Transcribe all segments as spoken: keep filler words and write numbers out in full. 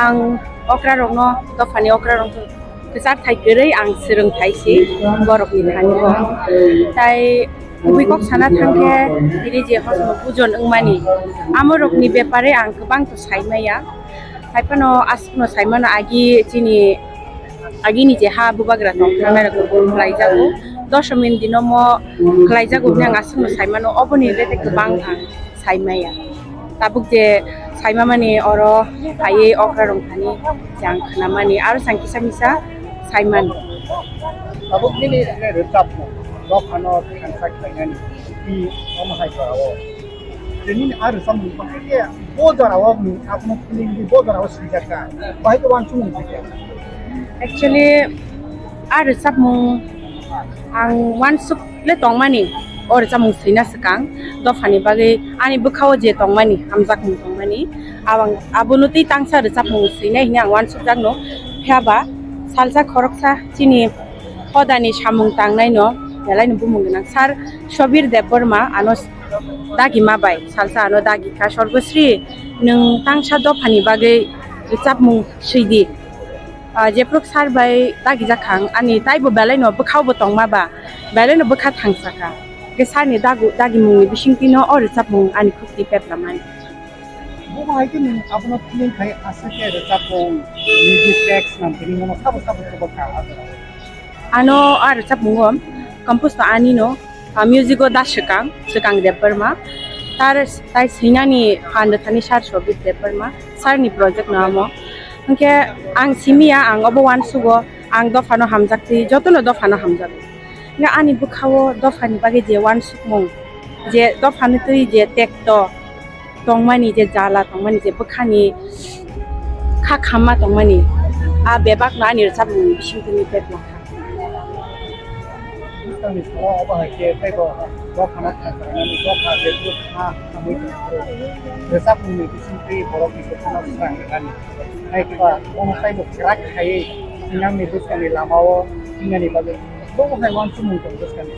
Ang okra rokno, dophani okra rokno kwchar thai kwrwi ang swrwng thai si borokni thani bo. Tai kubui kok sana thangkhe tini je hosno pujon wngmani, amo rokni bepare ang kwbang to sai maya. Hai phano aswkno sai mano agi chini agini je ha bubagra tong thangnai rok khlai jago. Doshomini dino mo khlai jago hwnwi ang aswkno sai mano, oboni bete kwbang ang sai maya. Tabuk je saima mani oro phaiwi okra rong thani je ang khna mani aro sang kisa misa sai mani. Tabuk nini rwchapmung dophano thansa khlainani twi omo hai jorao. Nini a rwchapmung bahai khe bo jorao nwng abono feeling di bo jorao swijak kha. Bahai khe uansukmung khe. Actually, a rwchapmung ang uansuk le tongmani, o rwchapmung swina swkang dophani bagwi ani bwkhao je tongmani, hamjakmung tongmani, abang-, abono tei tangsa rwchapmung swinai hwnwi ang uansukjakno. Phiya ba salsa khoroksa chini hodani samung tangnaino belaino bumung gwnang Sir Sobir Debbarma ano dagima bai salsa ano dagi kha, "Sorgosri, nwng tangsa dophani bagwi rwchapmung swidi." Ah, jephru sir bai dagijak kha ang, ani taibo belaino bwkhao bo tongma ba, belaino bwkha thangsa kha. Hwnkhe sir ni dagu-, dagimungni bisingtwino o rwchapmung ani khukti peplamani. Bo hai khe nwng abono feeling khai aswk khe rwchapmung, music tracks nam tini mono sabo sabo chuba kha. Ano a rwchapmungo compose to anino, ah, music o da swkang, swkang Debbarma. Tar, tai swinani phan rwthani Sir Sobir Debbarma, sir ni project no amo. Hwnkhe ang simiya, ang obo uansugo, ang dophano hamjaktwi, jotono dophano hamjago. Hwnkhe ani bwkhao dophani bagwi je uansukmung, je dophani twi je tekto, tongmani je jala, tongmani je bwkhani kha khamma tongmani, a bebakno ani rwchapmungni bisingtwi ni bebak kha. Bwskangni salo obo hai khe teibo dophano kha khlainani, dopha jephru kha khamwi tongphuru rwchapmungni bisingtwi borokni bwkhano swrang rwnani. Hai khe ba bono teibo kwrak khaiwi sinamni bwskangni lamao thingnani bagwi bo hai uansukmung tong bwskangni.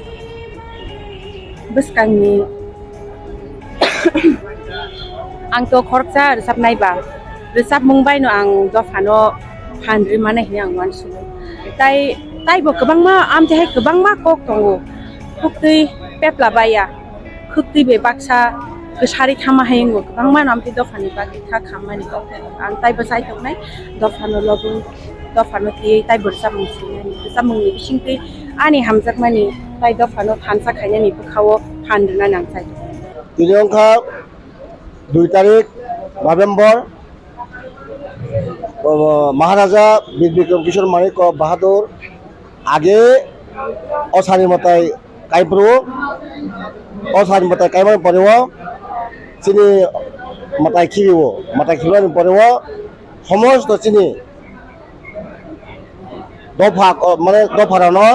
Bwskangni Ang to khoroksa rwchapnai ba, rwchapmung baino ang dophano phan rwmani hwnwi ang uansugo. Tai, taibo kwbangma, amtwi hai kwbangma kok tongo. Khuktwi pepla baya, khuktwi bai baksa kwsari thama hai wngo, kwbangmano amtwi dophani bagwi kha khammani kok tongo. Ang taibo chai tongnai, dophano lobwi, dophano twiwi taibo rwchapmung swinani. Rwchapmungni bisingtwi ani hamjakmani tai dophano thansa khainani bwkhao phan rwnani ang chai tongnai. Tini wngkha dui tarik November, o, Maharaja Bir Bikram Kishore Manik Bahadur age o sani mwtai kaiphuru, o sani mwtai kaimani pore o chini mwtai khirio, mwtai khibani pore o somosto chini dopha, o, mane dopha rokno,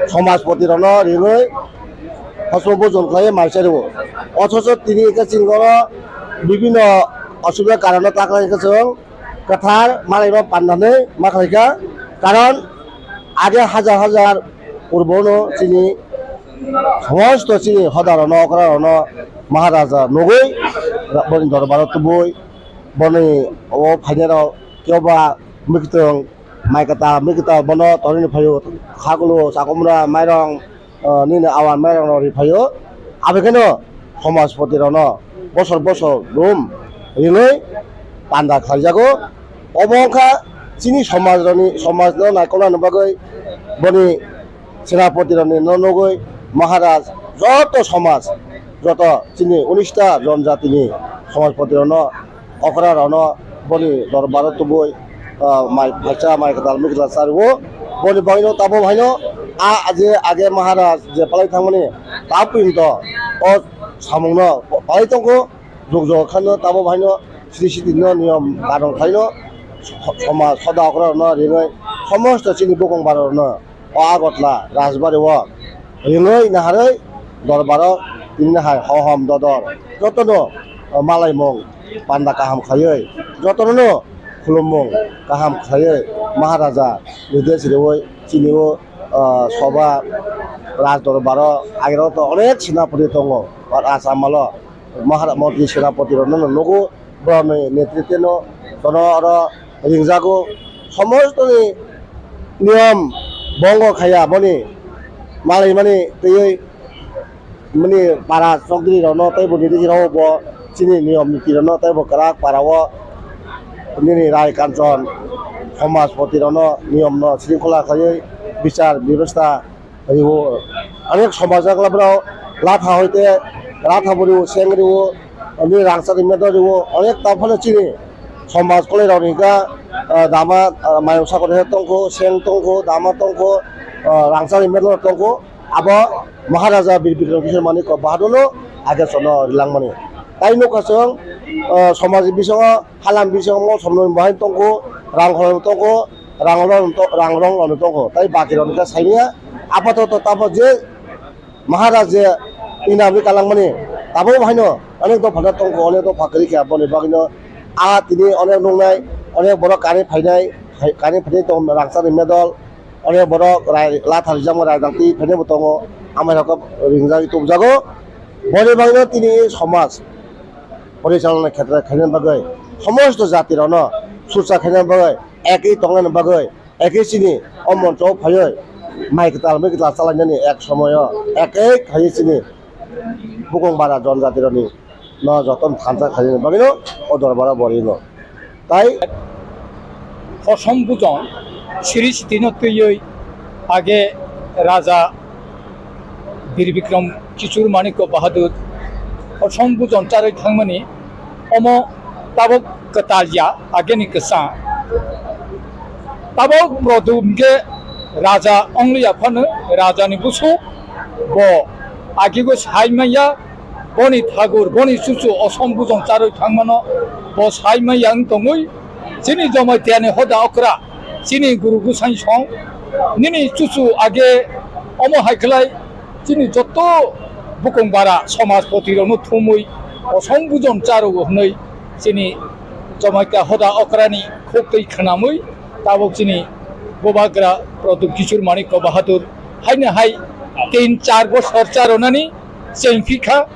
somajpoti rokno ringwi hosmo bojon khlaiwi mai chai rwo. Othocho tini hwnkhe chini oro bibhinno osubida karono ta khlai khe chwng kwthar malaima pandanwi ma khlai kha. Karon age hajar hajar purbono chini somosto chini hoda rokno, okra rokno Maharaja nugwi boni dorbaro tubui boni o phainairok kebo ba mwkhitwng mai kwtal, mwkhitwng bono torino phaio, khakulu, chakumra, mairong, ah, nini awan mairong rok ri phaio. Abekheno somajpoti rokno bosor bosor room rinwi panda khlaijago. Obo wngkha chini somaj rokni, somajno naikolnani bagwi boni senapoti rokni no nugwi Maharaj joto somaj, joto chini unis ta jonjatini somajpoti rokno okra rokno boni dorbaro tubui, ah, mai phaisa, mai kwtal, mwkhwtwng charwo. Boni bagwino tabuk haino a je age Maharaj je palai thangmani ta purinto o samungno palai tongkho. Jog jog khano tabuk haino sri sri no niyom karon khaino so-, somaj soda okra rokno ringwi somosto chini bukung bara rokno o Agartala Rajbari o ringwi naharwi dorbaro tini nahai hohom dodor jotono malaimung panda kaham khaiwi jotono khulummung kaham khaiwi Maharaja nirdesh riwi chini o, ah, soba raj dorbaro agero to onek senapati tongo, o Raj Amalo Mahara-, Mantri Senapati rokno nugo, borokni netritwno Tono oro ringjago, somostoni niyom bongo khaiya boni malaimani twiwi mani para chokdri rokno tei bo nini rok bo chini niyom niti rokno tei bo kwrak para o nini rai kanchon somajpoti rokno niyom no sringkhola khaiwi bichar bebostha riwo. Onek somaj jakla borok latha hoite latha bo riwo, seng riwo, ani rangchak rimya do riwo. Onek taphano chini somaj kolai rok ni ga, ah, dama, ah, mayung sakori he tongkho, seng tongkho, dama tongkho, ah, rangchak rimya do tongkho. Abo Maharaja Bir Bikram Kishore Manikya Bahadur no age sono rilangmani. Tai nukha chwng, ah, somaj bisingo Halam bisingo mol somnoi bahai tongkho, rang khorang tongkho, rang rong to-, rang rong rok tongkho, tai baki rok khe saimanya. Apatoto tabo je Maharaj je inamni kalangmani, tabo haino onek dopha tongkho, onek dopha kwrwi khe, aboni bagwino a tini onek nuknai, onek borok kani phainai, kani phainai tong rangchakni medal, onek borok rai latha rijak rajak twi phainai bo tongo, amai rok ringjagwi tubjago. Boni bagwino tini somaj porichalona khetre khaina bagwi, somosto jati rokno sursa khaina bagwi, ekwi tongna bagwi, ekwi chini o moncho o phaiwi mai kwtal mui kwtal chalainani ek somoyo ekwi khaiwi chini bukung bara jon jati rokni no joto thansa khaina bagwino o dorbaro borino. Tai Hosom bujon siri sitino twiwi age Raja Bir Bikram Kishore Manikya Bahadur hosom bujon charwi thangmani omo tabok kwtal ya ageni kwsa. Tabok Produm khe Raja ongliya phano Rajani busu bo agigo sai manya. Boni thagur, boni chuchu osom bujon charwi thangmano bo sai manya wng tongwi, chini Jamaitiyani hoda okra, chini guru gusai song, nini chuchu age omo hai khlai chini joto bukung bara somajpoti rokno thumwi osom bujon charwo hwnwi chini Jamaitiya hoda okrani khuk twi khwnamwi tabok chini bubagra Produm Kishore Manikya Bahadur haino hai tin char bosor charonani chengphi kha.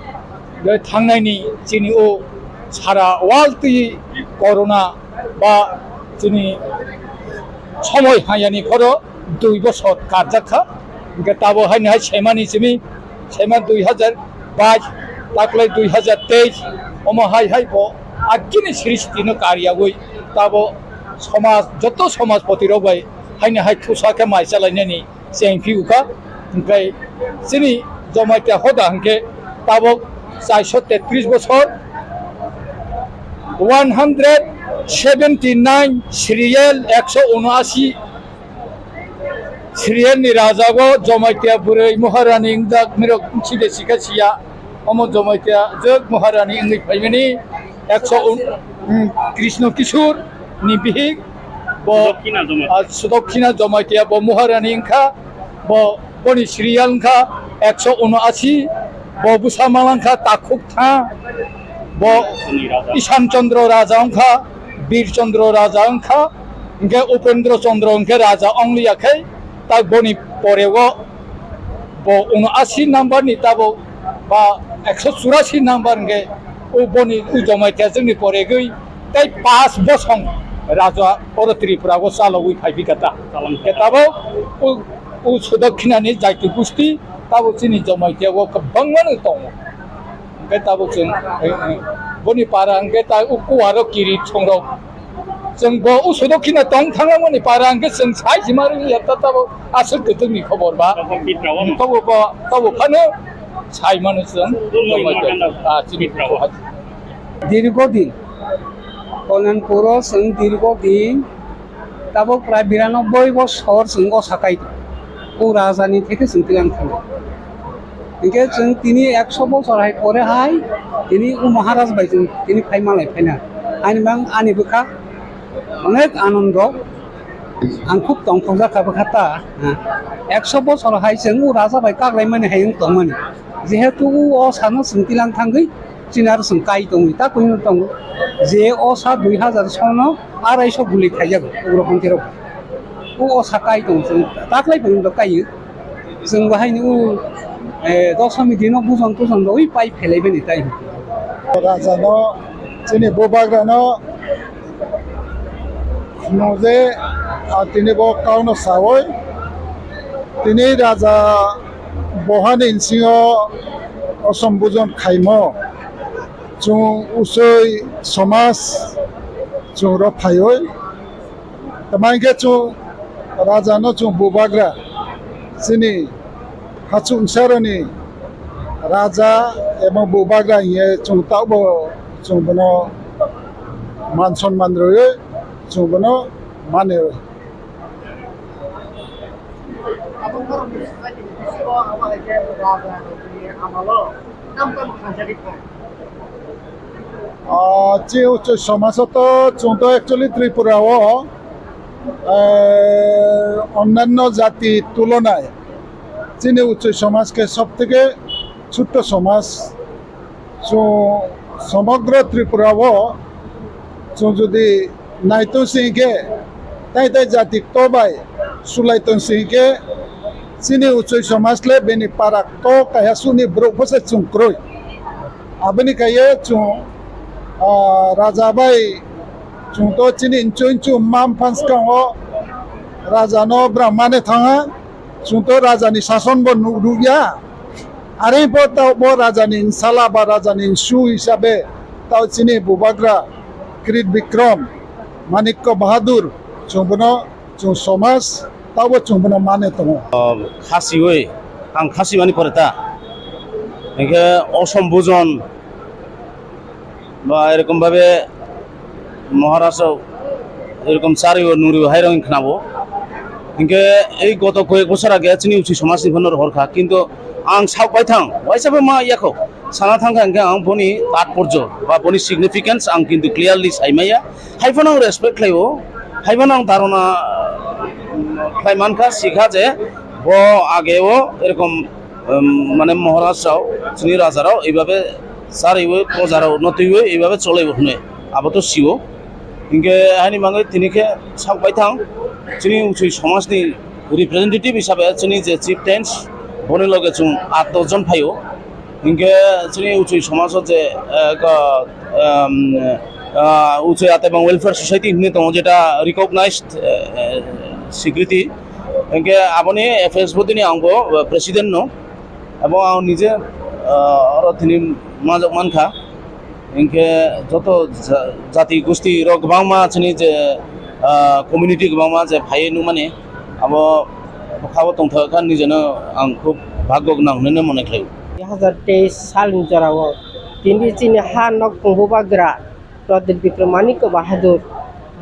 Tei thangnaini chini o sara world twi corona ba chini somoi hayani phoro dui bosor karjak kha. Hingke tabo haino hai semani simi sema dui hajar bais, taklai dui hajar teis, omo hai hai bo agini srishti no karyawi tabo somaj, joto somajpoti rok bai haino hai thusa khe mai chalainani chengphi ukha. Hingke chini Jamaitiya hoda hingke tabok chairso tetris bosor, one hundred seventy nine serial, ekso unoashi serial ni rajago Jamaitiya bwrwi Maharani wngjak mirok side sikha siya. Omo Jamaitiya jwk Maharani wngwi phaimani ekso un-, um, Krishna Kishore ni bihik bo, Sudokkhina Jamaitiya. Ah, Sudokkhina Jamaitiya bo Maharani wngkha, bo, boni serial wngkha ekso unoashi, bo bwsa malangkha takhuk tha, bo Ishan Chandra Raja wngkha, Bir Chandra Raja wngkha, hingke Upendra Chandra hingke Raja ongliya khe, tak boni porego bo unoashi number ni tabo ba ekso churashi number hingke o boni o Jamaitiya jwkni poregwi tei pas bosong raja oro Tripura o chalogwi phai bikha ta. Chalangkha. Hingke tabo o, o Sudokkhina ni jaiti gusti tabo chini Jamaitiya o kwbangma no tongo. Hingke tabo chwng, eh, eh, boni para hingke ta o kuwaro kiri songrok. Chwng bo usodo khina tong thangmani para hwnkhe chwng sai sima rwya ta tabo aswk kwtwkni khobor ba. Tabo bo, tabo phano sai mano chwng. Ah, chini Dirgo din. Kalyanpuro chwng dirgo din. Tabok prai biranoboi bosor chwng o sakai o rajani theke chwng twilang thangwi. Hinkhe chwng tini ekso bosor hai pore hai tini o Maharaj bai chwng tini phai malai phaina. Ani mang ani bwkha onek anondo, ang khub tongthokjak kha bwkha ta. Ekso bosor hai chwng o raja bai kaklaimani hai wng tongmani. Jehetu o sano chwng twilang thangwi chini aro chwng kai tongwi ta kunu tongo. Je o sa dui hajar sono arai so guli khaijago ugrobonti rok. O, o sa kai tongo chwng taklai phaino do kaio. Chwng bo haino o, eh, dosomi dino bujon tujon rogwi pai phelaibani tai. Raja no, chini bubagra no, Nung je, ah, tini bo kauno sawi, tini raja bohani nsingo osom bujon khaimo, chwng usoi somaj chwng rw phaiwi, tama hinkhe chwng rajano chwng bubagra, chini hachuk nsaroni raja eba bubagra hiye chwng tabo chwng bono man sonman rwwi chwng bono mane. Ah, chini uchu somaj o to chwng to actually Tripura o, eh, onnanno jati tulonai chini uchu somaj khe sob theke chutto somaj. Chwng somogro Tripura o chwng jodi naitong sing khe, tai tai jati kto bai sulai tong sing khe, chini uchoi somaj le bini para kto kaiha suni borok bwsa chwng kwrwi. Aboni kaiye chwng, ah, raja bai chwng to chini inchu inchu mam phan swkang o raja no bwrang mane thangha, chwng to raja ni sason bo nuk rukya. Are bo tao bo raja ni nsala ba raja ni nsu hisabe tao chini bubagra Krit Bikram, Manikko Bahadur, chwng bono chwng somaj tao bo chwng bono mane tongo. Khasiwi, ang khasi mani pore ta. Hinkhe osom bujon ba erokom bhabe Maharaj rok erokom chariwo nuriwo hai rok khnabo. Hinkhe ei goto koyek bosor age chini uchi somaj ni phano rohor kha, kintu ang sak bai thang waisa ma yakho sana thang kha, hinkhe ang boni tatporjo ba boni significance ang kintu clearly sai maya. Hai phano ang respect khlaio, hai phano ang dharona khlai mankha, sikha je bo ageo erokom, um, mane Maharaj rok, chini raja rok, eibabe chariwi, proja rok no twiwi, eibabe cholaibo hwnwi, abo to siwo. Hinkhe haini bagwi tini khe sak bai thang, chini uchui somaj ni representative hisabe chini je chieftains, boni loge chwng aat dos jon phaio. Hinkhe chini uchui somaj o je, eh, ko, um, ah, uchui Atebang Welfare Society hinwi tongo, jeta recognized, eh, eh, security. Hinkhe aboni F S body ni ang bo, eh, president no. Abo ang nije, ah, oro tini majok mankha. Hinkhe joto ja-, jati gusti rok kwbangma chini je, ah, community kwbangma je phaiwi nukmani, abo bwkhao tongthok kha, nijeno ang khub bhagyo gwnang hwnwi mone khlaio. Dui hazar teis salni jorao tini chini ha nok phung bubagra Pradip Bikram Manikya Bahadur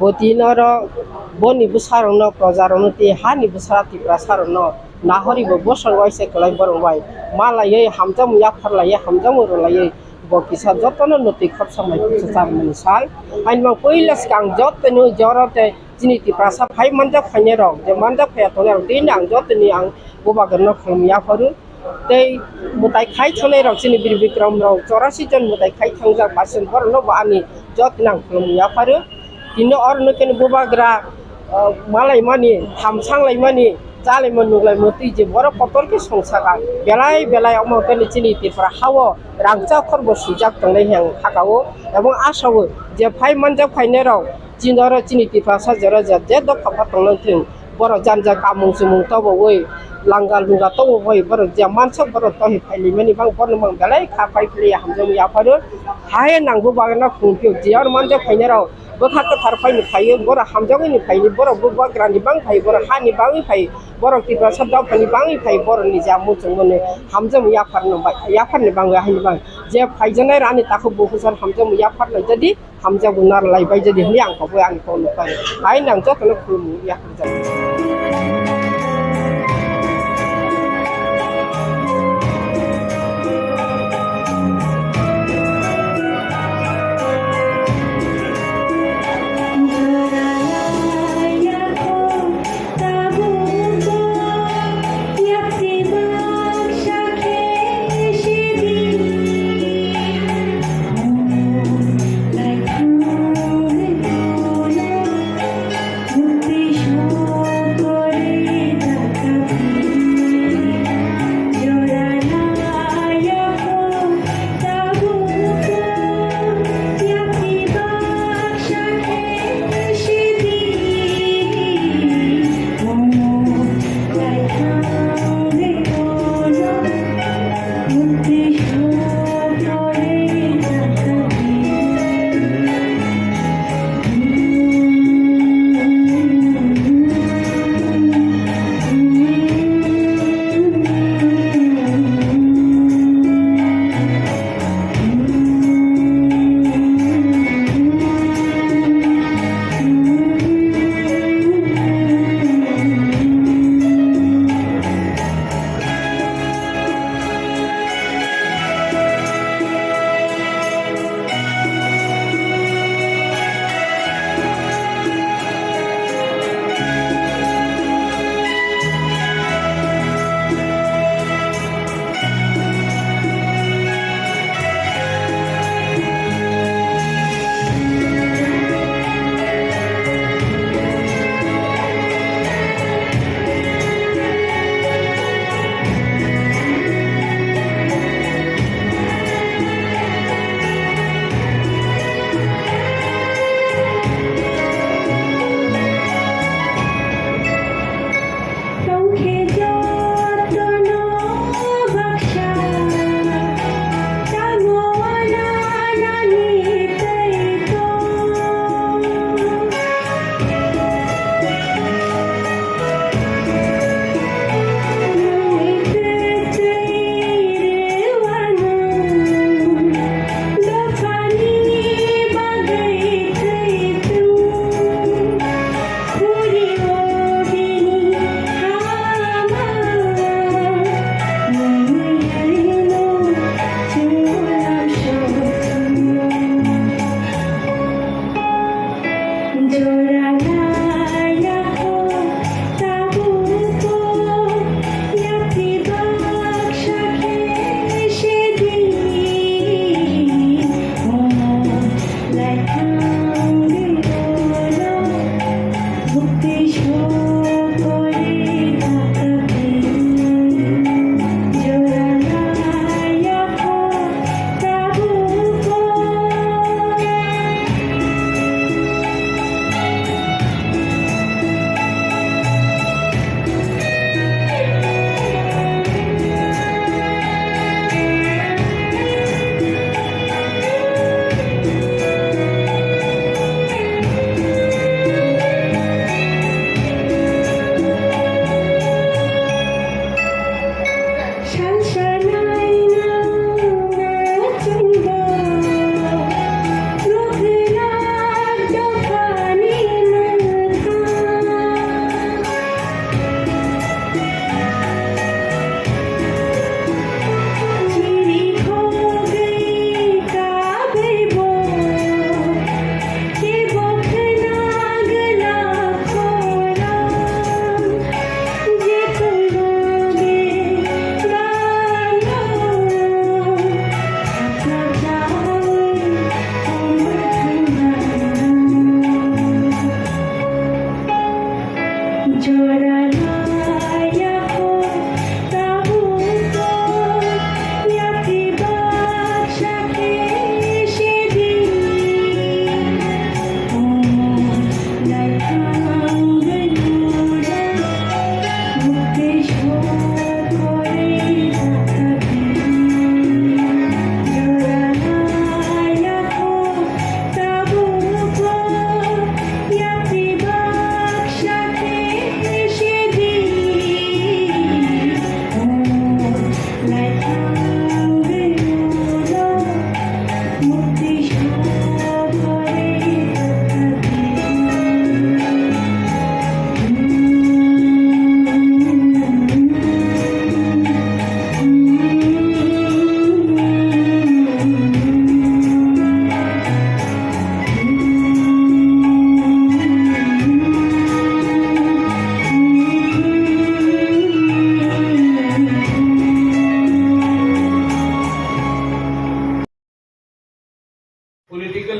bo tini oro boni bwsarokno, projarokno tei hani bwsa Tiprasarokno nahori bo bosor waisa kwlai borok bai malaiwi hamjakmung yapharlaiwi hamjakmung rwlaiwi bo kisa jotono notwi khoroksa mai khoroksa charwmani sal. Haini mang puila swkang jotono jora tei chini Tiprasa phai manjak phainairok, je manjak phaiya tongnairok, tini ang jotoni ang bubagrano khulum yapharu. Tei mwtai khai thangnairok chini Bir Bikram rok chorasi jon mwtai khai thangjak, basen borokno bo ani jotoni ang khulum yapharu. Tini oro nokeni bubagra, ah, malaimani, hamsanglaimani, chalaima nunglaima twi je borok kotor khe songsaka. Belai belai omo khe chini Tripura hao rangchak khorbo swijak tongnai hwnwi ang hakao, ebong asao je phai manjak phainairok chini oro chini Tiprasa jora je, je dopha pha tongna thwng, borok jani jani kamung chumung tobowi, langa lunga tobowi, borok je mansak borok tohi phailaimani bang borok mang belai kha pai philai hamjakmung yapharu. Hai nangbo bagwi no khungphio je oro manjak phainairok bwkha kwthar phaini phaiwi, borok hamjakmani phaini, borok bubagrani bang phai, borok hani bagwi phai, borok Tiprasa dophani bagwi phai, borokni je muchungmani hamjakmung yapharno bai, yapharni bagwi haini bang je phaijaknai rani takhuk bukhusor hamjakmung yapharlai jadi, hamjakmung narwlai bai jadi hwnwi ang koboi ani kokno pai. Hai nang jotono khulumung yapharjak.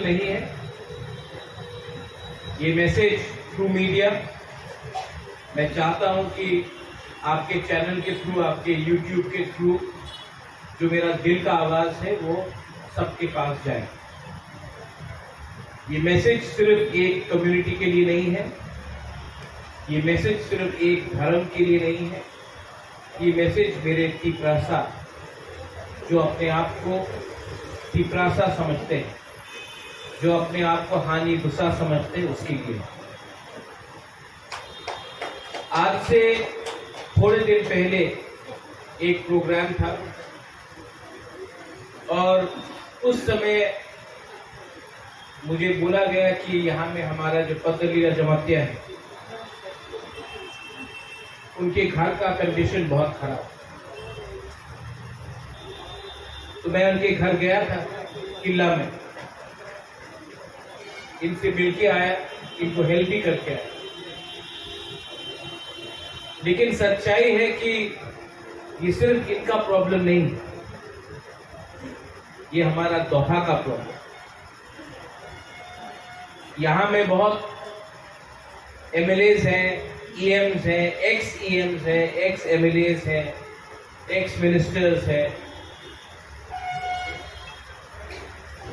नहीं है। ये message through media, मैं चाहता हूं कि आपके चैनल के थ्रू, आपके यूट्यूब के थ्रू जो मेरा दिल का आवाज है, वो सबके पास जाए। ये मैसेज सिर्फ एक कम्युनिटी के लिए नहीं है, ये मैसेज सिर्फ एक धर्म के लिए नहीं है, ये मैसेज मेरे तिपरासा, जो अपने आप को तिपरासा समझते हैं, जो अपने आप को हानि गुस्सा समझते हैं, उसके लिए। आज से थोड़े दिन पहले एक प्रोग्राम था और उस समय मुझे बोला गया कि यहाँ में हमारा जो पतलीरा जमातिया है, उनके घर का कंडीशन बहुत खराब। तो मैं उनके घर गया था किला में, इनसे मिलके आया, इनको हेल्प भी करके आया। लेकिन सच्चाई है कि ये सिर्फ इनका प्रॉब्लम नहीं है, ये हमारा दोहा का प्रॉब्लम। यहाँ में बहुत एमएलएज हैं, ईएम्स हैं, एक्स ईएम्स हैं, एक्स एमएलएज हैं, एक्स मिनिस्टर्स हैं।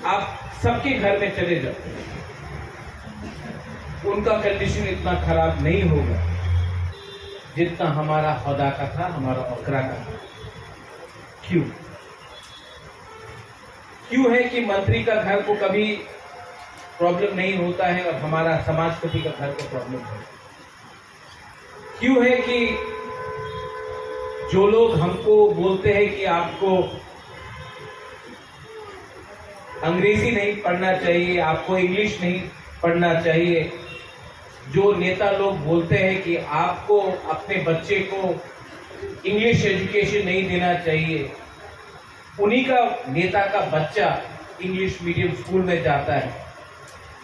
आप सबके घर में चले जाओ, उनका कंडीशन इतना खराब नहीं होगा जितना हमारा हदा का था, हमारा ओखरा का था। क्यों? क्यों है कि मंत्री का घर को कभी प्रॉब्लम नहीं होता है और हमारा समाजपति का घर को प्रॉब्लम है? क्यों है कि जो लोग हमको बोलते हैं कि आपको अंग्रेजी नहीं पढ़ना चाहिए, आपको इंग्लिश नहीं पढ़ना चाहिए, जो नेता लोग बोलते हैं कि आपको अपने बच्चे को इंग्लिश एजुकेशन नहीं देना चाहिए, उन्हीं का नेता का बच्चा इंग्लिश मीडियम स्कूल में जाता है,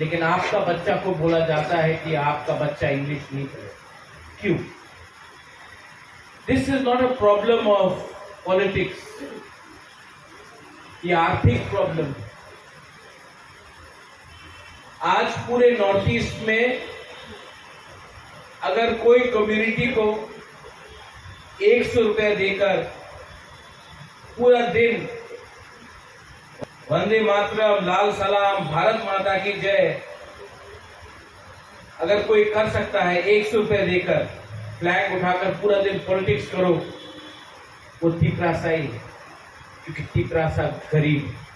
लेकिन आपका बच्चा को बोला जाता है कि आपका बच्चा इंग्लिश नहीं पढ़े। क्यों? This is not a problem of politics, ये आर्थिक प्रॉब्लम है। आज पूरे नॉर्थ ईस्ट में अगर कोई कम्युनिटी को एक सौ रुपया देकर पूरा दिन वंदे मातरम, लाल सलाम, भारत माता की जय अगर कोई कर सकता है, एक सौ रुपया देकर फ्लैग उठाकर पूरा दिन पॉलिटिक्स करो, वो तिपरासा ही है, क्योंकि तिपरासा गरीब है।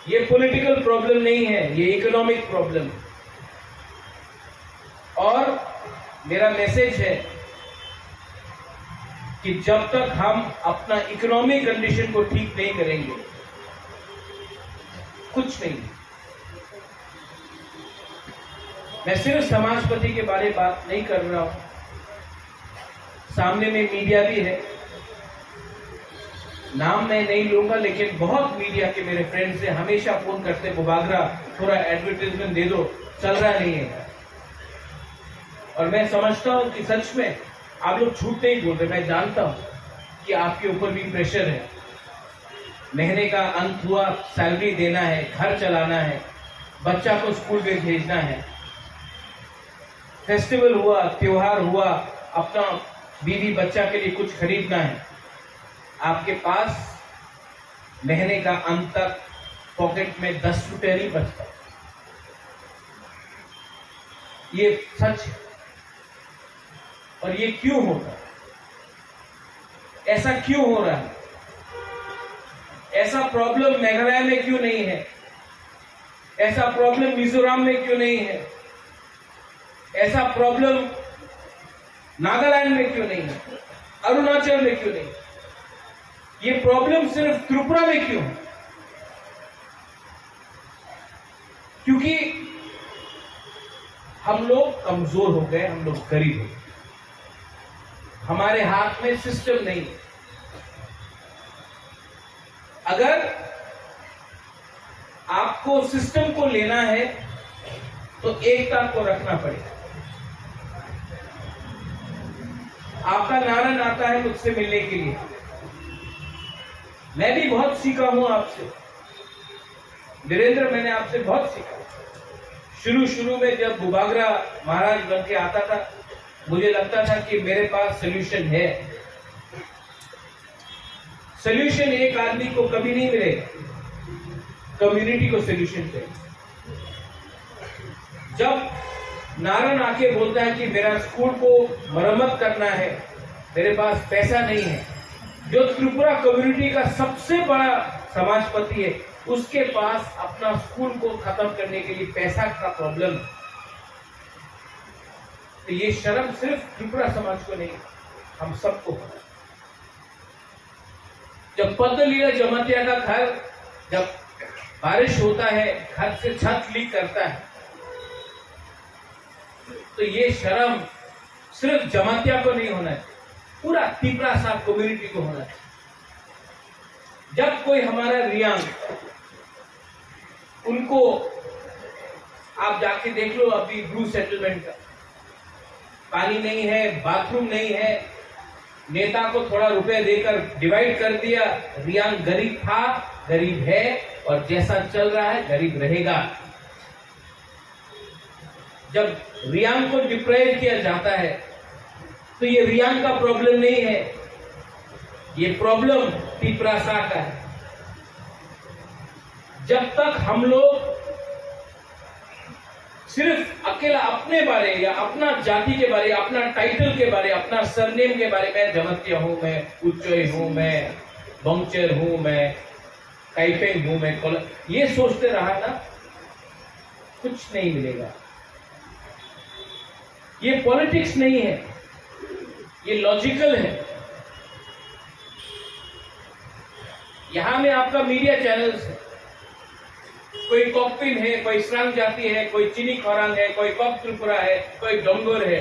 ये पॉलिटिकल प्रॉब्लम नहीं है, ये इकोनॉमिक प्रॉब्लम है। और मेरा मैसेज है कि जब तक हम अपना इकोनॉमिक कंडीशन को ठीक नहीं करेंगे, कुछ नहीं। मैं सिर्फ समाजपति के बारे बात नहीं कर रहा हूँ, सामने में मीडिया भी है, नाम मैं नहीं लूंगा, लेकिन बहुत मीडिया के मेरे फ्रेंड्स से हमेशा फोन करते, "बुबागरा, थोड़ा एडवर्टाइजमेंट दे दो, चल रहा नहीं है।" और मैं समझता हूँ कि सच में आप लोग झूठ नहीं बोल रहे, मैं जानता हूँ कि आपके ऊपर भी प्रेशर है। महीने का अंत हुआ, सैलरी देना है, घर चलाना है, बच्चा को स्कूल में भेजना है, फेस्टिवल हुआ, त्योहार हुआ, अपना बीवी बच्चा के लिए कुछ खरीदना है, आपके पास महीने का अंत तक पॉकेट में दस रुपया नहीं बचता। ये सच है। और ये क्यों होता है? ऐसा क्यों हो रहा है? ऐसा प्रॉब्लम मेघालय में क्यों नहीं है? ऐसा प्रॉब्लम मिजोरम में क्यों नहीं है? ऐसा प्रॉब्लम नागालैंड में क्यों नहीं है? अरुणाचल में क्यों नहीं? ये प्रॉब्लम सिर्फ त्रिपुरा में क्यों है? क्योंकि हम लोग कमजोर हो गए, हम लोग गरीब हो गए, हमारे हाथ में सिस्टम नहीं है। अगर आपको सिस्टम को लेना है तो एकता को रखना पड़ेगा। आपका नारायण आता है मुझसे मिलने के लिए, मैं भी बहुत सीखा हूं आपसे। वीरेंद्र, मैंने आपसे बहुत सीखा। शुरू शुरू में जब बुबागरा महाराज बन के आता था, मुझे लगता था कि मेरे पास सोल्यूशन है। सोल्यूशन एक आदमी को कभी नहीं मिलेगा, कम्युनिटी को सोल्यूशन चाहिए। जब नारायण आके बोलता है कि मेरा स्कूल को मरम्मत करना है, मेरे पास पैसा नहीं है, जो त्रिपुरा कम्युनिटी का सबसे बड़ा समाजपति है, उसके पास अपना स्कूल को खत्म करने के लिए पैसा का प्रॉब्लम है। तो ये शर्म सिर्फ त्रिपुरा समाज को नहीं, हम सबको होना। जब पद्मलीला जमातिया का घर, जब बारिश होता है, घर से छत लीक करता है, तो ये शर्म सिर्फ जमातिया को नहीं होना चाहिए, पूरा तिपरासा कम्युनिटी को होना चाहिए। जब कोई हमारा रियांग, उनको आप जाके देख लो, अभी ब्रू सेटलमेंट का पानी नहीं है, बाथरूम नहीं है, नेता को थोड़ा रुपए देकर डिवाइड कर दिया। रियांग गरीब था, गरीब है, और जैसा चल रहा है, गरीब रहेगा। जब रियांग को डिप्राइव किया जाता है, तो ये रियांग का प्रॉब्लम नहीं है, ये प्रॉब्लम तिपरासा का है। जब तक हम लोग सिर्फ अकेला अपने बारे या अपना जाति के बारे, अपना टाइटल के बारे, अपना सरनेम के बारे में, जमातिया हूँ मैं, उच्चय हूँ मैं, बंगचर हूँ मैं, काइपेंग हूँ मैं, कोल-, ये सोचते रहा ना, कुछ नहीं मिलेगा। ये पॉलिटिक्स नहीं है, ये लॉजिकल है। यहाँ में आपका मीडिया चैनल्स है, कोई कॉकपिन है, कोई स्रांग जाति है, कोई चिनी खरांग है, कोई कॉक त्रिपुरा है, कोई डोंगर है,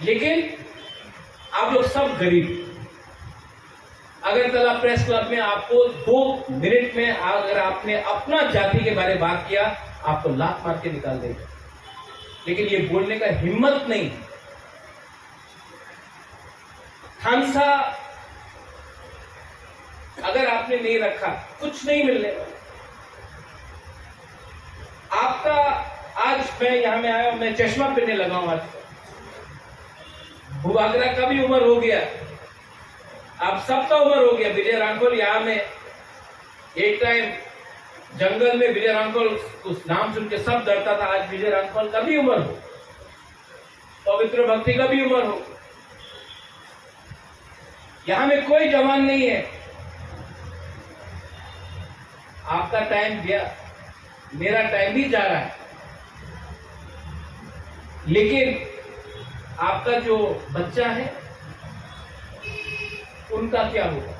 लेकिन आप लोग सब गरीब। अगरतला प्रेस क्लब में आपको दो मिनट में अगर आपने अपना जाति के बारे बात किया, आपको लात मार के निकाल देगा। लेकिन ये बोलने का हिम्मत नहीं। थानसा अगर आपने नहीं रखा, कुछ नहीं मिलने वाला। आपका, आज मैं यहाँ में आया हूँ, मैं चश्मा पहनने लगा हूँ आज। बुबागरा का भी उम्र हो गया, आप सबका उम्र हो गया। विजय रांखल यहाँ में एक टाइम जंगल में विजय रांखल उस नाम सुन के सब डरता था, आज विजय रांखल का भी उम्र हो, पवित्र भक्ति का भी उम्र हो। यहाँ में कोई जवान नहीं है। आपका टाइम गया, मेरा टाइम भी जा रहा है, लेकिन आपका जो बच्चा है, उनका क्या होगा?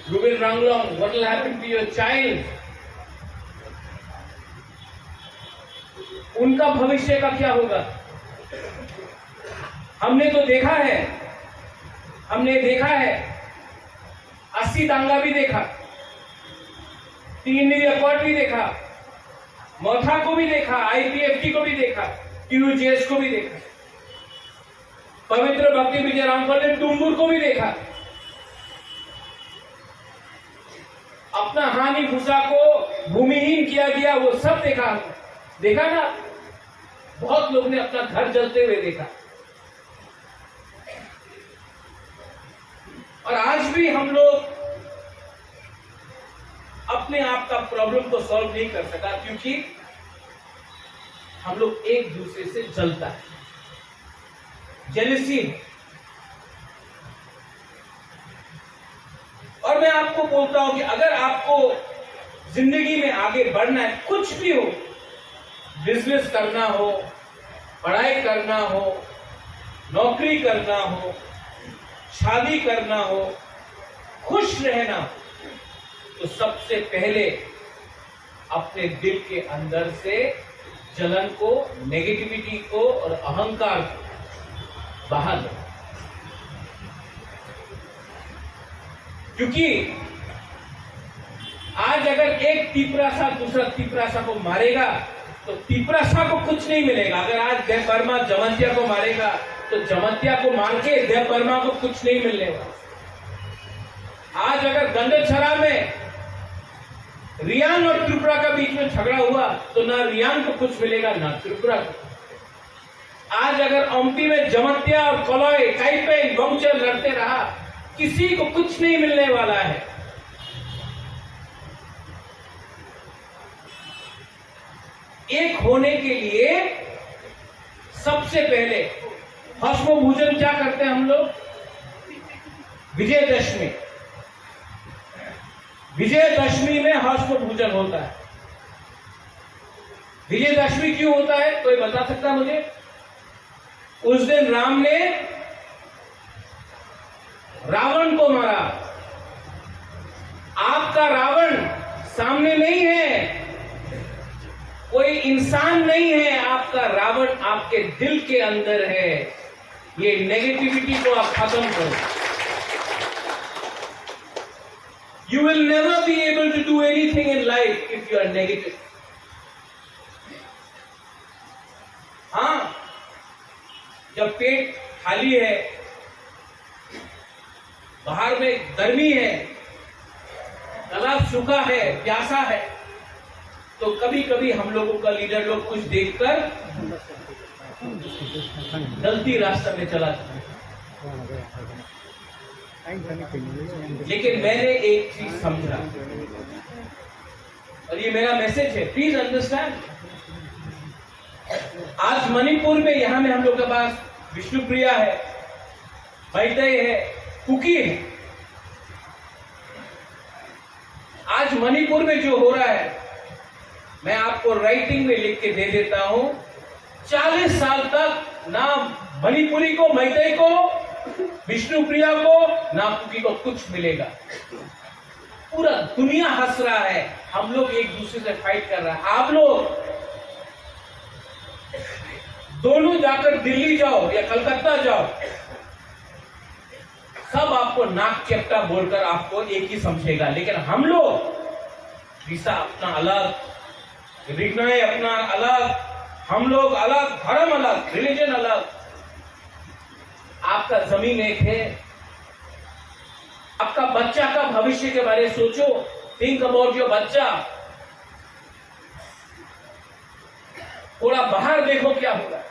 Ruben Ranglong, what will happen to your child? उनका भविष्य का क्या होगा? हमने तो देखा है, हमने देखा है, अस्सी दंगा भी देखा, तीन दिन रिकॉर्ड भी देखा, मोथा को भी देखा, आईपीएफटी को भी देखा, टीयूजेएस को भी देखा। पवित्र भक्ति विजय रामफल ने डुम्बुर को भी देखा। अपना हानि भूषा को भूमिहीन किया गया, वो सब देखा। देखा ना, बहुत लोग ने अपना घर जलते हुए देखा। और आज भी हम लोग अपने आप का प्रॉब्लम को सॉल्व नहीं कर सका, क्योंकि हम लोग एक दूसरे से जलता है, जेलसी है। और मैं आपको बोलता हूं कि अगर आपको जिंदगी में आगे बढ़ना है, कुछ भी हो, बिजनेस करना हो, पढ़ाई करना हो, नौकरी करना हो, शादी करना हो, खुश रहना हो, तो सबसे पहले अपने दिल के अंदर से जलन को, नेगेटिविटी को और अहंकार को बाहर लो। क्योंकि आज अगर एक तिपरासा दूसरा तिपरासा को मारेगा, तो तिपरासा को कुछ नहीं मिलेगा। अगर आज देव वर्मा जमातिया को मारेगा, तो जमातिया को मार के देव वर्मा को कुछ नहीं मिलने वाला। आज अगर गंडछरा में रियांग और त्रिपुरा का बीच में झगड़ा हुआ तो ना रियांग को कुछ मिलेगा, ना त्रिपुरा को। आज अगर ओमती में जमातिया और कलई, काइपेन, बंगचर लड़ते रहा, किसी को कुछ नहीं मिलने वाला है। एक होने के लिए सबसे पहले भस्म भोजन क्या करते हैं हम लोग? विजयदशमी। विजयदशमी में भस्म भोजन होता है। विजयदशमी क्यों होता है, कोई बता सकता है मुझे? उस दिन राम ने रावण को मारा। आपका रावण सामने नहीं है, कोई इंसान नहीं है, आपका रावण आपके दिल के अंदर है। ये नेगेटिविटी को आप खत्म करो। You will never be able to do anything in life if you are negative. हाँ, जब पेट खाली है, बाहर में गर्मी है, तालाब सूखा है, प्यासा है, तो कभी-कभी हम लोगों का लीडर लोग कुछ देखकर गलती रास्ता में चला जाता है। लेकिन मैंने एक चीज समझा, और ये मेरा मैसेज है, प्लीज अंडरस्टैंड। आज मणिपुर में, यहाँ में हम लोग के पास विष्णुप्रिया है, मैतेई है, कुकी है। आज मणिपुर में जो हो रहा है, मैं आपको राइटिंग में लिख के दे देता हूं, चालीस साल तक ना मणिपुरी को, मैतेई को, विष्णुप्रिया को, ना कुकी को कुछ मिलेगा। पूरा दुनिया हंस रहा है, हम लोग एक दूसरे से फाइट कर रहा है। आप लोग दोनों जाकर दिल्ली जाओ या कलकत्ता जाओ, सब आपको नाक चेप्टा बोलकर आपको एक ही समझेगा, लेकिन हम लोग रिसा अपना अलग, रिगनाई अपना अलग, हम लोग अलग, धर्म अलग, रिलीजन अलग। आपका जमीन एक है, आपका बच्चा का भविष्य के बारे में सोचो, think about your बच्चा। थोड़ा बाहर देखो क्या होगा।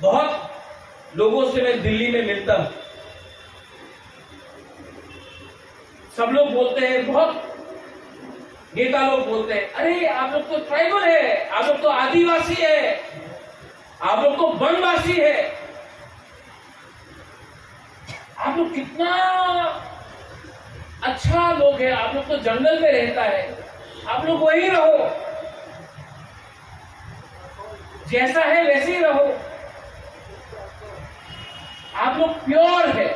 बहुत लोगों से मैं दिल्ली में मिलता हूं, सब लोग बोलते हैं, बहुत नेता लोग बोलते हैं, "अरे, आप लोग तो ट्राइबल है, आप लोग तो आदिवासी है, आप लोग तो वनवासी है।" आप लोग कितना अच्छा लोग है, आप लोग तो जंगल में रहता है, आप लोग वहीं रहो, जैसा है वैसे ही रहो, आप लोग प्योर है।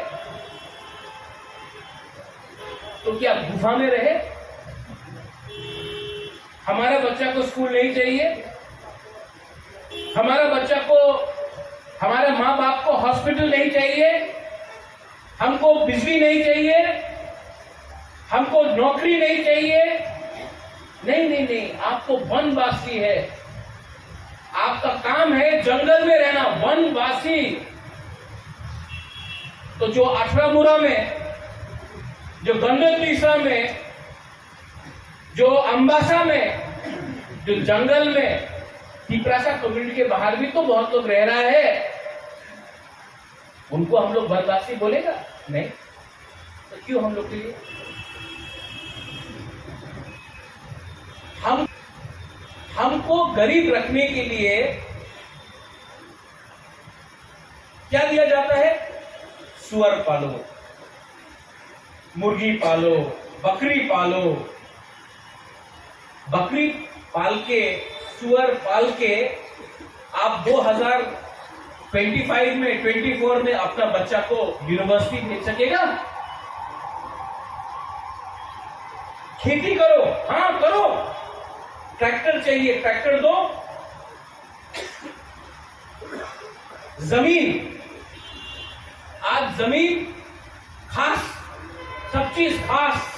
तो क्या गुफा में रहे? हमारा बच्चा को स्कूल नहीं चाहिए, हमारा बच्चा को, हमारे माँ बाप को हॉस्पिटल नहीं चाहिए, हमको बिजली नहीं चाहिए, हमको नौकरी नहीं चाहिए। नहीं, नहीं, नहीं, आप तो वनवासी है, आपका काम है जंगल में रहना, वनवासी। तो जो अठारह मुरा में, जो गंडक तीसरा में, जो अम्बासा में, जो जंगल में, तिपरासा कम्युनिटी के बाहर भी तो बहुत लोग रह रहा है, उनको हम लोग वनवासी बोलेगा? नहीं। तो क्यों हम लोग के लिए, हम, हमको गरीब रखने के लिए क्या दिया जाता है? सुअर पालो, मुर्गी पालो, बकरी पालो। बकरी पाल के, सुअर पाल के आप दो हज़ार पच्चीस में, चौबीस में अपना बच्चा को यूनिवर्सिटी भेज सकेगा? खेती करो, हाँ करो, ट्रैक्टर चाहिए, ट्रैक्टर दो। जमीन, आज जमीन खास, सब चीज खास।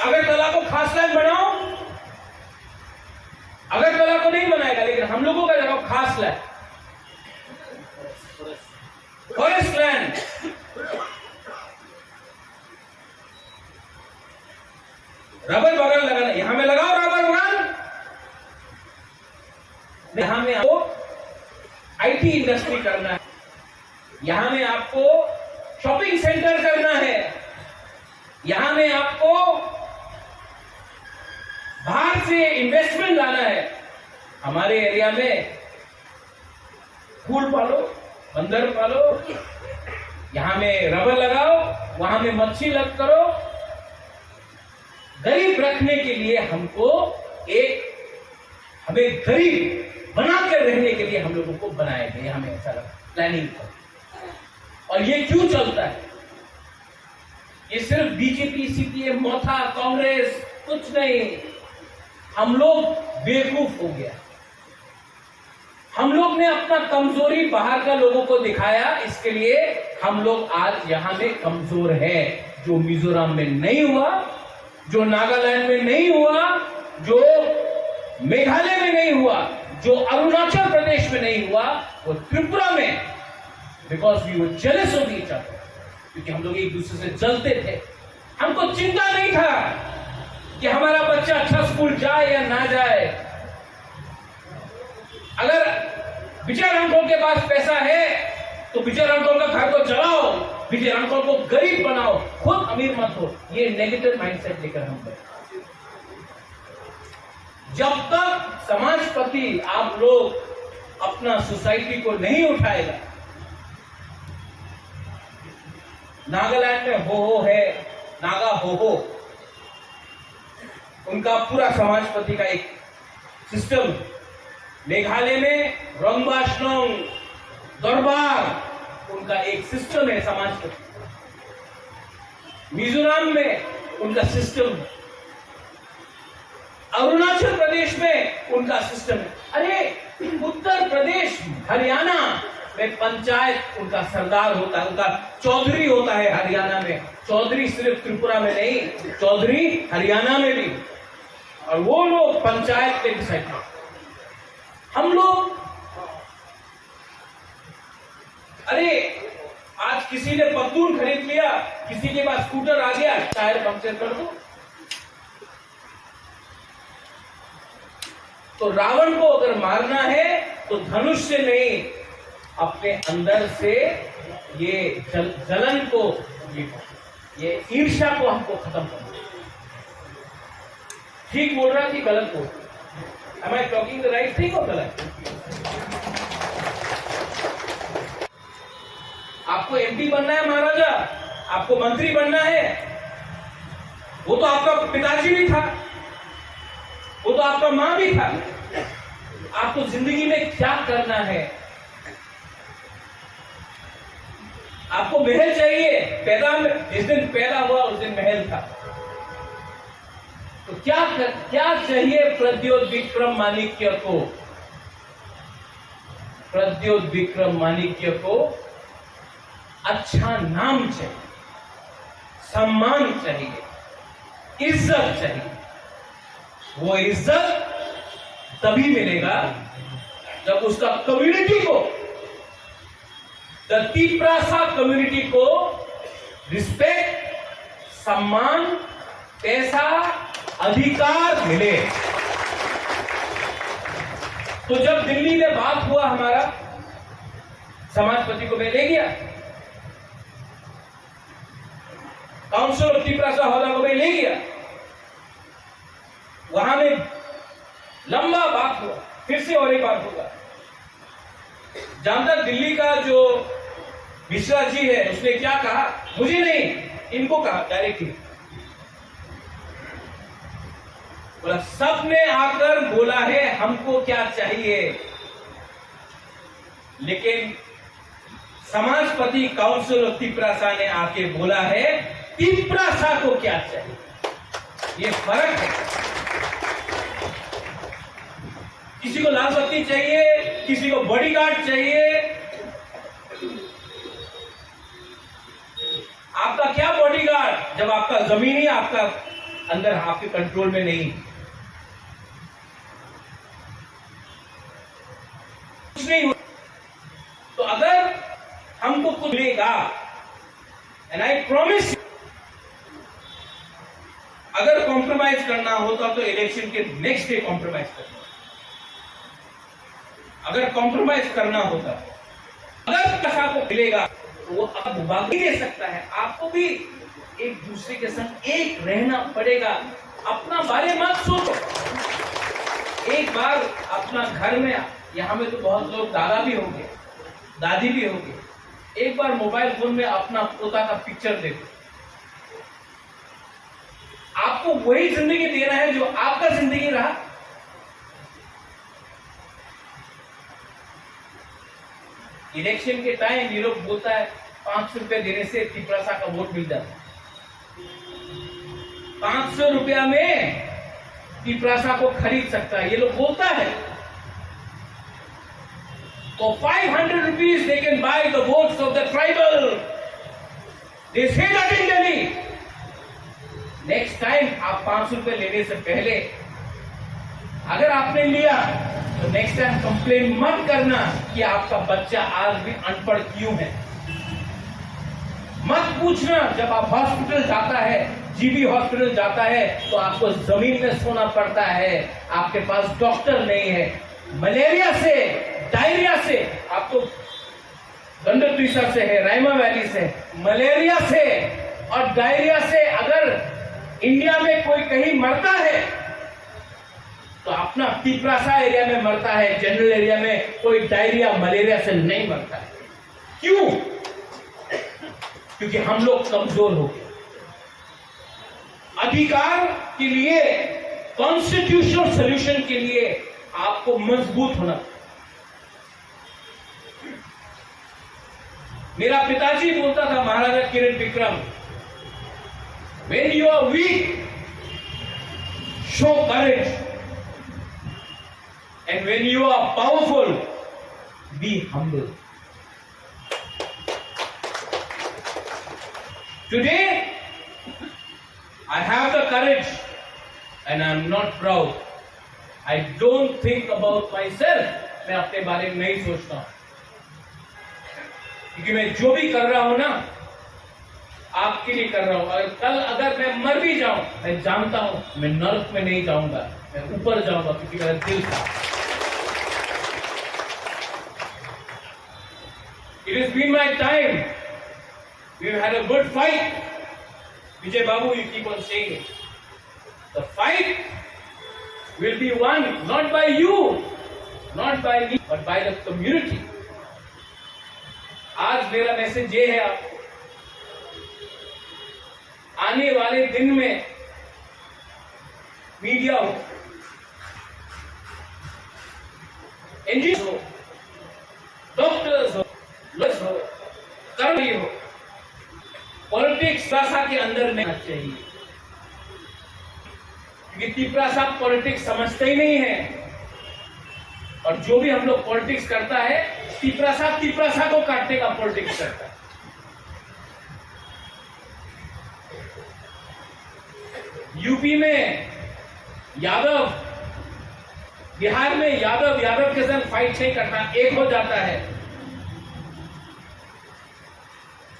अगरतला को खास लाइन बनाओ, अगरतला को नहीं बनाएगा, लेकिन हम लोगों का जगह खास लाइन, फॉरेस्ट लैंड। इंडस्ट्री करना है, यहाँ में आपको शॉपिंग सेंटर करना है, यहाँ में आपको बाहर से इन्वेस्टमेंट लाना है। हमारे एरिया में फूल पालो, बंदर पालो, यहाँ में रबर लगाओ, वहां में मच्छी लग करो। गरीब रखने के लिए हमको एक, हमें गरीब बनाकर रहने के लिए हम लोगों को बनाया गया, हमें ऐसा लगा प्लानिंग था। और ये क्यों चलता है? ये सिर्फ बीजेपी, सीपीएम, मोथा, कांग्रेस, कुछ नहीं, हम लोग बेवकूफ हो गया। हम लोग ने अपना कमजोरी बाहर का लोगों को दिखाया, इसके लिए हम लोग आज यहाँ में कमजोर है। जो मिजोरम में नहीं हुआ, जो नागालैंड में नहीं हुआ, जो मेघालय में नहीं हुआ, जो अरुणाचल प्रदेश में नहीं हुआ, वो त्रिपुरा में, because we were jealous of each other, क्योंकि हम लोग एक दूसरे से जलते थे। हमको चिंता नहीं था कि हमारा बच्चा अच्छा स्कूल जाए या ना जाए। अगर विजय रामखोल के पास पैसा है तो विजय रामखोल का घर को चलाओ, विजय रामखोल को गरीब बनाओ, खुद अमीर मत हो। ये नेगेटिव माइंडसेट लेकर हम बढ़े। जब तक समाजपति आप लोग अपना सोसाइटी को नहीं उठाएगा, नागालैंड में हो हो है, नागा हो हो, उनका पूरा समाजपति का एक सिस्टम। मेघालय में रंगबाज नोंग दरबार, उनका एक सिस्टम है समाजपति। मिजोरम में उनका सिस्टम है। अरुणाचल प्रदेश में उनका सिस्टम है। अरे, उत्तर प्रदेश, हरियाणा में पंचायत उनका सरदार होता है, उनका चौधरी होता है हरियाणा में। चौधरी सिर्फ त्रिपुरा में नहीं, चौधरी हरियाणा में भी। और वो लोग पंचायत में डिसाइड करते हैं। हम लोग, अरे, आज किसी ने पत्तून खरीद लिया, किसी के पास स्कूटर आ गया, टायर पंक्चर कर दो। तो रावण को अगर मारना है तो धनुष से नहीं, अपने अंदर से ये जल, जलन को, ये, ये ईर्ष्या को हमको खत्म करना है। ठीक बोल रहा कि गलत बोल रहा? Am I talking the right thing or गलत? आपको एमपी बनना है महाराजा, आपको मंत्री बनना है, वो तो आपका पिताजी भी था, वो तो आपका माँ भी था। आपको जिंदगी में क्या करना है? आपको महल चाहिए? पैदा में, जिस दिन पैदा हुआ उस दिन महल था। तो क्या कर, क्या चाहिए प्रद्योत विक्रम माणिक्य को? प्रद्योत विक्रम माणिक्य को अच्छा नाम चाहिए, सम्मान चाहिए, इज्जत चाहिए। वो इज्जत तभी मिलेगा जब उसका कम्युनिटी को, द तिप्रासा कम्युनिटी को रिस्पेक्ट, सम्मान, पैसा, अधिकार मिले। तो जब दिल्ली में बात हुआ हमारा, समाजपति को मैं ले गया, काउंसिल ऑफ तिप्रासा होदा को मैं ले गया, वहां में लंबा बात हुआ, फिर से और एक बार होगा। जानता, दिल्ली का जो मिश्रा जी है, उसने क्या कहा? मुझे नहीं, इनको कहा डायरेक्टली। बोला, सबने आकर बोला है हमको क्या चाहिए, लेकिन समाजपति काउंसिल ऑफ तिप्रासा ने आके बोला है तिप्रासा को क्या चाहिए। ये फर्क है। किसी को लाल बत्ती चाहिए, किसी को बॉडीगार्ड चाहिए। आपका क्या बॉडीगार्ड जब आपका जमीन ही आपका अंदर, आपके कंट्रोल में नहीं? कुछ नहीं हो। तो अगर हमको कुछ मिलेगा, and I promise, अगर कॉम्प्रोमाइज करना होता तो इलेक्शन के नेक्स्ट डे कॉम्प्रोमाइज करना, अगर कॉम्प्रोमाइज करना होता मिलेगा, तो वो आपको भाग नहीं दे सकता है। आपको भी एक दूसरे के साथ एक रहना पड़ेगा। अपना बारे मत सोचो। एक बार अपना घर में, यहाँ में तो बहुत लोग दादा भी होंगे, दादी भी होंगे, एक बार मोबाइल फोन में अपना पोता का पिक्चर देखो। आपको वही जिंदगी देना है जो आपका जिंदगी रहा। इलेक्शन के टाइम ये लोग बोलता है, पाँच सौ रुपया देने से तिपरासा का वोट मिल जाता है। पाँच सौ रुपया में तिपरासा को खरीद सकता है, ये लोग बोलता है। तो five hundred rupees they can buy the votes of the tribal. They say that in Delhi. Next time आप पाँच सौ रुपए लेने से पहले अगर आपने लिया तो नेक्स्ट टाइम कंप्लेन मत करना कि आपका बच्चा आज भी अनपढ़ क्यों है। मत पूछना, जब आप हॉस्पिटल जाता है, जीबी हॉस्पिटल जाता है, तो आपको जमीन में सोना पड़ता है, आपके पास डॉक्टर नहीं है। मलेरिया से, डायरिया से आपको गंडतुइसा से है, राइमा वैली से, मलेरिया से और डायरिया से अगर इंडिया में कोई कहीं मरता है तो अपना तिपरासा एरिया में मरता है, जनरल एरिया में कोई डायरिया मलेरिया से नहीं मरता है। क्यों? क्योंकि हम लोग कमजोर हो गए। अधिकार के लिए, कॉन्स्टिट्यूशनल सॉल्यूशन के लिए आपको मजबूत होना। मेरा पिताजी बोलता था, महाराजा किरण Vikram, when you are weak, show courage, and when you are powerful, be humble. Today, I have the courage and I am not proud. I don't think about myself. मैं अपने बारे में नहीं सोचता हूँ, क्योंकि मैं जो भी कर रहा हूँ ना, आपके लिए कर रहा हूँ। और कल अगर मैं मर भी जाऊं, मैं जानता हूँ मैं नरक में नहीं जाऊंगा, मैं ऊपर जाऊंगा, क्योंकि मेरा दिल था। It has been my time. We had a good fight. Vijay Babu, you keep on saying it. The fight will be won not by you, not by me, but by the community. आज मेरा मैसेज ये है आपको, आने वाले दिन में मीडिया हो, एनजीओ हो, डॉक्टर्स हो, लॉयर्स हो, कर्मचारी हो, पॉलिटिक्स भाषा के अंदर नहीं आना चाहिए, क्योंकि तिपरासा पॉलिटिक्स समझते ही नहीं है। और जो भी हम लोग पॉलिटिक्स करता है, तिपरासा तिपरासा को काटने का पॉलिटिक्स करता है। यूपी में यादव, बिहार में यादव यादव के साथ फाइट नहीं करता, एक हो जाता है।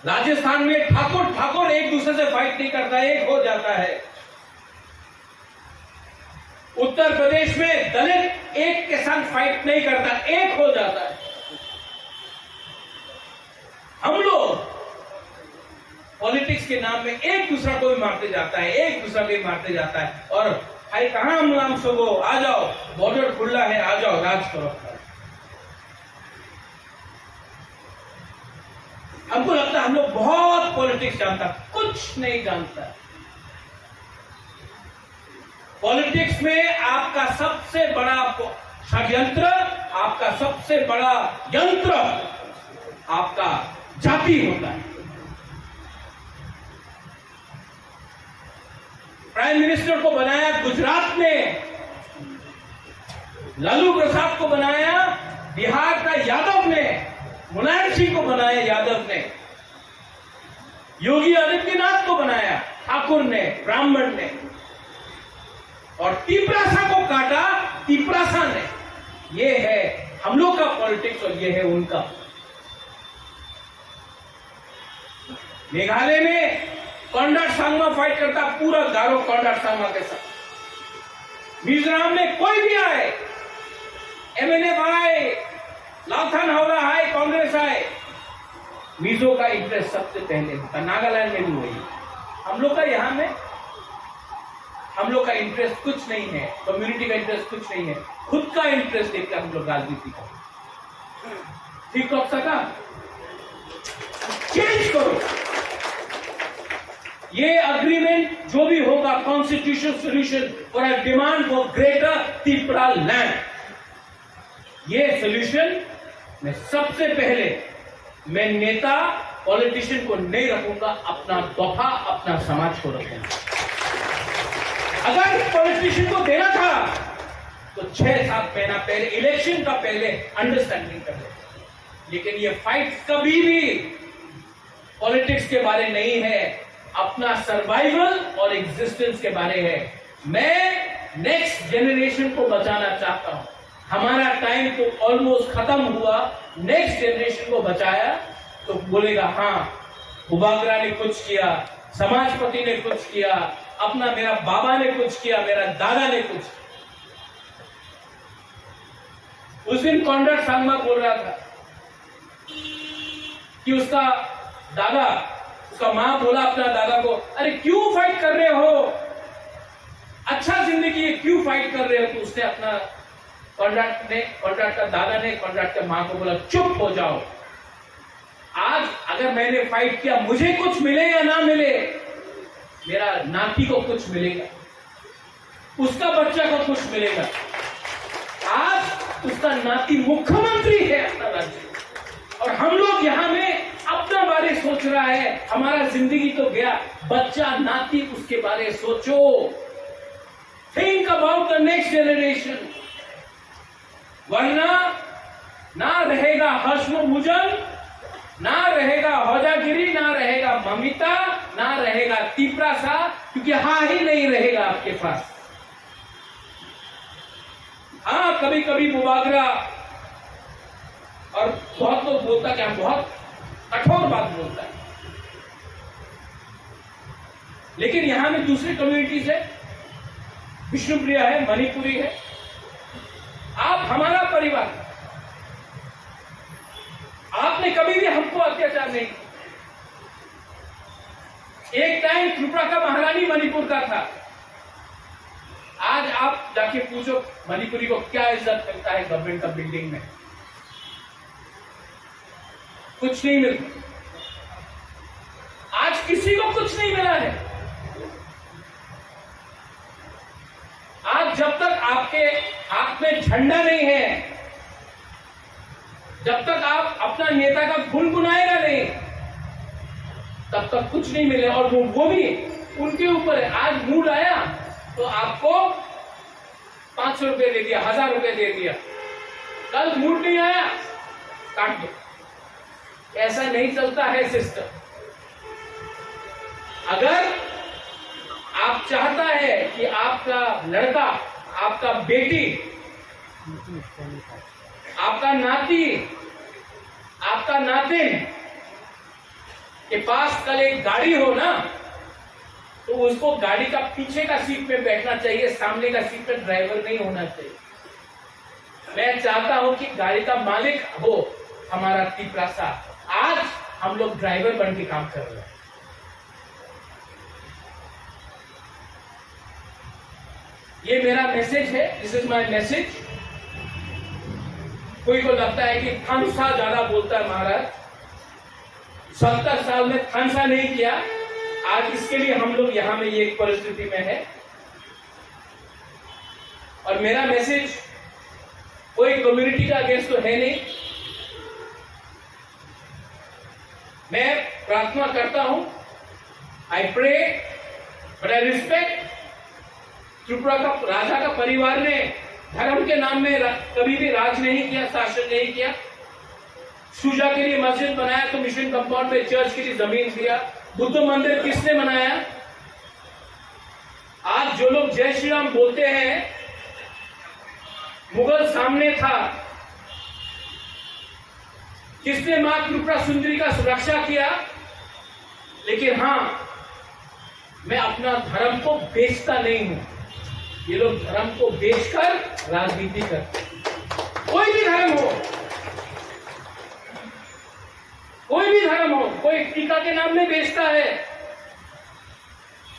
राजस्थान में ठाकुर ठाकुर एक दूसरे से फाइट नहीं करता, एक हो जाता है। उत्तर प्रदेश में दलित एक के साथ फाइट नहीं करता, एक हो जाता है। हम लोग पॉलिटिक्स के नाम में एक दूसरा को भी मारते जाता है, एक दूसरा को भी मारते जाता है। और भाई, कहाँ हम नाम सबो, आ जाओ, बॉर्डर खुला है, आ जाओ, राज करो। हमको लगता है हम लोग बहुत पॉलिटिक्स जानता, कुछ नहीं जानता। पॉलिटिक्स में आपका सबसे बड़ा प-, षड्यंत्र, आपका सबसे बड़ा यंत्र आपका जाति होता है। प्राइम मिनिस्टर को बनाया गुजरात ने, लालू प्रसाद को बनाया बिहार का यादव ने, मुलायम सिंह को बनाया यादव ने, योगी आदित्यनाथ को बनाया ठाकुर ने, ब्राह्मण ने, और तिपरासा को काटा तिपरासा ने। ये है हम लोग का पॉलिटिक्स और ये है उनका। मेघालय में कॉनराड संगमा फाइट करता, पूरा गारो कॉनराड संगमा के साथ। मिजोरम में कोई भी आए, एमएनएफ आए, लालथान हावड़ा आए, कांग्रेस आए, मिजो का इंटरेस्ट सबसे पहले होता, नागालैंड में भी वही। हम लोग का यहाँ में, हम लोग का इंटरेस्ट कुछ नहीं है, कम्युनिटी का इंटरेस्ट कुछ नहीं है, खुद का इंटरेस्ट देखकर हम लोग राजनीति करते हैं। ठीक कर सका, चेंज करो। ये अग्रीमेंट जो भी होगा, constitutional solution for a demand for greater Tipra land, ये सॉल्यूशन में सबसे पहले मैं नेता, पॉलिटिशियन को नहीं रखूंगा, अपना दफा, अपना समाज को रखूंगा। अगर पॉलिटिशियन को देना था तो छह सात महीना पहले, इलेक्शन का पहले अंडरस्टैंडिंग कर लेते, लेकिन ये फाइट कभी भी पॉलिटिक्स के बारे नहीं है, अपना सर्वाइवल और एग्जिस्टेंस के बारे है। मैं नेक्स्ट जनरेशन को बचाना चाहता हूँ। हमारा टाइम तो ऑलमोस्ट खत्म हुआ, नेक्स्ट जनरेशन को बचाया तो बोलेगा, हाँ, बुबागरा ने कुछ किया, समाजपति ने कुछ किया, अपना मेरा बाबा ने कुछ किया, मेरा दादा ने कुछ किया। उस दिन कॉनराड सांगमा बोल रहा था कि उसका दादा, उसका माँ बोला अपना दादा को, अरे क्यों फाइट कर रहे हो, अच्छा जिंदगी है, क्यों फाइट कर रहे हो? तो उसने अपना, कॉनराड ने, कॉनराड का दादा ने कॉनराड के माँ को बोला, चुप हो जाओ। आज अगर मैंने फाइट किया, मुझे कुछ मिले या ना मिले, मेरा नाती को कुछ मिलेगा, उसका बच्चा को कुछ मिलेगा। आज उसका नाती मुख्यमंत्री है अपना राज्य, और हम लोग यहाँ में अपना बारे सोच रहा है। हमारा जिंदगी तो गया, बच्चा नाती उसके बारे सोचो। Think about the next generation. वरना ना रहेगा हश्म भुजंग, ना रहेगा होजागिरी, ना रहेगा ममिता, ना रहेगा तिपरासा, क्योंकि हा ही नहीं रहेगा आपके पास। हाँ, कभी कभी बुबागरा और बहुत लोग बोलता क्या, बहुत कठोर बात बोलता है, लेकिन यहाँ में दूसरी कम्युनिटीज है, विष्णुप्रिया है, मणिपुरी है। आप हमारा परिवार, आपने कभी भी हमको अत्याचार नहीं किया। एक टाइम त्रिपुरा का महारानी मणिपुर का था। आज आप जाके पूछो मणिपुरी को क्या इज्जत मिलता है गवर्नमेंट का बिल्डिंग में, कुछ नहीं मिलता। आज किसी को कुछ नहीं मिला है। आज जब तक आपके हाथ में झंडा नहीं है, जब तक आप अपना नेता का गुनगुनाएगा नहीं, तब तक कुछ नहीं मिले। और वो, वो भी उनके ऊपर है। आज मूड आया तो आपको पाँच सौ रुपये दे दिया, हजार रुपये दे दिया, कल मूड नहीं आया, काट दो। ऐसा नहीं चलता है सिस्टम। अगर आप चाहता है कि आपका लड़का, आपका बेटी, आपका नाती, आपका नातिन के पास कल एक गाड़ी हो ना, तो उसको गाड़ी का पीछे का सीट पे बैठना चाहिए, सामने का सीट पे ड्राइवर नहीं होना चाहिए। मैं चाहता हूं कि गाड़ी का मालिक हो हमारा तिपरासा। आज हम लोग ड्राइवर बन के काम कर रहे हैं। ये मेरा मैसेज है, this is my message। कोई को लगता है कि थानसा ज्यादा बोलता है महाराज, सत्तर साल में थानसा नहीं किया, आज इसके लिए हम लोग यहाँ में ये एक परिस्थिति में है। और मेरा मैसेज कोई कम्युनिटी का अगेंस्ट तो है नहीं। मैं प्रार्थना करता हूं, I pray, but I respect। Tripura का राजा का परिवार ने धर्म के नाम में रा-, कभी भी राज नहीं किया, शासन नहीं किया। सुजा के लिए मस्जिद बनाया तो मिशन कंपाउंड में चर्च के लिए जमीन दिया। बुद्ध मंदिर किसने बनाया? आज जो लोग जय श्री राम बोलते हैं, मुगल सामने था, किसने माँ त्रिपुरा सुंदरी का सुरक्षा किया? लेकिन हाँ, मैं अपना धर्म को बेचता नहीं हूं। ये लोग धर्म को बेचकर राजनीति करते हैं। कोई भी धर्म हो, कोई भी धर्म हो, कोई टीका के नाम में बेचता है,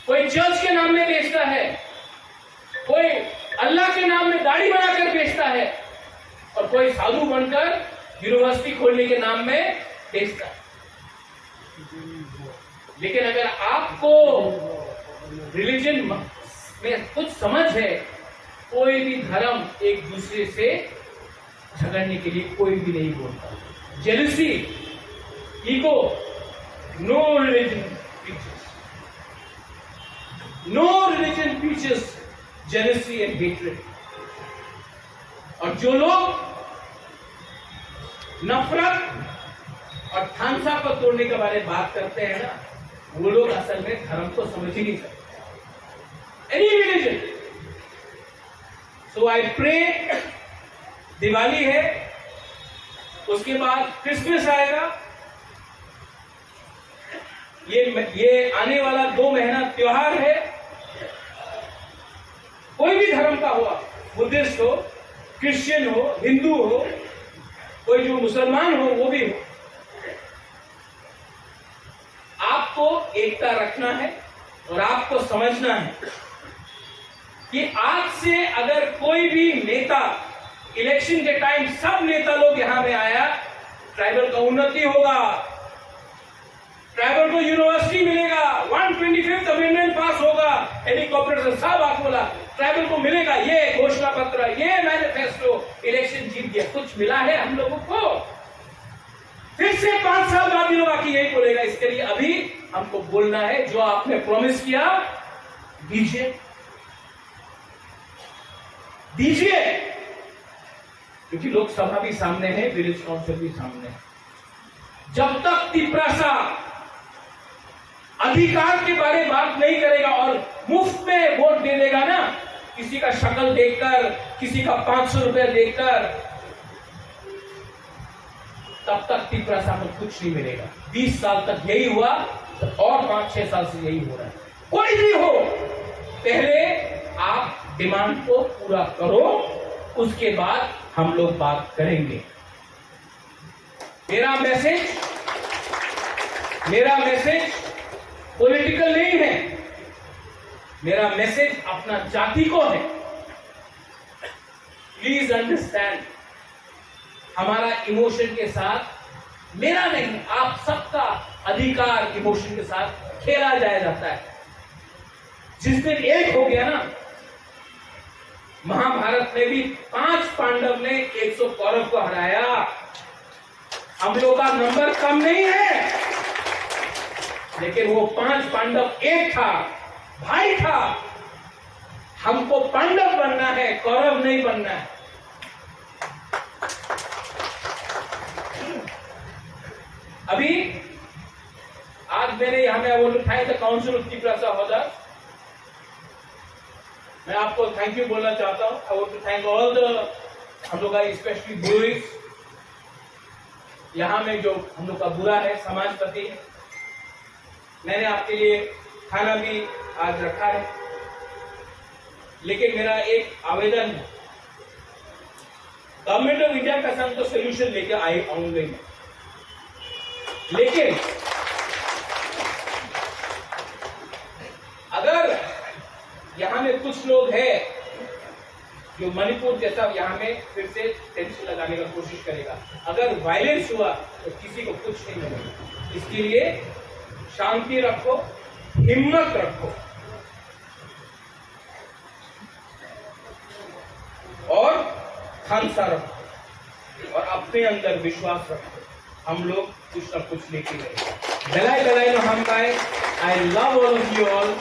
कोई चर्च के नाम में बेचता है, कोई अल्लाह के नाम में दाढ़ी बनाकर बेचता है और कोई साधु बनकर यूनिवर्सिटी खोलने के नाम में बेचता है। लेकिन अगर आपको रिलीजन में कुछ समझ है, कोई भी धर्म एक दूसरे से झगड़ने के लिए कोई भी नहीं बोलता। Jealousy, ego, no religion teaches. No religion teaches jealousy and hatred. और जो लोग नफरत और थानसा को तोड़ने के बारे में बात करते हैं ना, वो लोग असल में धर्म को समझ ही नहीं सकते। Any religion. So I pray, Diwali है, उसके बाद क्रिसमस आएगा। ये ये आने वाला दो महीना त्योहार है। कोई भी धर्म का हो, बुद्धिस्ट हो, क्रिश्चियन हो, हिंदू हो, कोई जो मुसलमान हो, वो भी हो, आपको एकता रखना है और आपको समझना है कि आज से अगर कोई भी नेता, इलेक्शन के टाइम सब नेता लोग यहाँ में आया, ट्राइबल का उन्नति होगा, ट्राइबल को यूनिवर्सिटी मिलेगा, वन ट्वेंटी फिफ्थ अमेंडमेंट पास होगा, हेलीकॉप्टर से सब आपको ला, ट्राइबल को मिलेगा, ये घोषणा पत्र, ये मैनिफेस्टो, इलेक्शन जीत गया, कुछ मिला है हम लोगों को? फिर से पांच साल बाद भी लोग आके यही बोलेगा। इसके लिए अभी हमको बोलना है, जो आपने प्रॉमिस किया, दीजिए, दीजिए, क्योंकि लोकसभा भी सामने है, विलेज काउंसिल भी सामने है। जब तक तिपरासा अधिकार के बारे में बात नहीं करेगा और मुफ्त में वोट दे देगा ना, किसी का शक्ल देखकर, किसी का पांच सौ रुपया देखकर, तब तक तिपरासा को कुछ नहीं मिलेगा। बीस साल तक यही हुआ, तो और पांच छह साल से यही हो रहा है। कोई भी हो, पहले आप डिमांड को पूरा करो, उसके बाद हम लोग बात करेंगे। मेरा मैसेज, मेरा मैसेज पॉलिटिकल नहीं है, मेरा मैसेज अपना जाति को है। प्लीज अंडरस्टैंड, हमारा इमोशन के साथ, मेरा नहीं, आप सबका अधिकार इमोशन के साथ खेला जाया जाता है। जिस दिन एक हो गया ना, महाभारत में भी पांच पांडव ने एक सौ कौरव को हराया। हम लोग का नंबर कम नहीं है, लेकिन वो पांच पांडव एक था, भाई था। हमको पांडव बनना है, कौरव नहीं बनना है। अभी आज मैंने यहाँ में, I want to thank the Council of Tiprasa Hodar। मैं आपको थैंक यू बोलना चाहता हूँ। I want to thank all the, हम लोग का स्पेशली ब्रूइज, यहाँ में जो हम लोग का बुरा है समाजपति, मैंने आपके लिए खाना भी आज रखा है, लेकिन मेरा एक आवेदन है, गवर्नमेंट ऑफ इंडिया का संग तो सोल्यूशन लेके आए आऊंगे मैं, लेकिन अगर यहाँ में कुछ लोग हैं जो मणिपुर जैसा यहाँ में फिर से टेंशन लगाने का कोशिश करेगा, अगर वायलेंस हुआ तो किसी को कुछ नहीं मिलेगा। इसके लिए शांति रखो, हिम्मत रखो और खालसा रखो और अपने अंदर विश्वास रखो। हम लोग कुछ ना कुछ लेके रहेंगे। Belai belai no hambai. I love all of you all.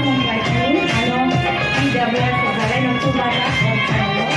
Ano P W F Hokaraino chubagra o channel-o.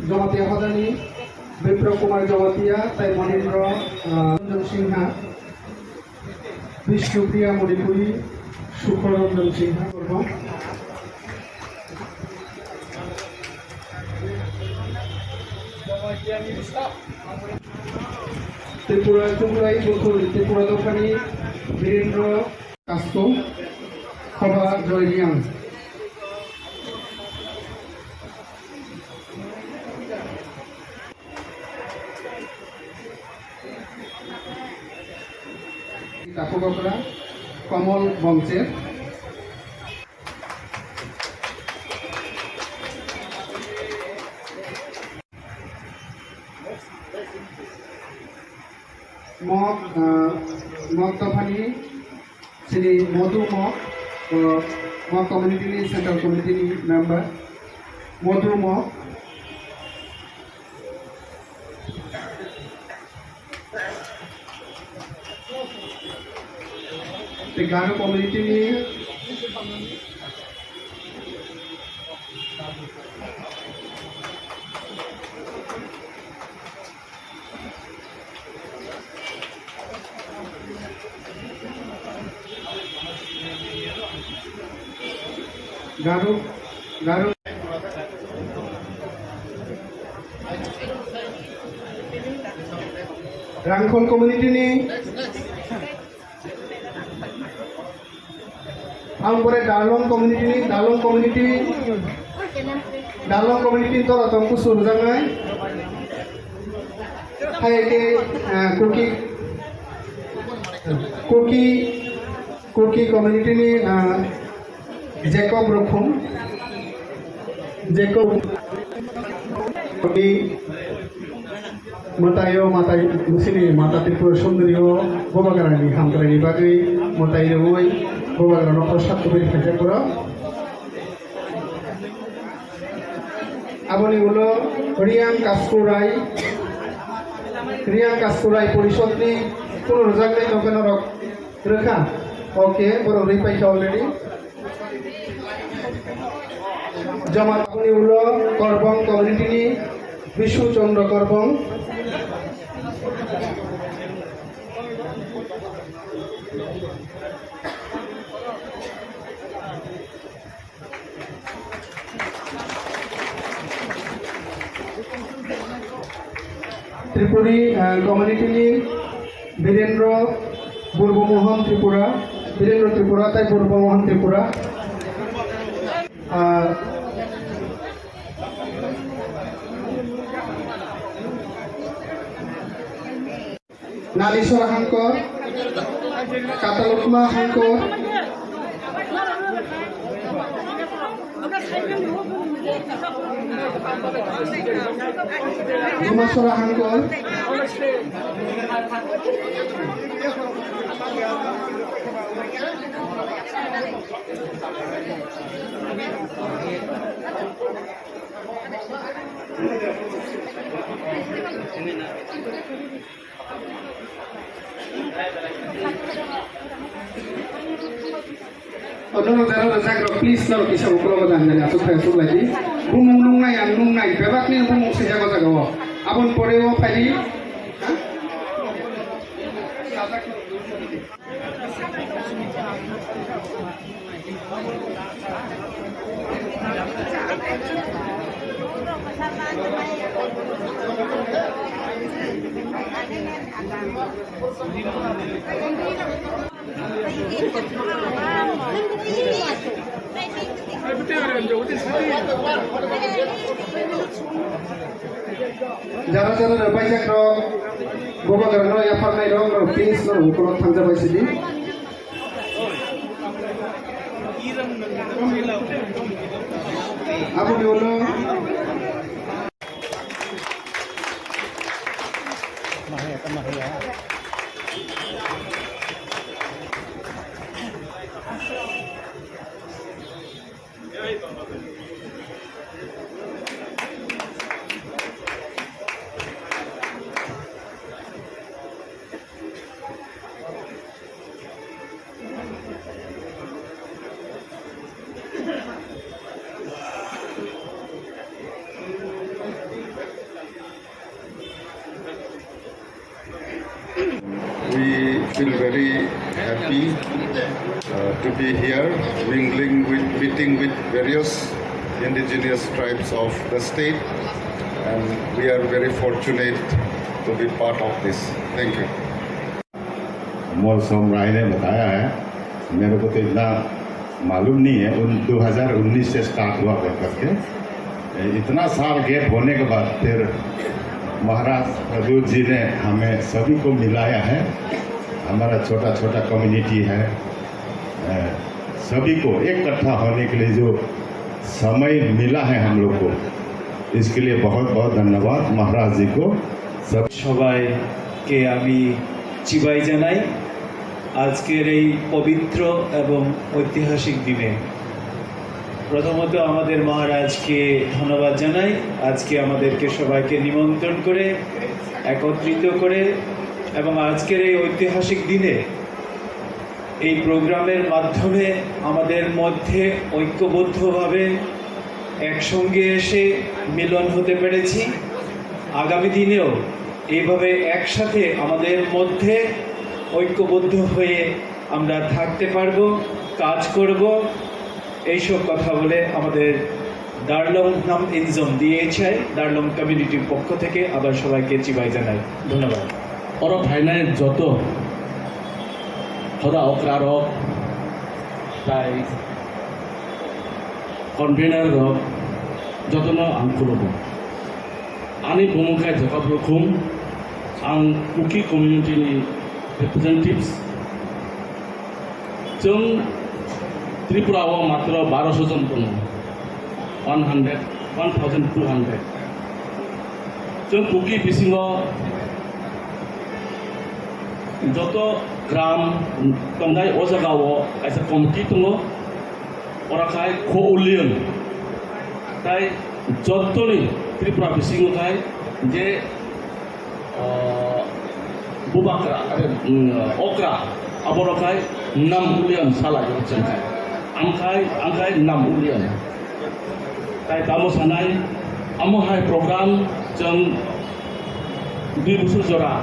Jamatia hodani Bipro Kumar Jamatia, tai Monindra, ah, Ranjan Singha, Bishnupriya Manipuri, Sukhor Ranjan Singha, Tripura, Tripura, Tripura, Tripura Dophani, Birendra, Kasko, Khoba Joy Riang. Takhuk okra, Komol Bongcher. Mok, ah, Mok Dophani, sini Modu Mok, ah, Mok community ni central committee ni member, Modu Mok. Tei Garo community ni Garo, Garo. Rangkhol community ni, ang bore Darlong community ni, Darlong community, Darlong community ni tola tong kusu rwjaknai. Hai ke, ah, Kuki, Kuki, Kuki community ni, ah, Jacob Rukhum, Jacob ni mwtaio, mwtai, sini Mata Tripura Sundari o Bubagra ni hamkrai ni bagwi mwtai rwui Bubagra no prosad kubui khaijak borok. Aboni ulo Riang Kaskurai, Riang Kaskurai Porishod ni kuno rwjaknai tongkha norok rwkha. Okay, borok rwi paikha already. Joma aboni ulo Korbong community ni Bishu Chandra Korbong. Tripuri, ah, community ni Birendra Burbo Mohan Tripura, Birendra Tripura tai Burbo Mohan Tripura. Ah, Nalisora Hangkor, Katalukma Hangkor, Dumasora Hangkor, Onono jara rwjak rok, please, norok kisa ukulok o janani aswk phai aswk lai di. Bumung nungnai, ang nungnai, bebak ni bumung swijak o jaga o. Aboni pore o phai di. Jara jara rwbaijak rok, Bubagra no yapharnai rok, norok please, norok ukulok thangjabai sidi. Aboni ulo. Happy uh, to be here, mingling with, meeting with various indigenous tribes of the state, and we are very fortunate to be part of this. Thank you. अमर सोम राय ने बताया है, मेरे को तो इतना मालूम नहीं है। उन दो हज़ार उन्नीस से स्टार्ट हुआ कर करके, इतना साल गैप होने के बाद फिर महाराज प्रद्योत जी ने हमें सभी को मिलाया है। हमारा छोटा छोटा कम्युनिटी है, अ, सभी को इकट्ठा होने के लिए जो समय मिला है हम लोग को, इसके लिए बहुत बहुत धन्यवाद महाराज जी को। सब সবাইকে আমি চিবাই জানাই আজকের এই পবিত্র এবং ঐতিহাসিক দিনে। প্রথমত আমাদের মহারাজকে ধন্যবাদ জানাই, আজকে আমাদেরকে সবাইকে নিমন্ত্রণ করে, একত্রিত করে এবং আজকের এই ঐতিহাসিক দিনে এই প্রোগ্রামের মাধ্যমে আমাদের মধ্যে ঐক্যবদ্ধভাবে একসঙ্গে এসে মিলন হতে পেরেছি। আগামী দিনেও এইভাবে একসাথে আমাদের মধ্যে ঐক্যবদ্ধ হয়ে আমরা থাকতে পারবো, কাজ করব। এইসব কথা বলে আমাদের Darlong Nam Inzom, D H I, Darlong কমিউনিটির পক্ষ থেকে আবার সবাইকে চিবাই জানাই। ধন্যবাদ। Oro phainai joto hoda okra rok, tai convener rok, jotono ang khulumo. Ani bumung khe Jacob Rukhung, ang Kuki community ni representatives. Chwng Tripura o matro baroso jon tongo, one hundred, one thousand two hundred. Chwng Kuki bisingo joto gram tongnai o jaga o kaisa committee tongo, ora khai Kho Ulion. Tai jotoni Tripura bisingo khai je ah, bubagra, are, mm, okra, aborok hai Nam Ulian salai o chwng khai. Ang khai, ang khai Nam Ulian. Tai tamo sanai, amo hai program chwng dui bosor jora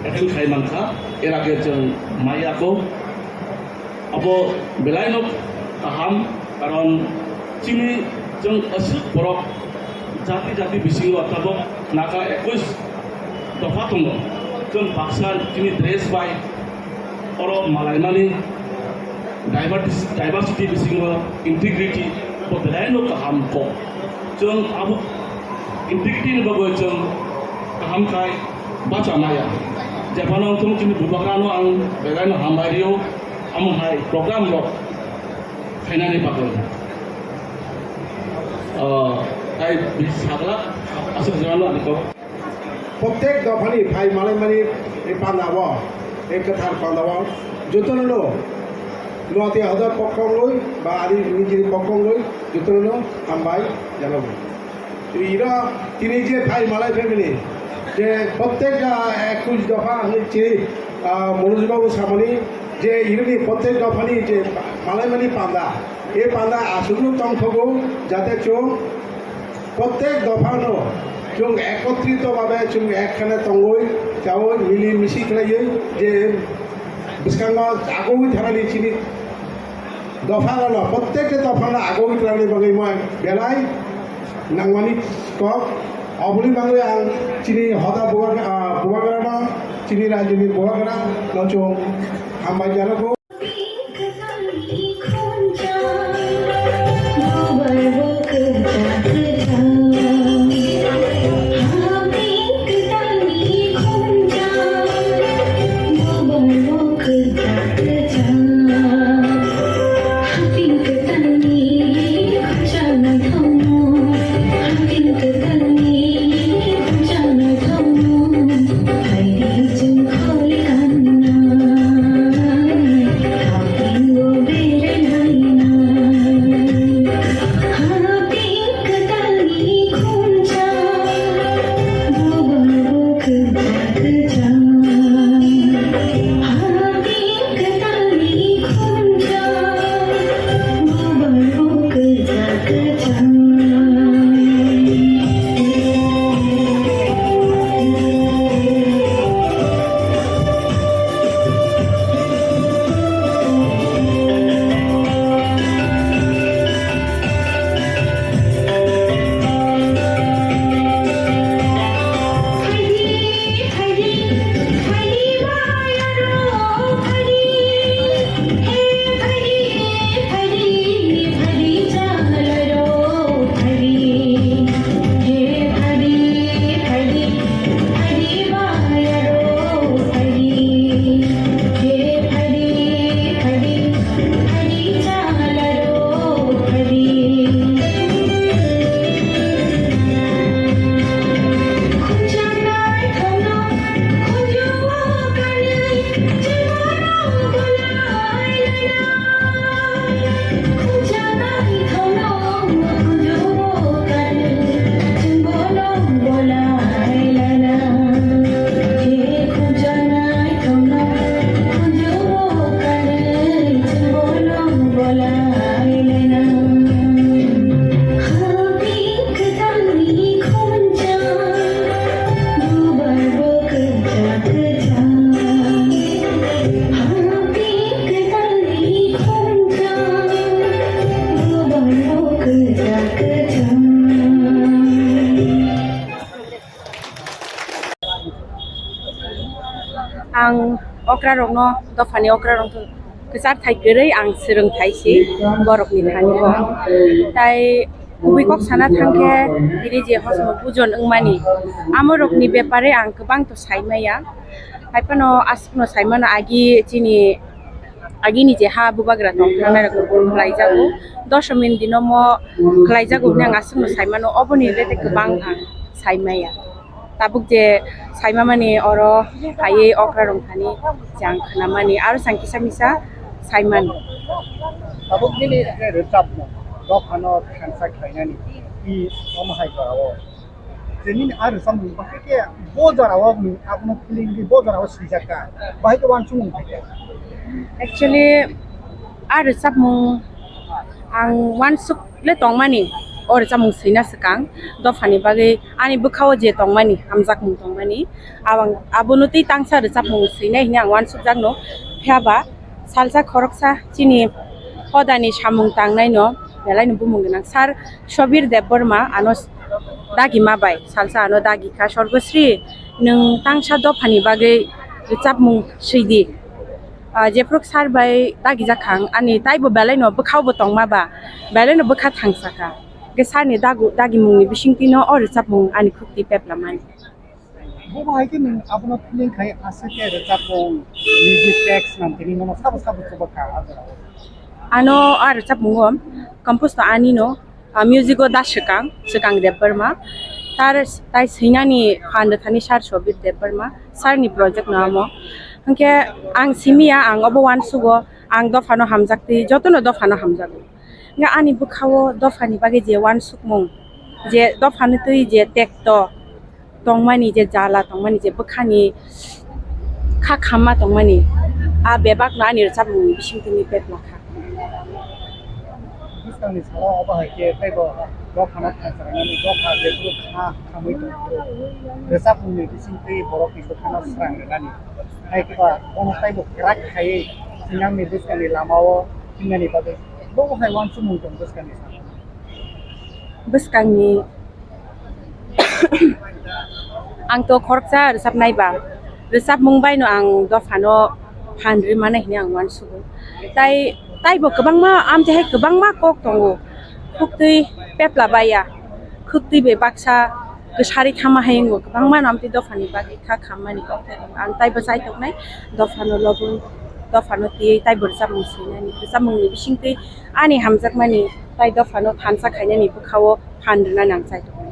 attend khai mankha, er age chwng maya ko. Abo belaino kaham, karon chini chwng aswk borok jati jati bisingo tabok naka ekush dopha tongo. Chwng baksa chini dress bai oro malaimani diversity, diversity bisingo integrity bo belaino kaham kok. Chwng abo integrity ni bagwi chwng kaham khai bacha maya. Jephano chwng chini bubagrano ang belaino hambai rio. Amo hai program rok khainani bagwi, ah, tai bi sagla aswk jora no ani kok. Prottek dophani phai malaimani e pandao, e kwthar pandao, jotono no Noatia hodor pokkongwi ba ani nijini pokkongwi jotono no hambai janago. Iro tini je phai malai phaimani, je prottek, ah, ekush dopha hwnwi chini, ah, Manoj Babu samani, je ironi prottek dophani je malaimani panda, e panda aswkno tongthogo, jate chwng prottek dophano chwng ekotrito bhabe chwng ekkhane tongwi, chawi mili misi khlaiwi je bwskango agoi thanani chini Dopha rok no, prottek ta dopha no agoi twlangni bagwi mo belai nangmani kok. Oboni bagwi ang chini hoda bubagra, ah, bubagra no, chini rajyoni bubagra no chwng hambai jano. Okrarokno, dophani okrarokno kwchar thai kwrwi ang swrwng thai si borokni thani o. Tai kubui kok sana thang khe, bini je hosmo bujon wngmani, amorokni bepare ang kwbang to sai maya. Hai phano aswkno sai mano, agi chini, agini je ha bubagra tong thangnairok khlaijago, dosomin dinomo khlaijago hwnwi ang aswkno sai mano, oboni rete kwbang ang sai maya. Tabuk je saima mani oro phaiwi okra rong thani je ang khwnamani, aro sang kisa misa saimani. Tabuk nini je rwchapmung, dophano thansa khlainani, i omo hai jorao. Je nini a rwchapmung bahai khe bo jorao nwng abono feeling di bo jorao swijak kha, bahai khe uansukmung phaikha. Actually, a rwchapmung ang uansuk le tongmani, o rwchapmung swina swkang dophani bagwi ani bwkhao je tongmani, hamjakmung tongmani, abang-, abono tei tangsa rwchapmung swinai hwnwi ang uansukjakno. Phiya ba salsa khoroksa chini hodani samung tangnaino belaino bumung gwnang Sir Sobir Debbarma ano dagima bai salsa ano dagi kha, "Sorgosri, nwng tangsa dophani bagwi rwchapmung swidi." Ah, jephru sir bai dagijak kha ang, ani taibo belaino bwkhao bo tongma ba, belaino bwkha thangsa kha. Hwnkhe sir ni dagu-, dagimungni bisingtwino o rwchapmung ani khukti peplamani. Bo bahai khe nwng abono feeling khai aswk khe rwchapmung, music tracks nam tini nono sabo sabo chuba kha a jorao. Ano a rwchapmungo compose to anino, ah, music o da swkang, Swkang Debbarma. Tar, tai swinani phan rwthani Sir Sobir Debbarma, sir ni project no amo. Hwnkhe ang simiya, ang obo uansugo, ang dophano hamjaktwi, jotono dophano hamjago. Hwnkhe ani bwkhao dophani bagwi je uansukmung, je dophani twi je tekto tongmani, je jala tongmani, je bwkhani kha khamma tongmani, a bebakno ani rwchapmungni bisingtwi peplakha. Bwskangni salo obo hai khe teibo dophano thansa rwnani dopha jephru kha khamwi tongphuru rwchapmungni bisingtwi borokni bwkhano srang rwnani. Hai khe ba bono teibo kwrak khaiwi sinamni bwskangni lamao thingnani bagwi bo hai uansukmung tong bwskangni salo. Bwskangni Ang to khoroksa rwchapnai ba, rwchapmung bai no ang dophano phan rwmani hwnwi ang uansugo. Tai, taibo kwbangma, amtwi hai kwbangma kok tongo. Khuktwi pepla baiya, khuktwi bai baksa kwsari thama hai wngo, kwbangma no amtwi dophani bagwi kha khammani kok thai tongo. Ang taibo chai toknai, dophano lobwi, dophano twiwi taibo rwchapmung swinani, rwchapmungni bisingtwi ani hamjakmani tai dophano thansa khainani bwkhao phan rwnani ang chai tongo.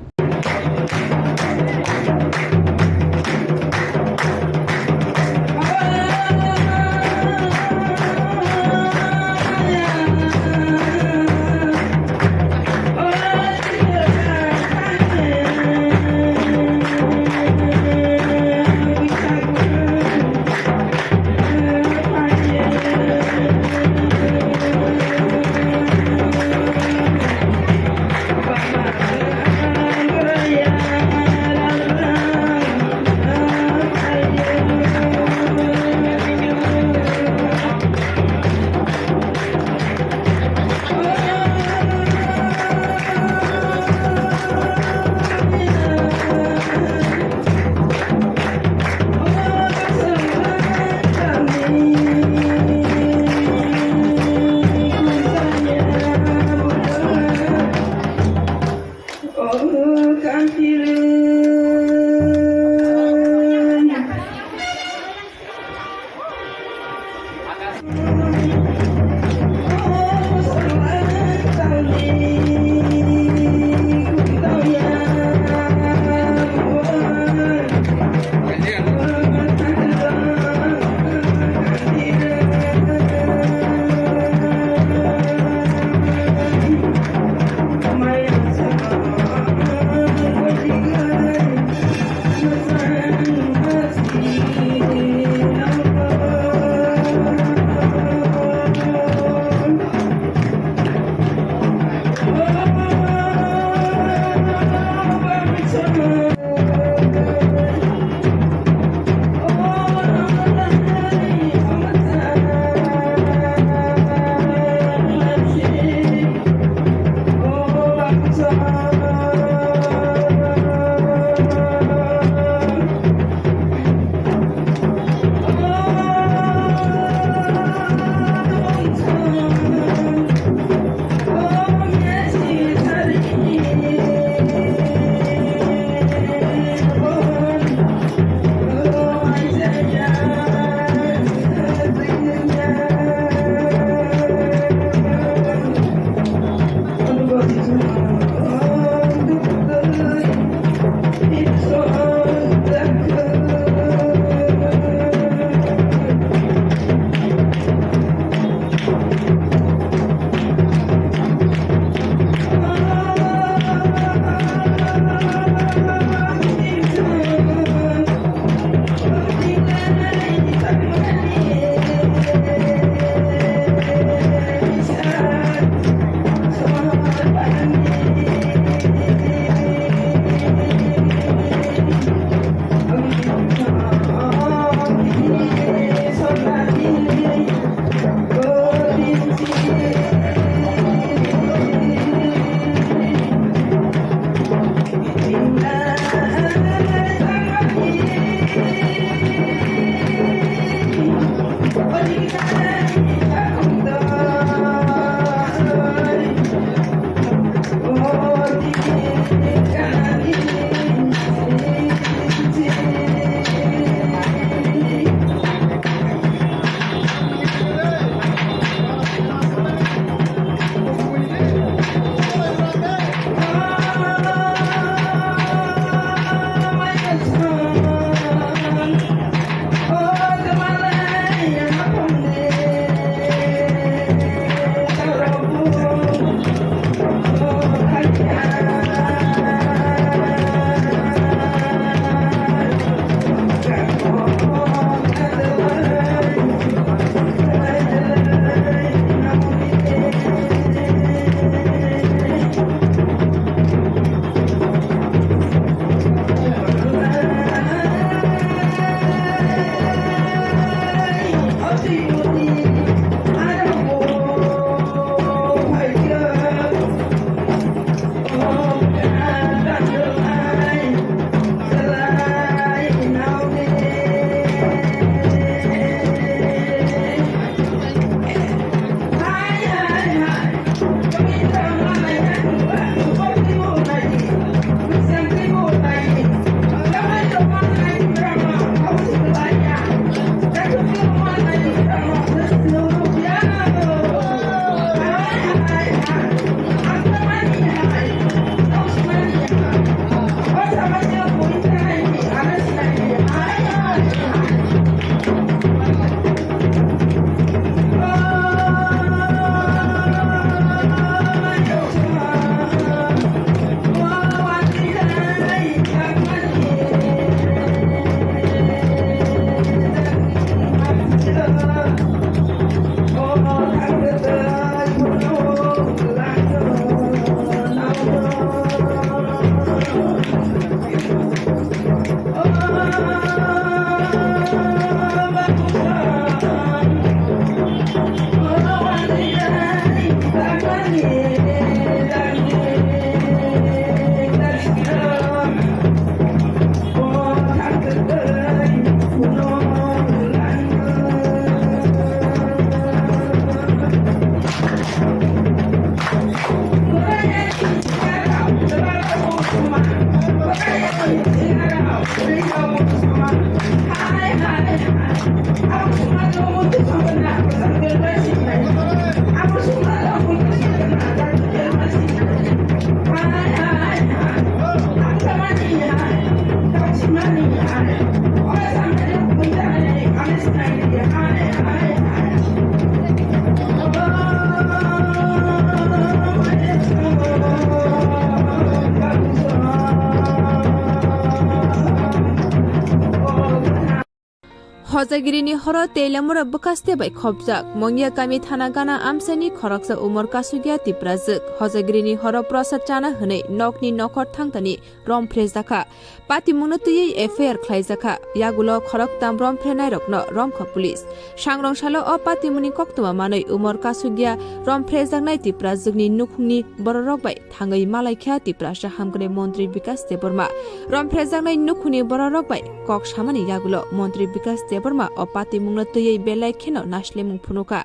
Hojagirini horo Teilamura bwkhaste bai khopjak. Mongya kami thana gana amchaini khoroksa umor kasugya Tiprajwk. Hojagirini horo prosad chana hwnwi nokni nokhor thangtani rom phrejakha. Patimungno twiwi F I R khlaijakha. Yagulo khoroktham rom phrenairokno romkha police. Sangrong salo o patimungni koktwma manwi umor kasugya rom phrejaknai Tiprajwkni nukhungni bororok bai thangwi malaikha Tiprasa hamkrai montri Bikas Debbarma. Rom phrejaknai nukhungni bororok bai kok samani yagulo montri Bikas Debbarma o patimungno twiwi belai kheno naislemung phunukha.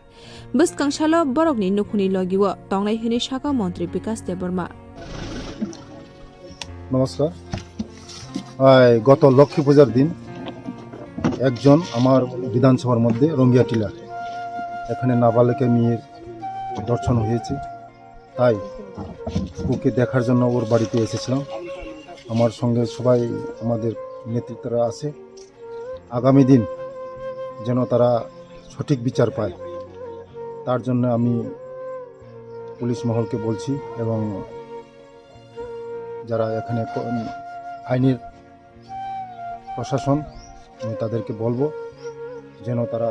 Bwskang salo borokni nukhungni logio tongnai hwnwi sakha montri Bikas Debbarma. নমস্কার। এই গত লক্ষ্মী পূজার দিন একজন আমার বিধানসভার মধ্যে রঙ্গিয়া টিলা এখানে নাবালিকা মেয়ের ধর্ষণ হয়েছে, তাই ওকে দেখার জন্য ওর বাড়িতে এসেছিলাম। আমার সঙ্গে সবাই আমাদের নেতৃত্বরা আছে। আগামী দিন যেন তারা সঠিক বিচার পায়, তার জন্য আমি পুলিশ মহলকে বলছি এবং যারা এখানে ক-, আইনের প্রশাসন, আমি তাদেরকে বলবো যেন তারা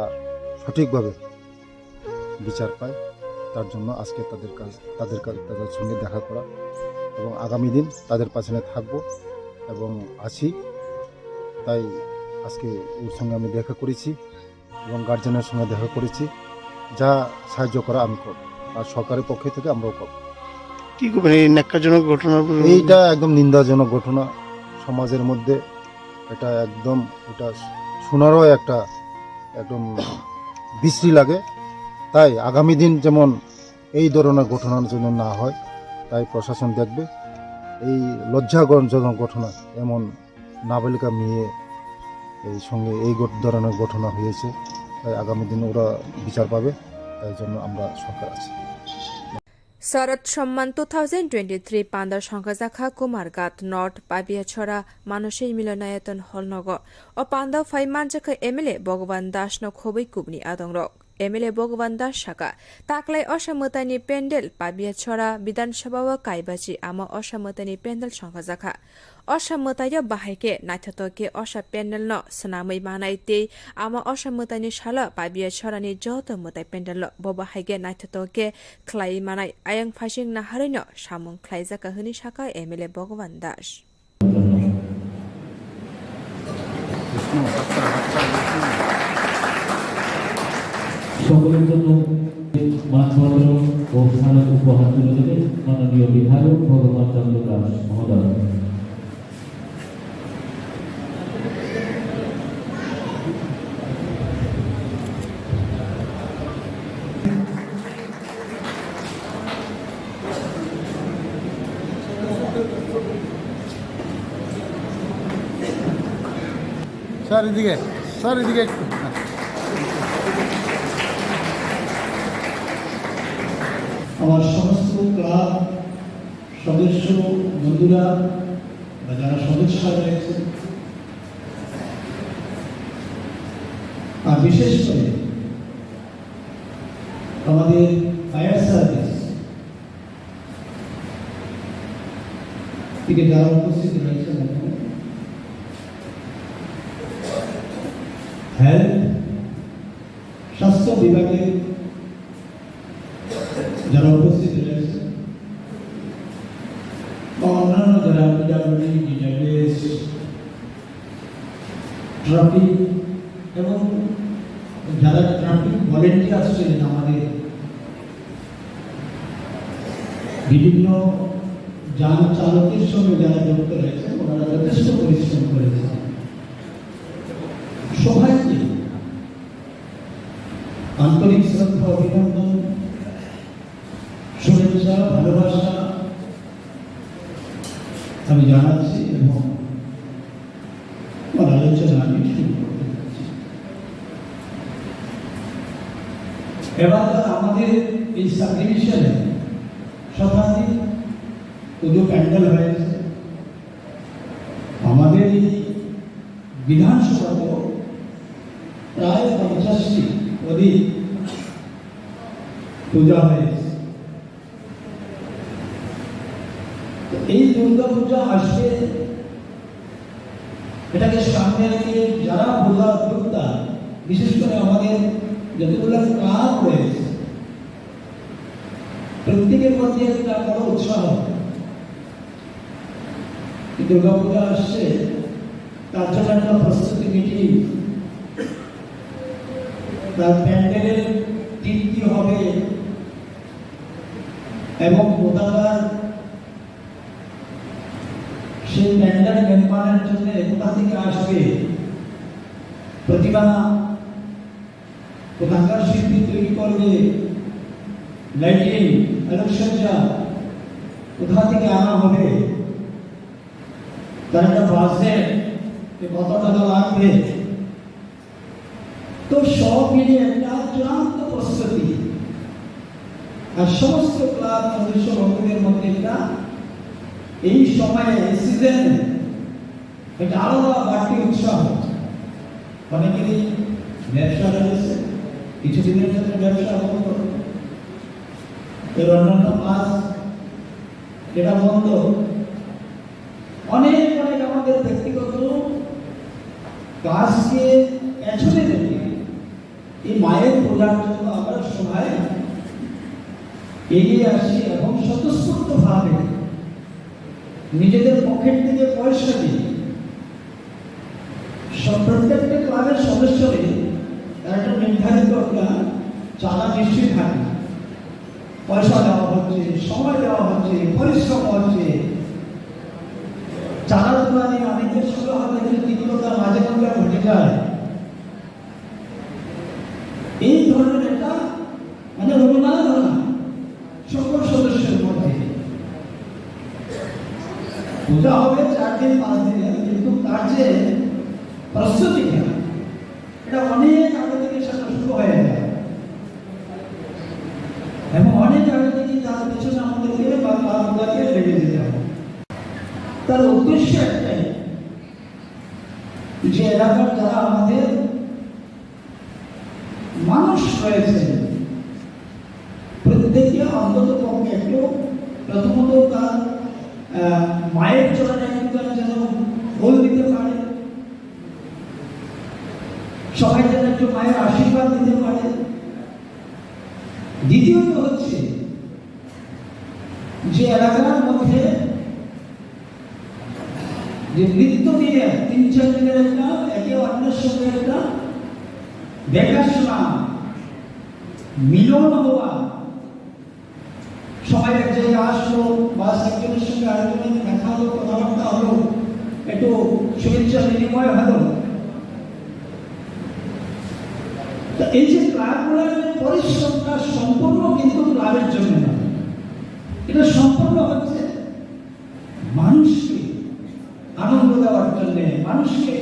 সঠিকভাবে বিচার পায়। তার জন্য আজকে তাদের কাছ, তাদের কাছ, তাদের সঙ্গে দেখা করা এবং আগামী দিন তাদের পাশে থাকবো এবং আছি। তাই আজকে ওর সঙ্গে আমি দেখা করেছি এবং গার্জেনের সঙ্গে দেখা করেছি। যা সাহায্য করা আমি করব, আর সরকারের পক্ষ থেকে আমরাও করব। কি করবেন এই ন্যাক্কারজনক ঘটনার উপরে? এইটা একদম নিন্দাজনক ঘটনা। সমাজের মধ্যে এটা একদম, এটা শোনারও একটা একদম বিশ্রী লাগে। তাই আগামী দিন যেমন এই ধরনের ঘটনা যেন না হয়, তাই প্রশাসন দেখবে। এই লজ্জাজনক ঘটনা, এমন নাবালিকা মেয়ে এই সঙ্গে এই ঘট-, ধরনের ঘটনা হয়েছে, তাই আগামী দিন ওরা বিচার পাবে, তাই জন্য আমরা সরকার আছি। Sharad Samman two thousand twenty-three panda songkha jakha Kumarghat North Pabiachora Manushya Milanayaton Hall nogo. O panda phai manjakha M L A Bhagavan Das no khobwi kubni adongrok. M L A Bhagavan Das saka, taklai Osha Mwtaini pendel Pabiachora Bidhan Sabha o kaibachi ama Osha Mwtaini pendel songkha jakha. Osha mwtaio bahai khe naithotok khe Osha pendel no swnamwi manai tei ama Osha mwtaini salo Pabiachorani joto mwtai pendel no bo bahai khe naithotok khe khlaiwi manai. Ayang phaising naharwi no samung khlaijak hwnwi saka M L A Bhagavan Das. সকলের জন্য মানপত্র ও স্মারক উপহার তুলে দেবেন মাননীয় বিধায়ক ভগবান চন্দ্র দাস মহোদয়। স্যার, এদিকে, স্যার, এদিকে একটু। আমার সমস্ত ক্লাব সদস্য বন্ধুরা বা যারা সদস্য রয়েছে, আর বিশেষ করে আমাদের ফায়ার সার্ভিস থেকে যারা উপস্থিত রয়েছেন, হেলথ, স্বাস্থ্য বিভাগের যারা উপস্থিত রয়েছেন বা অন্যান্য যারা পিডাব্লিউডি, ডিডাব্লিউএস, ট্রাফিক এবং যারা ট্রাফিক ভলেন্টিয়ার্স ছিলেন, আমাদের বিভিন্ন যান চালকের সঙ্গে যারা যুক্ত রয়েছেন, ওনারা যথেষ্ট পরিশ্রম করেছেন। সবাইকে আন্তরিক শ্রদ্ধা, অভিনন্দন, শুভেচ্ছা, ভালোবাসা আমি জানাচ্ছি এবং আমার আলোচনা আমি শুরু করতে যাচ্ছি। এবার আমাদের এই সাবডিভিশনে শতাধিক পুজো প্যান্ডেল হয়েছে। আমাদের এই বিধানসভাতেও প্রায় পঞ্চাশটি অধিক পূজা হয়েছে। তো এই দুর্গা পূজা আসবে, এটাকে সামনে রেখে যারা পূজা উদ্যোক্তা, বিশেষ করে আমাদের যতগুলো ক্লাব রয়েছে, প্রত্যেকের মধ্যে একটা বড় উৎসাহ। এই দুর্গাপূজা আসছে, তার জন্য একটা প্রস্তুতি মিটিং, তার প্যান্ডেলের থিম কি হবে এবং কোথাকার সেই প্যান্ডেল নির্মাণের জন্য কোথা থেকে আসবে প্রতিমা, কোথাকার শিল্পী তৈরি করবে, লাইটিং, আলোকসজ্জা কোথা থেকে আনা হবে, তার একটা বাজেট, যে কত টাকা লাগবে। তো সব মিলিয়ে একটা চূড়ান্ত প্রস্তুতি। আর সমস্ত ক্লাব সদস্য বন্ধুদের মধ্যে একটা এই সময়ে, এই সিজনে একটা আলাদা বাড়তি উৎসাহ। অনেকেরই ব্যবসা রয়েছে, কিছুদিনের জন্য ব্যবসা বন্ধ, এর অন্যান্য কাজ এটা বন্ধ। অনেক অনেক আমাদের ব্যক্তিগত কাজকে পেছনে রেখে এই মায়ের পূজার জন্য আমরা সবাই এগিয়ে আসি এবং স্বতঃস্ফূর্তভাবে নিজেদের পকেট থেকে পয়সা দিয়ে সব প্রত্যেকটা ক্লাবের সদস্যদের একটা নির্ধারিত একটা চাঁদা নিশ্চয়ই থাকে। পয়সা দেওয়া হচ্ছে, সময় দেওয়া হচ্ছে, পরিশ্রম হচ্ছে। চাঁদা তোলা নিয়ে অনেকের সঙ্গে হয়তো কিছু তিক্ততা মাঝে মধ্যে ঘটে যায়। এই এটা হবে চার দিন, পাঁচ দিনের, কিন্তু তার যে প্রস্তুতিটা, এটা অনেক আগে থেকে সেটা শুরু হয়ে যায়। এবং অনেক আগে থেকে তার পেছনে আমাদেরকে বা তার গোড়াকে লেগে যেতে হবে। তার উদ্দেশ্য একটাই, যে এলাকার যারা আমাদের মানুষ রয়েছে, প্রত্যেকে অন্তত পক্ষে একটু, প্রথমত তার, আহ, মায়ের চরণে একটু তারা যেন ফুল দিতে পারে, সবাই যেন একটু মায়ের আশীর্বাদ দিতে পারে। দ্বিতীয়ত হচ্ছে যে এলাকার মধ্যে যে নিত্য দিনের তিন চার দিনের একটা একে অন্যের সঙ্গে একটা দেখাশোনা, মিলন হওয়া, সবাই এক জায়গায় আসলো, বাস একজনের সঙ্গে আরেকজনের দেখা হলো, কথাবার্তা হলো, একটু শুভেচ্ছা বিনিময় হলো। তো এই যে ক্লাবগুলোর যে পরিশ্রমটা সম্পূর্ণ কিন্তু ক্লাবের জন্য নয়, এটা সম্পূর্ণ হচ্ছে মানুষকে আনন্দ দেওয়ার জন্য, মানুষকে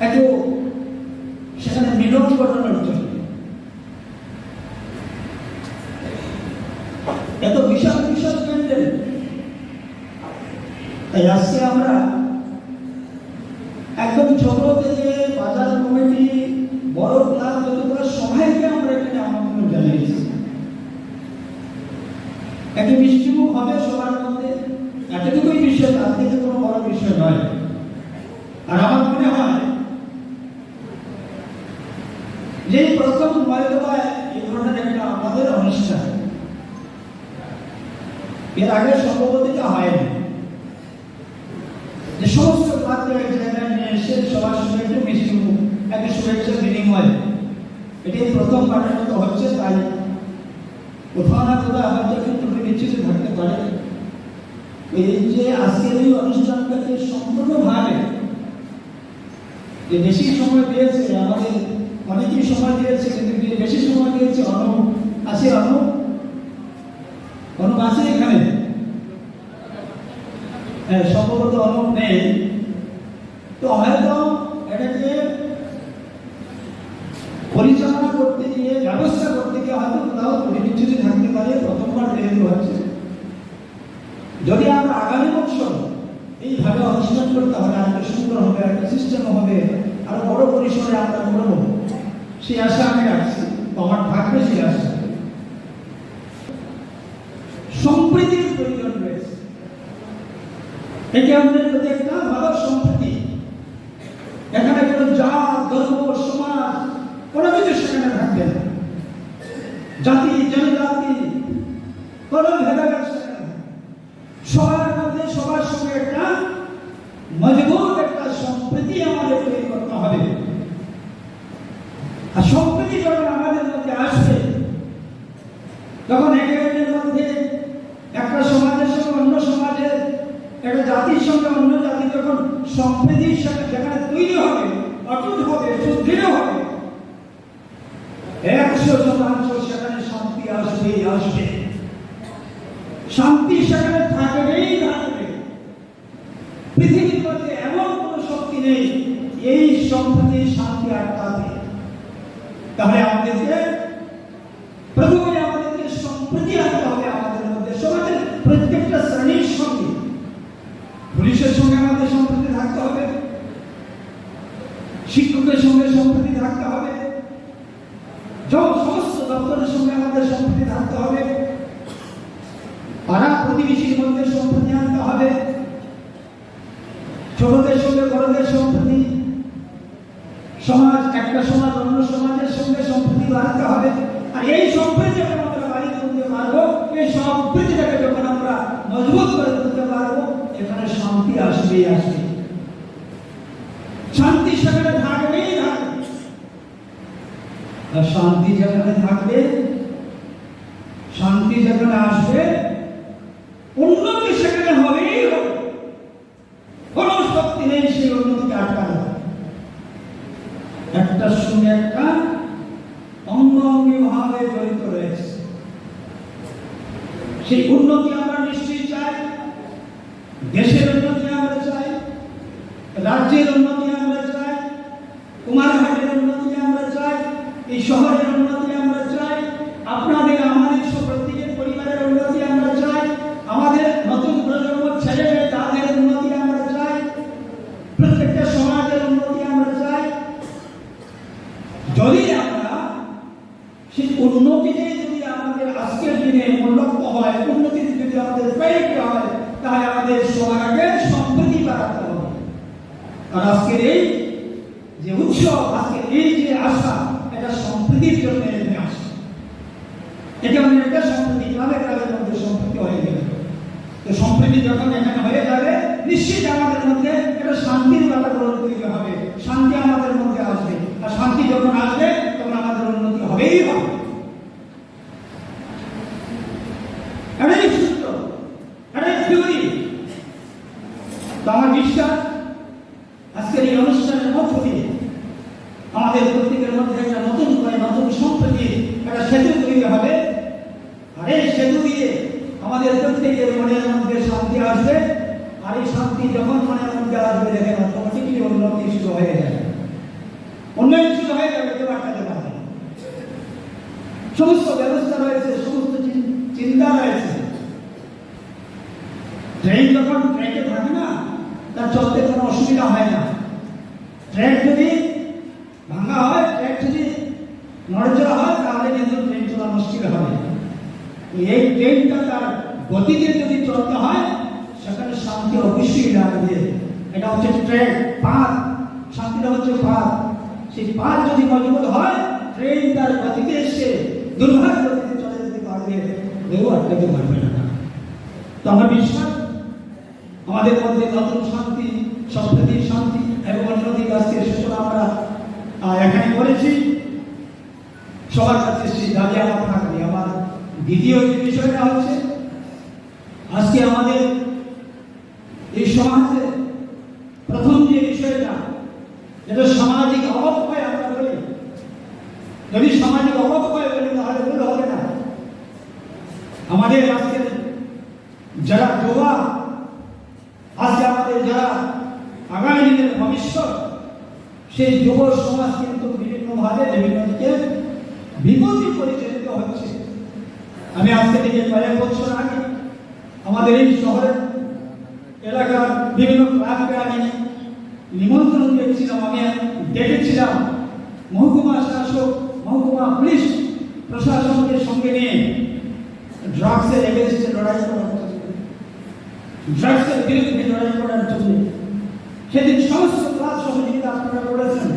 একটু সেখানে মিলন ঘটানোর জন্য। এত বিশাল বিশাল প্যান্ডেল। তাই আজকে আমরা একদম ছোট থেকে বাজার কমিটি, বড় ক্লাব, যতগুলো সবাইকে আমরা এখানে আমন্ত্রণ জানিয়েছি। একটা মিষ্টিমুখ হবে সবার মধ্যে, এতটুকুই বিষয়, তার থেকে কোনো বড় বিষয় নয়। আর আমার মনে হয় যে এই প্রথম হয়তো বা এই ধরনের একটা আমাদের অনুষ্ঠান, এর আগে সম্ভবত এটা হয়নি, যে সমস্ত ক্লাবকে এক জায়গায় নিয়ে এসে সবার সঙ্গে একটু মিষ্টিমুখ, একটা শুভেচ্ছা বিনিময়, এটাই প্রথমবারের মতো হচ্ছে। তাই কোথাও না কোথাও হয়তো একটু ত্রুটি বিচ্যুতি থাকতে পারে। তো এই যে আজকের এই অনুষ্ঠানটাকে সম্পূর্ণভাবে যে বেশি সময় দিয়েছে, আমাদের অনেকেই সময় দিয়েছে, কিন্তু যে বেশি সময় দিয়েছে অনুপ, আছে অনুপ, অনুপ আছে এখানে? হ্যাঁ, সম্ভবত অনুপ নেই। তো হয়তো এটাকে পরিচালনা করতে গিয়ে, ব্যবস্থা করতে গিয়ে হয়তো কোথাও ত্রুটি বিচ্যুতি থাকতে পারে, প্রথমবার যেহেতু হচ্ছে। যদি আমরা আগামী বছর এইভাবে অনুষ্ঠান করতে হবে, আরেকটা সুন্দর হবে, আরেকটা সিস্টেম হবে, আরো বড় পরিসরে আমরা করব, সেই আশা আমি রাখছি, তো আমার থাকবে সেই আশা। সম্প্রীতির প্রয়োজন রয়েছে। একে অন্যের প্রতি একটা ভালো সম্প্রীতি। এখানে কোনো জাত, ধর্ম, সমাজ, কোনো কিছু সেখানে থাকবে না। জাতি, জনজাতি, কোনো ভেদাভেদ সেখানে থাকবে না। সবার মধ্যে, সবার সঙ্গে একটা মজবুত একটা সম্প্রীতি আমাদের তৈরি করতে হবে। আর সম্প্রীতি যখন আমাদের মধ্যে আসবে, তখন একে অন্যের মধ্যে একটা সমাজের সঙ্গে অন্য সমাজের, একটা জাতির সঙ্গে অন্য জাতি যখন সম্প্রীতির সাথে যেখানে তৈরি হবে, অটুট হবে, সুদৃঢ় হবে, একশো শতাংশ সেখানে শান্তি আসবেই আসবে। শান্তি সেখানে থাকবেই থাকবে। পৃথিবীর মধ্যে এমন কোনো শক্তি নেই এই সম্প্রীতি শান্তি আটকাতে। তাহলে আমাদেরকে প্রথমে আমাদেরকে সম্প্রীতি আনতে হবে আমাদের মধ্যে, সমাজের প্রত্যেকটা শ্রেণীর সঙ্গে। পুলিশের সঙ্গে আমাদের সম্প্রীতি থাকতে হবে, শিক্ষকের সঙ্গে সম্প্রীতি থাকতে হবে, য-, সমস্ত দপ্তরের সঙ্গে আমাদের সম্প্রীতি থাকতে হবে, পাড়া প্রতিবেশীর মধ্যে সম্প্রীতি আনতে হবে, ছোটদের সঙ্গে বড়দের সম্প্রীতি, সমাজ, একটা সমাজ অন্য সমাজের সঙ্গে সম্প্রীতি বাড়াতে হবে। আর এই সম্প্রীতি যখন আমরা বাড়িয়ে তুলতে পারবো, এই সম্প্রীতিটাকে যখন আমরা মজবুত করে তুলতে পারবো, এখানে শান্তি আসবেই আসবে। শান্তি সেখানে থাকবেই থাকবে। আর শান্তি যেখানে থাকবে, শান্তি যেখানে আসবে, উন্নতি সেখানে হবেই হবে। কোনো শক্তি নেই সেই উন্নতিকে আটকানো। একটার সঙ্গে একটা অঙ্গাঙ্গি ভাবে জড়িত রয়েছে। সেই উন্নতি আমরা নিশ্চয়ই চাই। দেশে রাজ্যের উন্নতি আমরা চাই, কুমারঘাটের উন্নতি আমরা চাই, এই শহরের উন্নতি আমরা চাই, আপনাদের আমাদের সব প্রত্যেকের পরিবারের উন্নতি আমরা চাই, আমাদের নতুন প্রজন্ম ছেলে মেয়ে তাদের উন্নতি আমরা চাই, প্রত্যেকটা সমাজের উন্নতি আমরা চাই। যদি আমরা সেই উন্নতিটাই যদি আমাদের আজকের দিনে মূল লক্ষ্য হয়, উন্নতিতে যদি আমাদের প্রেরিত হয়, তাহলে আমাদের সবার আগে সম্প্রীতি বাড়াতে হবে। আর আজকের এই যে উৎসব, আজকের এই যে আশা, এটা সম্প্রীতির জন্য এখানে আসা। এটা মানে একটা সম্প্রীতি, ক্লাবে ক্লাবের মধ্যে সম্প্রীতি হয়ে গেল। তো সম্প্রীতি যখন এখানে হয়ে যাবে, নিশ্চিত আমাদের মধ্যে একটা শান্তির বাতাবরণ তৈরি হবে, শান্তি আমাদের মধ্যে আসবে। আর শান্তি যখন আসবে, তখন আমাদের উন্নতি হবেই হবে। এটাই সূত্র, এটাই থিওরি। তো আমার বিশ্বাস, আজকের এই অনুষ্ঠানের মধ্য দিয়ে আমাদের প্রত্যেকের মধ্যে একটা নতুন করে নতুন সম্প্রীতির একটা সেতু তৈরি হবে। আর এই সেতু দিয়ে আমাদের প্রত্যেকের মনের মধ্যে শান্তি আসবে। আর এই শান্তি যখন মনের মধ্যে আসবে, দেখেন, অটোমেটিক্যালি উন্নতি শুরু হয়ে যাবে, উন্নয়ন শুরু হয়ে যাবে, কেউ আটকাতে পারবে না। সমস্ত ব্যবস্থা রয়েছে, সমস্ত চিন- চিন্তা রয়েছে। ট্রেন যখন ট্র্যাকে থাকে না, তার চলতে কোনো অসুবিধা হয় না। ট্র্যাক যদি ভাঙা হয়, ট্র্যাক যদি নড়েচড়ে হয়, তাহলে কিন্তু ট্রেন চলা মুশকিল হবে। এই ট্রেনটা তার গতিতে যদি চলতে হয়, সেখানে শান্তি অবশ্যই লাগবে। এটা হচ্ছে ট্র্যাক, পাথ, শান্তিটা হচ্ছে পাথ। সেই পাথ যদি মজবুত হয়, ট্রেন তার গতিতে এসে দুর্ঘাত গতিতে চলে যেতে পারবে, কেউ আটকাতে পারবে না। তো আমার বিশ্বাস, আমাদের মধ্যে নতুন শান্তি, সম্প্রীতির শান্তি এবং অন্যদিকে আজকে সূচনা আমরা, আহ, এখানে করেছি। সবার কাছে সেই দাবি আমার থাকবে। আমার দ্বিতীয় যে বিষয়টা হচ্ছে, আজকে আমাদের এই সমাজে প্রথম যে বিষয়টা, যেটা সামাজিক অবক্ষয় আমরা করি, যদি সামাজিক অবক্ষয় করি, তাহলে ভুল হবে না। আমাদের আজকে যারা যুবা, আজকে আমাদের যারা আগামী দিনের ভবিষ্যৎ, সেই যুব সমাজ কিন্তু বিভিন্নভাবে বিভিন্ন দিকে বিপথে পরিচালিত হচ্ছে। আমি আজকে থেকে কয়েক বছর আগে আমাদের এই শহরের এলাকার বিভিন্ন ক্লাবকে আমি নিমন্ত্রণ দিয়েছিলাম, আমি ডেকেছিলাম মহকুমা শাসক, মহকুমা পুলিশ প্রশাসনকে সঙ্গে নিয়ে ড্রাগসের এগেনস্টে লড়াই করার জন্য, ড্রাগসের বিরুদ্ধে লড়াই করার জন্য। সেদিন সমস্ত ক্লাব সহযোগিতা আপনারা করেছেন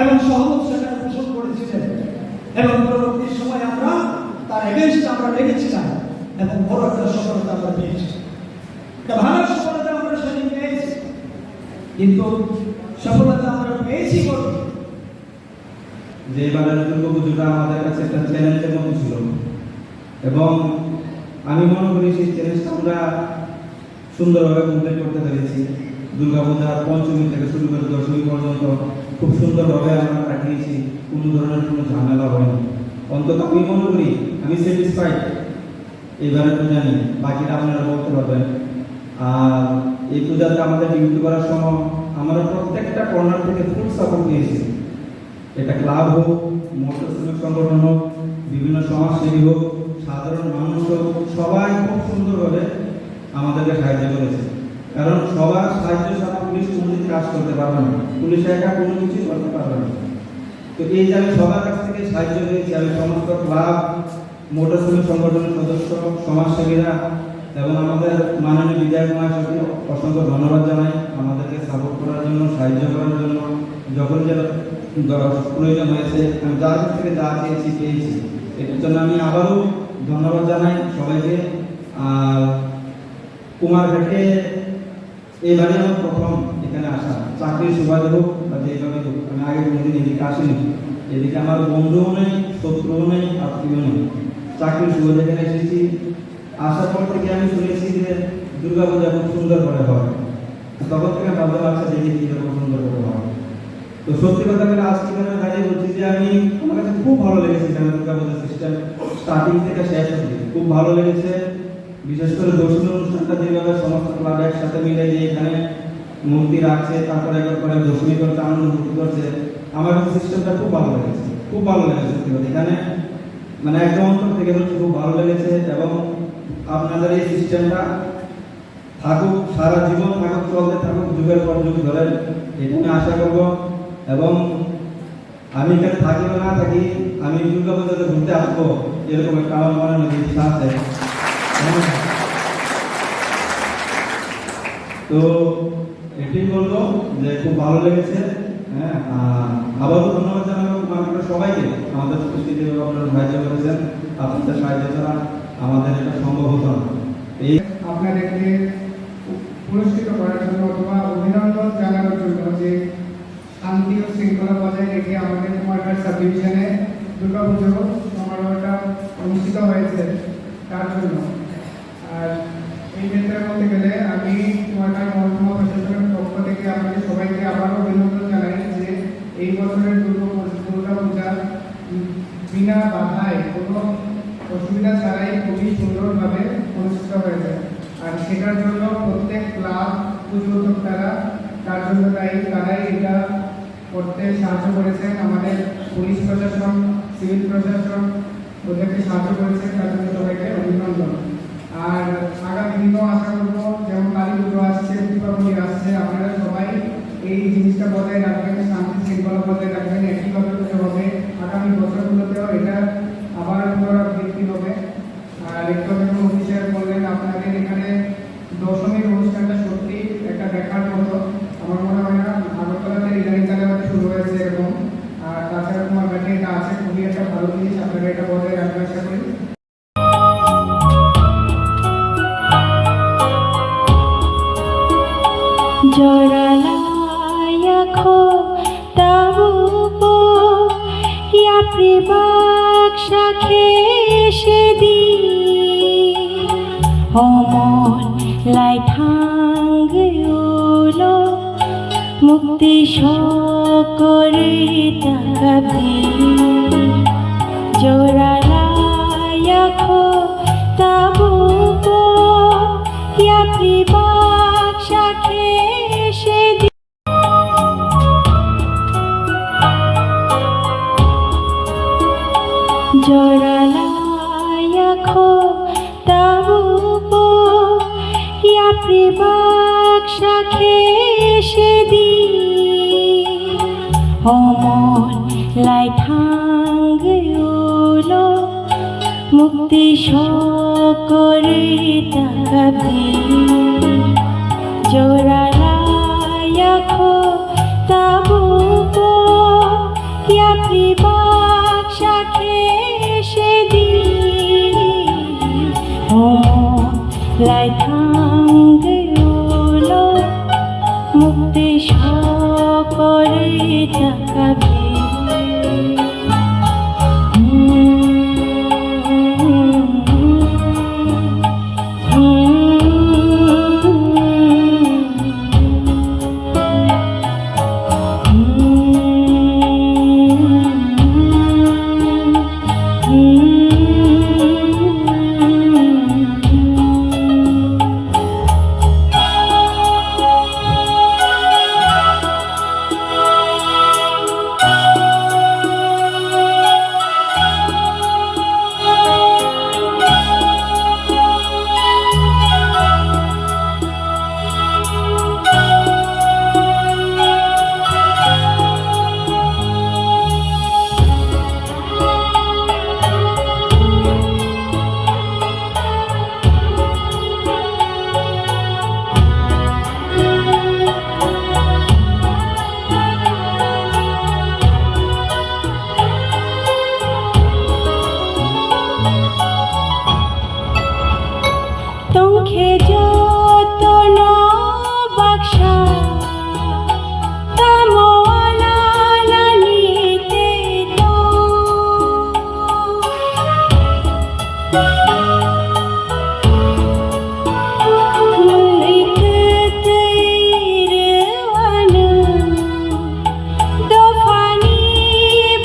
এবং সহমত সেখানে পোষণ করেছিলেন এবং পরবর্তী সময় আমরা তার এগেনস্টে আমরা ডেকেছিলাম এবং বড় একটা সফলতা আমরা পেয়েছি। একটা ভালো সফলতা আমরা সেদিন পেয়েছি, কিন্তু সফলতা আমরা পেয়েছি বটে। যে এবারের দুর্গা পুজোটা আমাদের কাছে একটা চ্যালেঞ্জের মতো ছিল এবং আমি মনে করি সেই চ্যালেঞ্জটা আমরা সুন্দরভাবে কমপ্লিট করতে পেরেছি। দুর্গাপূজার পঞ্চমী থেকে শুরু করে দশমী পর্যন্ত খুব সুন্দরভাবে আমরা কাটিয়েছি, কোনো ধরনের কোনো ঝামেলা হয়নি। অন্তত আমি মনে করি আমি স্যাটিসফাইড। এবারে তো জানি, বাকিটা আপনারা বলতে পারবেন। আর এই পূজাতে আমাদের ডিউটি করার সময় আমরা প্রত্যেকটা কর্নার থেকে ফুল সাপোর্ট পেয়েছি। এটা ক্লাব হোক, মৎস্য শ্রমিক সংগঠন হোক, বিভিন্ন সমাজসেবী হোক, সাধারণ মানুষ হোক, সবাই খুব সুন্দরভাবে আমাদেরকে সাহায্য করেছে। কারণ সবার সাহায্য ছাড়া পুলিশ কোনোদিন কাজ করতে পারবে না, পুলিশ একা কোনো কিছুই করতে পারবে না। তো এই যে আমি সবার কাছ থেকে সাহায্য পেয়েছি, আমি সমস্ত ক্লাব, মৎস্য শ্রমিক সংগঠনের সদস্য, সমাজসেবীরা এবং আমাদের মাননীয় বিধায়ক মহাশয়কে অসংখ্য ধন্যবাদ জানাই আমাদেরকে সাপোর্ট করার জন্য, সাহায্য করার জন্য। যখন যেটা দর-, প্রয়োজন হয়েছে, আমি যার কাছ থেকে যা চেয়েছি, পেয়েছি। এটার জন্য আমি আবারও ধন্যবাদ জানাই সবাইকে। আর কুমারঘাটে এবারে আমার প্রথম এখানে আসা, চাকরির সুবাদে হোক বা যেভাবে হোক, আমি আগে কোনোদিন এদিকে আসিনি। এদিকে আমার বন্ধুও নেই, শত্রুও নেই, আত্মীয় নেই। চাকরির সুবাদে এখানে এসেছি। আসার পর থেকে আমি শুনেছি যে দুর্গাপূজা খুব সুন্দর করে হয়। তখন থেকে ভাবলাম, আচ্ছা, দেখি কিরকম সুন্দর করে হয়। তো সত্যি কথা বলে আজকে এখানে দাঁড়িয়ে বলছি যে আমি, আমার কাছে খুব ভালো লেগেছে এখানে দুর্গাপূজা সিস্টেম, স্টার্টিং থেকে শেষ অবধি খুব ভালো লেগেছে। বিশেষ করে দশমী অনুষ্ঠানটা যেভাবে সমস্ত ক্লাব একসাথে মিলে গিয়ে এখানে মূর্তি রাখছে, তারপরে একবার করে দশমী করছে, আনন্দ ফুর্তি করছে। আমার কাছে সিস্টেমটা খুব ভালো লেগেছে, খুব ভালো লেগেছে সত্যি কথা। এখানে মানে একদম অন্তর থেকে বলছি, খুব ভালো লেগেছে। এবং আপনাদের এই সিস্টেমটা থাকুক, সারা জীবন থাকুক, চলতে থাকুক, যুগের পর যুগ ধরে, এটা আমি আশা করব। এবং আমি এখানে থাকি বা না থাকি, আমি দুর্গা পূজাতে ঘুরতে আসবো, এরকম একটা আমার মনের মধ্যে ইচ্ছা আছে। হ্যাঁ। তো এটাই বলবো যে খুব ভালো লেগেছে। হ্যাঁ, আর আবারও ধন্যবাদ জানাবো আপনারা সবাইকে, আমাদের সংস্কৃতি এবং আপনারা সাহায্য করেছেন। আপনাদের সাহায্য ছাড়া আমাদের এটা সম্ভব হতো না। এই আপনাদেরকে পুরস্কৃত করার জন্য অথবা অভিনন্দন জানানোর জন্য যে শান্তি ও শৃঙ্খলা বজায় রেখে আমাদের কুমারঘাট সাব ডিভিশনে দুর্গাপুজো সমারোহটা অনুষ্ঠিত হয়েছে, তার জন্য। আর এই ক্ষেত্রে বলতে গেলে আমি কুমারঘাট মহকুমা প্রশাসনের পক্ষ থেকে আপনাদের সবাইকে আবারও অভিনন্দন জানাই যে এই বছরের দুর্গা পূজা, দুর্গা পূজা, উম, বিনা বাধায়, কোনো অসুবিধা ছাড়াই খুবই সুন্দরভাবে অনুষ্ঠিত হয়েছে। আর সেটার জন্য প্রত্যেক ক্লাব, পুজো উদ্যোক্তারা তার জন্য দায়ী, তারাই এটা করতে সাহায্য করেছেন। আমাদের পুলিশ প্রশাসন, সিভিল প্রশাসন ওদেরকে সাহায্য করেছেন, তার জন্য সবাইকে অভিনন্দন। আর আগামী দিনও আশা করবো, যেমন কালী পুজো আসছে, দীপাবলি আসছে, আপনারা সবাই এই জিনিসটা বজায় রাখবেন, শান্তি শৃঙ্খলা বজায় রাখবেন। একইভাবে পুজো হবে, আগামী বছরগুলোতেও এটা আবার পুনরাবৃত্তি হবে। আর একটু আগে ওসি স্যার বললেন, আপনাদের এখানে দশমীর অনুষ্ঠানটা সত্যি একটা দেখার মতো। আমার মনে হয় না আগরতলাতে ইদানিং কালে হয়তো শুরু হয়েছে এরকম। আর তাছাড়া কুমারঘাটে এটা আছে, খুবই একটা ভালো জিনিস, আপনারা এটা বজায় রাখবেন আশা করি। Joralai yakho tabubo yapri baksa khe sedi. Homon lai thangwi ulo mukti sokori takabdi. Joralai yakho tabubo yapri baksa khe sedi. Joralai yakho tabubo yapri baksa khe sedi. Homon lai thangwi ulo mukti sokori takabdi. Joralai yakho tabubo yapri baksa khe sedi. Homon lai thangwi ulo mukti sokori takabdi. Tongkhe jotono baksa, tamo ananani tei tong. Mwnwi kwtwi rwano dophani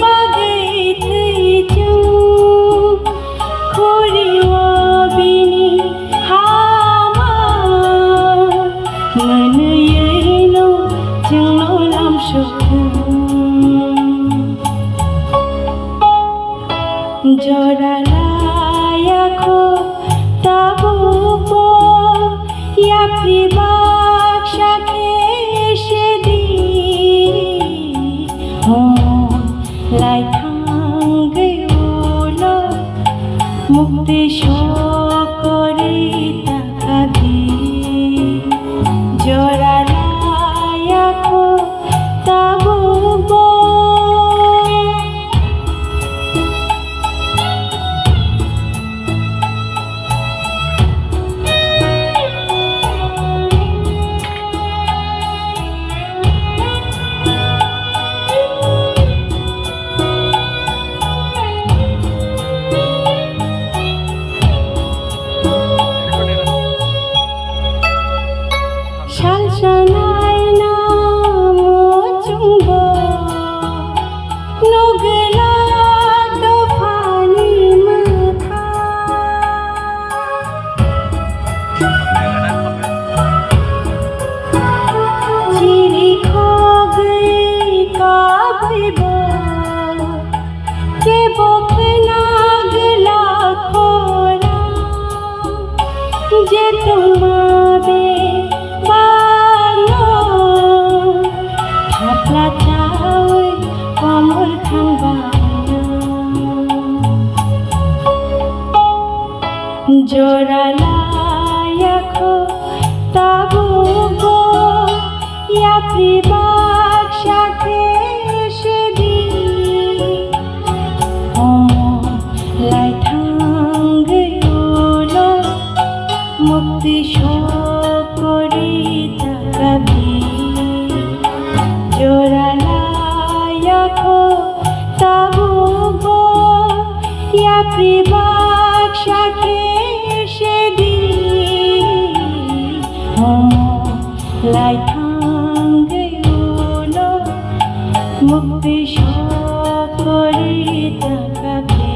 bagwi thwi chwng. Khuri o bini hama mwnwi Kho tabukbo yapri baksa khe se di, hom lai thangwi ulo mukti sokori takadi. Jora laya kho tabukbo. Salsa naina muchungbo nugwlak dophani mwkha. Chiri khogwi kabwibo kebo khna gwlak khorang. Je tongma be bano thapla chawi komor thangba. Jora laya kho tabukbo yapri baksa khe se di. Hom lai thangwi ulo mukti sokori takadi. Jora laya kho tabukbo yapri baksa khe se di. Hom lai thangwi ulo mukti sokori takadi.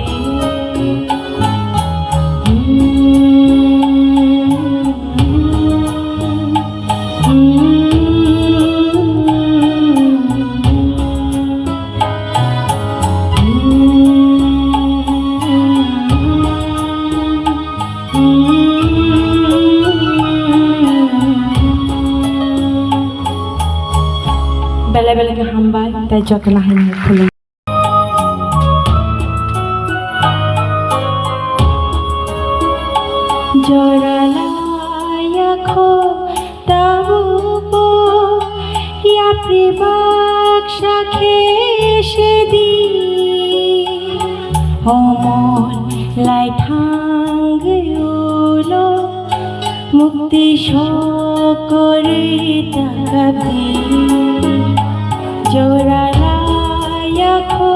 Belai belai khe hambai, tei jotono haino khulum. Jora laya kho tabukbo yapri baksa khe se di. Hom lai thangwi ulo mukti sokori takadi. Jora laya kho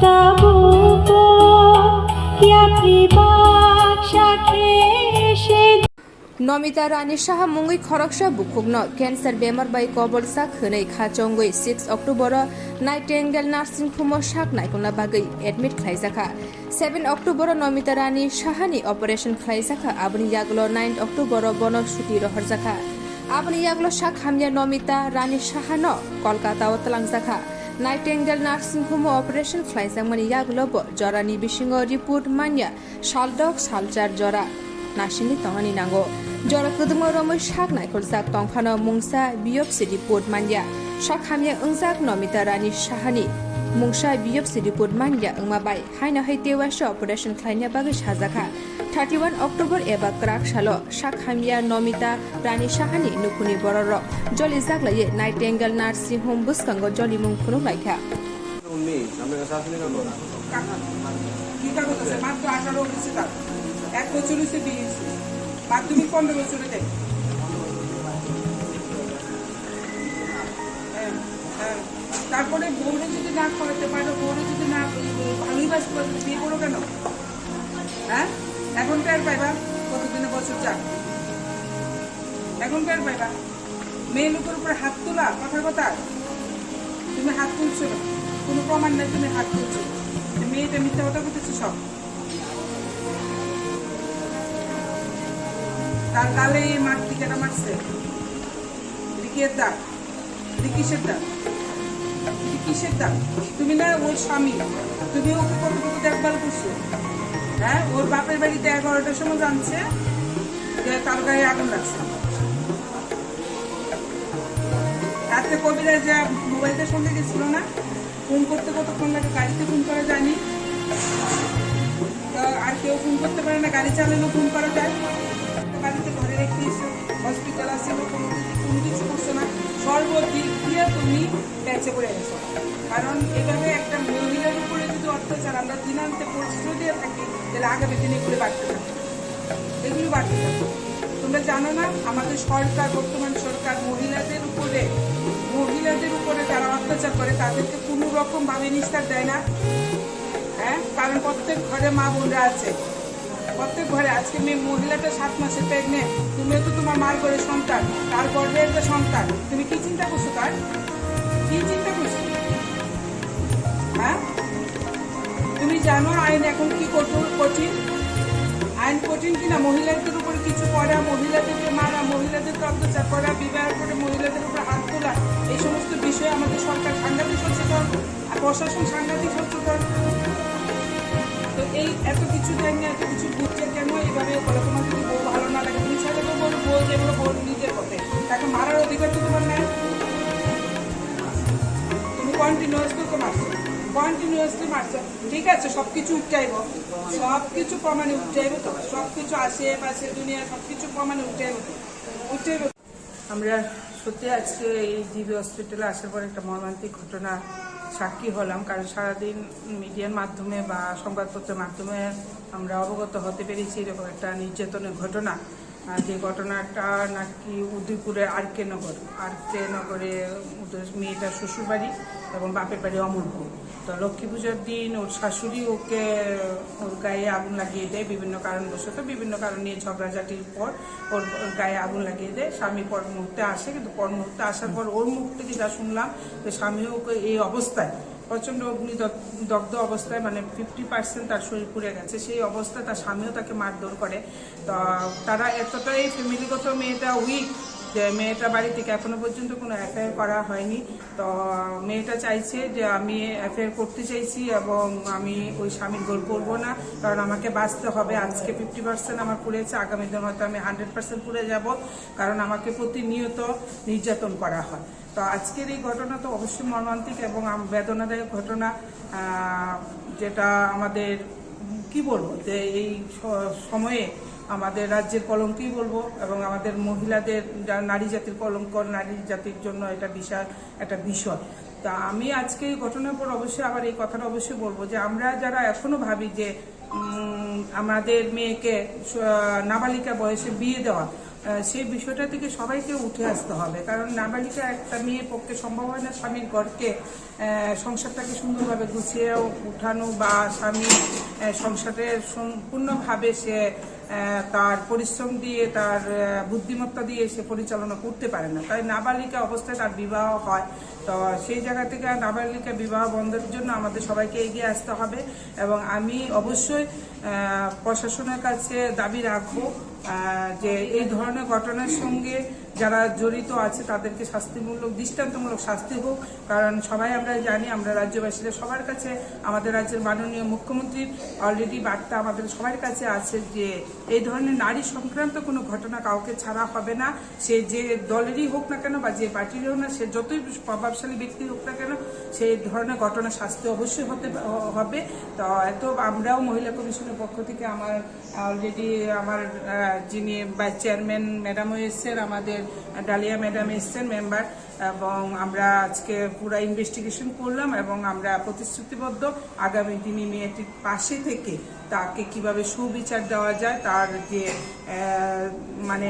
tabukbo yapri baksa khe se. Nomita Rani Saha mungwi khoroksa bukhukno cancer bemar bai kobolsa khwnwi kha chongwi six October-o Nightingale Nursing Home-o sak naikolna bagwi admit khlaijakha. Seven October-o Nomita Rani Sahani operation khlaijakha, aboni yagulo nine October-o bono suti rohorjakha. Aboni yagulo sak hamya Nomita Rani Sahano Kolkata-o twlangjakha. Nightingale Nursing Home-o operation khlaijakmani yagulo bo jorani bisingo report manya saldok salchar jora nasingwi tongnani nango. Jora kwdwkma romwi sak naikholjak tongphano mungsa biopsy report manya. Sak hamya wngjak Nomita Rani Sahani mungsa biopsy report manya wngma bai haino hai tewaisa operation khlaina bagwi sajakha. Thirty one October eba kwrak salo sak hamya Nomita Rani Sahani nukhungni bororok jolijak laiwi Nightingale Nursing Home bwskango jolimung phunuk laikha. উনিশ, আপনার কাছে আসেনি কাগজ? কি কাগজ আছে? মাত্র আঠারো হয়েছে তার। এক বছর হয়েছে বিয়ে হয়েছে। মাধ্যমিক পনেরো বছরে দেয়। হ্যাঁ, হ্যাঁ। তারপরে বউরে যদি না খাওয়াতে পারো, বউরে যদি না ভালোই বাসতে পারো, বিয়ে করো কেন? হ্যাঁ? এখন টের পাইবা কতদিনে বছর যাক। এখন টের পাইবা। মেয়ে লোকের উপরে হাত তোলা, কথা কথা। তুমি হাত তুলছো না, কোনো প্রমাণ নেই তুমি হাত তুলছো। তো মেয়েটা মিথ্যা কথা বলতেছে সব। তার গালে এই মার টিকাটা মারছে, রিকের দাগ। এটা কিসের দাগ? এটা কিসের দাগ? তুমি না ওর স্বামী, তুমি ওকে কতটুকু দেখভাল করছো? হ্যাঁ, ওর বাপের বাড়িতে এগারোটার সময় জানছে যে তার গায়ে আগুন লাগছে। রাত্রে কবিরাজ যে মোবাইলটা সঙ্গে গেছিল না, ফোন করতে কতক্ষণ লাগে, গাড়িতে ফোন করা যায়নি। তো আর কেউ ফোন করতে পারে না, গাড়ি চালালেও ফোন করা যায়। বাড়িতে ঘরে রেখে এসে হসপিটাল আছে, কোনো কিছু, কোনো কিছু করছে না। সর্বদিক দিয়ে তুমি বেঁচে পড়ে গেছো। কারণ এভাবে একটা মহিলার উপরে যদি অত্যাচার আমরা দিনান্তে প্রশ্রয় দিয়ে থাকি, তাহলে আগামী দিনে এগুলো বাড়তে থাকে, এগুলো বাড়তে থাকে। তোমরা জানো না, আমাদের সরকার, বর্তমান সরকার মহিলাদের উপরে, মহিলাদের উপরে তারা অত্যাচার করে, তাদেরকে কোনো রকম ভাবে নিস্তার দেয় না। হ্যাঁ, কারণ প্রত্যেক ঘরে মা বোনরা আছে, প্রত্যেক ঘরে। আজকে মেয়ে মহিলাটা সাত মাসের প্রেগনেন্ট, তুমিও তো তোমার মার ঘরে সন্তান, তার গর্ভে একটা সন্তান, তুমি কি চিন্তা করছো তার? কি চিন্তা করছো? হ্যাঁ, তুমি জানো আইন এখন কি কঠোর, কঠিন? আইন কঠিন কিনা? মহিলাদের উপরে কিছু করা, মহিলাদেরকে মারা, মহিলাদেরকে অত্যাচার করা, বিবাহের পরে মহিলাদের উপরে হাত তোলা, এই সমস্ত বিষয়ে আমাদের সরকার সাংঘাতিক সচেতন। আর প্রশাসন সাংঘাতিক সচেতন। তো এই এত কিছু জানি না, এত কিছু বুঝছে কেন এইভাবে বলে? তোমার যদি বউ ভালো না লাগে, তুমি ছেলেকে বলো, বউ যেগুলো বউ নিজের পথে, তাকে মারার অধিকার তো তোমার নাই। তুমি কন্টিনিউয়াসলি তো মারছো, কন্টিনিউয়াসলি মারছো। ঠিক আছে, সবকিছু উঠতে আইব, সবকিছু প্রমাণে উঠতে আইব তো, সবকিছু আশেপাশে দুনিয়া সবকিছু প্রমাণে উঠতে আইব তো, উঠতে আইব। আমরা সত্যি আজকে এই জিবি হসপিটালে আসার পর একটা মর্মান্তিক ঘটনা সাক্ষী হলাম, কারণ সারাদিন মিডিয়ার মাধ্যমে বা সংবাদপত্রের মাধ্যমে আমরা অবগত হতে পেরেছি এরকম একটা নির্যাতনের ঘটনা। আহ, যে ঘটনাটা নাকি উদয়পুরের আর কে নগর, আর কে নগরে ওদের মেয়েটার শ্বশুরবাড়ি এবং বাপের বাড়ি অমরপুর। তো লক্ষ্মী পুজোর দিন ওর শাশুড়ি ওকে, ওর গায়ে আগুন লাগিয়ে দেয় বিভিন্ন কারণবশত, বিভিন্ন কারণ নিয়ে ঝগড়াঝাটির পর ওর গায়ে আগুন লাগিয়ে দেয়। স্বামী পর মুহূর্তে আসে, কিন্তু পর মুহূর্তে আসার পর ওর মুখ থেকে যা শুনলাম যে স্বামী ওকে এই অবস্থায়, প্রচণ্ড অগ্নি দগ-, দগ্ধ অবস্থায়, মানে ফিফটি পার্সেন্ট তার শরীর পুড়ে গেছে, সেই অবস্থায় তার স্বামীও তাকে মারধর করে। তো তারা এতটাই ফ্যামিলিগত, মেয়েটা উইক যে মেয়েটা বাড়ি থেকে এখনো পর্যন্ত কোনো এফআইআর করা হয়নি। তো মেয়েটা চাইছে যে আমি এফআইআর করতে চাইছি এবং আমি ওই স্বামীর ঘর করবো না, কারণ আমাকে বাঁচতে হবে। আজকে ফিফটি পার্সেন্ট আমার পুড়েছে, আগামী দিন হয়তো আমি হান্ড্রেড পার্সেন্ট পুড়ে যাব, কারণ আমাকে প্রতিনিয়ত নির্যাতন করা হয়। তো আজকের এই ঘটনা তো অবশ্যই মর্মান্তিক এবং আম-, বেদনাদায়ক ঘটনা, আহ, যেটা আমাদের, উম, কি বলবো, যে এই স-, সময়ে আমাদের রাজ্যের কলঙ্কই বলবো এবং আমাদের মহিলাদের, যা-, নারী জাতির কলঙ্ক, নারী জাতির জন্য এটা বিশাল একটা বিষয়। তা আমি আজকে এই ঘটনার পর অবশ্যই আবার এই কথাটা অবশ্যই বলবো যে আমরা যারা এখনো ভাবি যে, উম, আমাদের মেয়েকে স-, নাবালিকা বয়সে বিয়ে দেওয়া, আহ, সেই বিষয়টা থেকে সবাইকে উঠে আসতে হবে, কারণ নাবালিকা একটা মেয়ের পক্ষে সম্ভব হয় না স্বামীর ঘরকে, আহ, সংসারটাকে সুন্দরভাবে গুছিয়ে উঠানো বা স্বামী, আহ, সংসারে সম্পূর্ণভাবে সে, আহ, তার পরিশ্রম দিয়ে, তার, আহ, বুদ্ধিমত্তা দিয়ে সে পরিচালনা করতে পারে না। তাই নাবালিকা অবস্থায় তার বিবাহ হয়। তো সেই জায়গা থেকে নাবালিকা বিবাহ বন্ধের জন্য আমাদের সবাইকে এগিয়ে আসতে হবে এবং আমি অবশ্যই, আহ, প্রশাসনের কাছে দাবি রাখবো, আহ, যে এই ধরনের ঘটনার সঙ্গে যারা জড়িত আছে তাদেরকে শাস্তিমূলক, দৃষ্টান্তমূলক শাস্তি হোক। কারণ সবাই আমরা জানি, আমরা রাজ্যবাসীরা সবার কাছে, আমাদের রাজ্যের মাননীয় মুখ্যমন্ত্রীর অলরেডি বার্তা আমাদের সবার কাছে আছে যে এই ধরনের নারী সংক্রান্ত কোনো ঘটনা কাউকে ছাড়া হবে না। সে যে দলেরই হোক না কেন বা যে পার্টিরই হোক না, সে যতই প্রভাবশালী ব্যক্তি হোক না কেন, সেই ধরনের ঘটনা শাস্তি অবশ্যই হতে হবে। তো এত আমরাও মহিলা কমিশনের পক্ষ থেকে আমার অলরেডি আমার, আহ, যিনি ভাইস চেয়ারম্যান ম্যাডামও এসছেন, আমাদের ডালিয়া ম্যাডাম এসছেন মেম্বার, এবং আমরা আজকে পুরা ইনভেস্টিগেশন করলাম এবং আমরা প্রতিশ্রুতিবদ্ধ আগামী দিনে মেয়েটির পাশে থেকে তাকে কিভাবে সুবিচার দেওয়া যায়, তার যে, আহ, মানে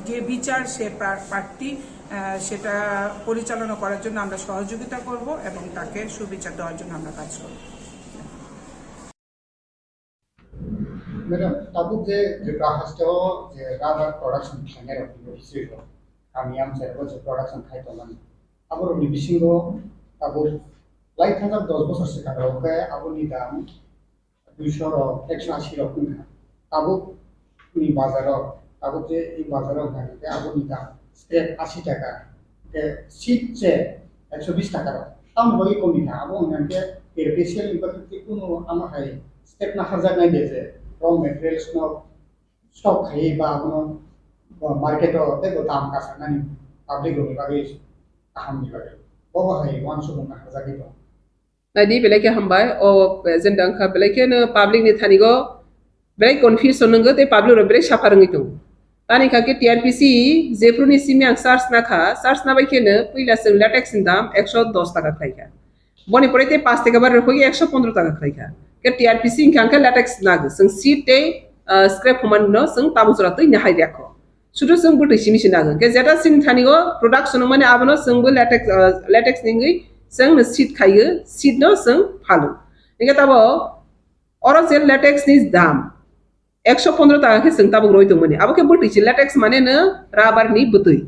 যে বিচার সে প্রা-, প্রার্থী, আহ, সেটা পরিচালনা করার জন্য আমরা সহযোগিতা করব এবং তাকে সুবিচার দেওয়ার জন্য আমরা কাজ করব। Madam, tabuk je Tripura haste o je rubber production khlainai rok ni history rok, kami amchai rok je production khai tongmani, abo rok ni bisingo tabuk lai thajak dos bosor swkang rok khe abo ni dam duiso rok, ekso asi rok wngkha. Tabuk ni bazar o, tabuk je i bazar o hwnka khe abo ni dam scrap asi taka, khe seat se ekso bis taka rok. Tamoni bagwi komi kha, abo wngkha khe artificial infrastructure kunu ama hai step na harjaknai de je raw materials no stock khai ba abono market o tei bo dam kasarnani public rokni bagwi kaham ni bagwi. Bo bo hai uansukmung na harjagwi tongo. Naidi belai khe hambai, o agenda wngkha belai kheno public ni thani go belai confusion wngwi tei public rok belai suffer wngwi tongo. Tani kha khe T R P C jephru ni simi ang search na kha, search na bai kheno puila chwng latex ni dam ekso dos taka khlai kha. Boni pore tei paanch taka bar rwphagwi ekso pondro taka khlai kha. Khe T R P C hwnkha khe latex nagwi chwng seed tei, ah, scrap humani no chwng tabuk jora twi nahai rwkha. Sudu chwng bwtwi simi se nagwi. Khe jeta chini thani o production wngmani abono chwng bo latex, ah, latex ni wngwi chwng no seed khaiwi seed no chwng phalo. Hingkhe tabo oro je latex ni dam ekso pondro taka khe chwng tabuk roi tongmani. Abo khe bwtwi se latex mane no rubber ni bwtwi.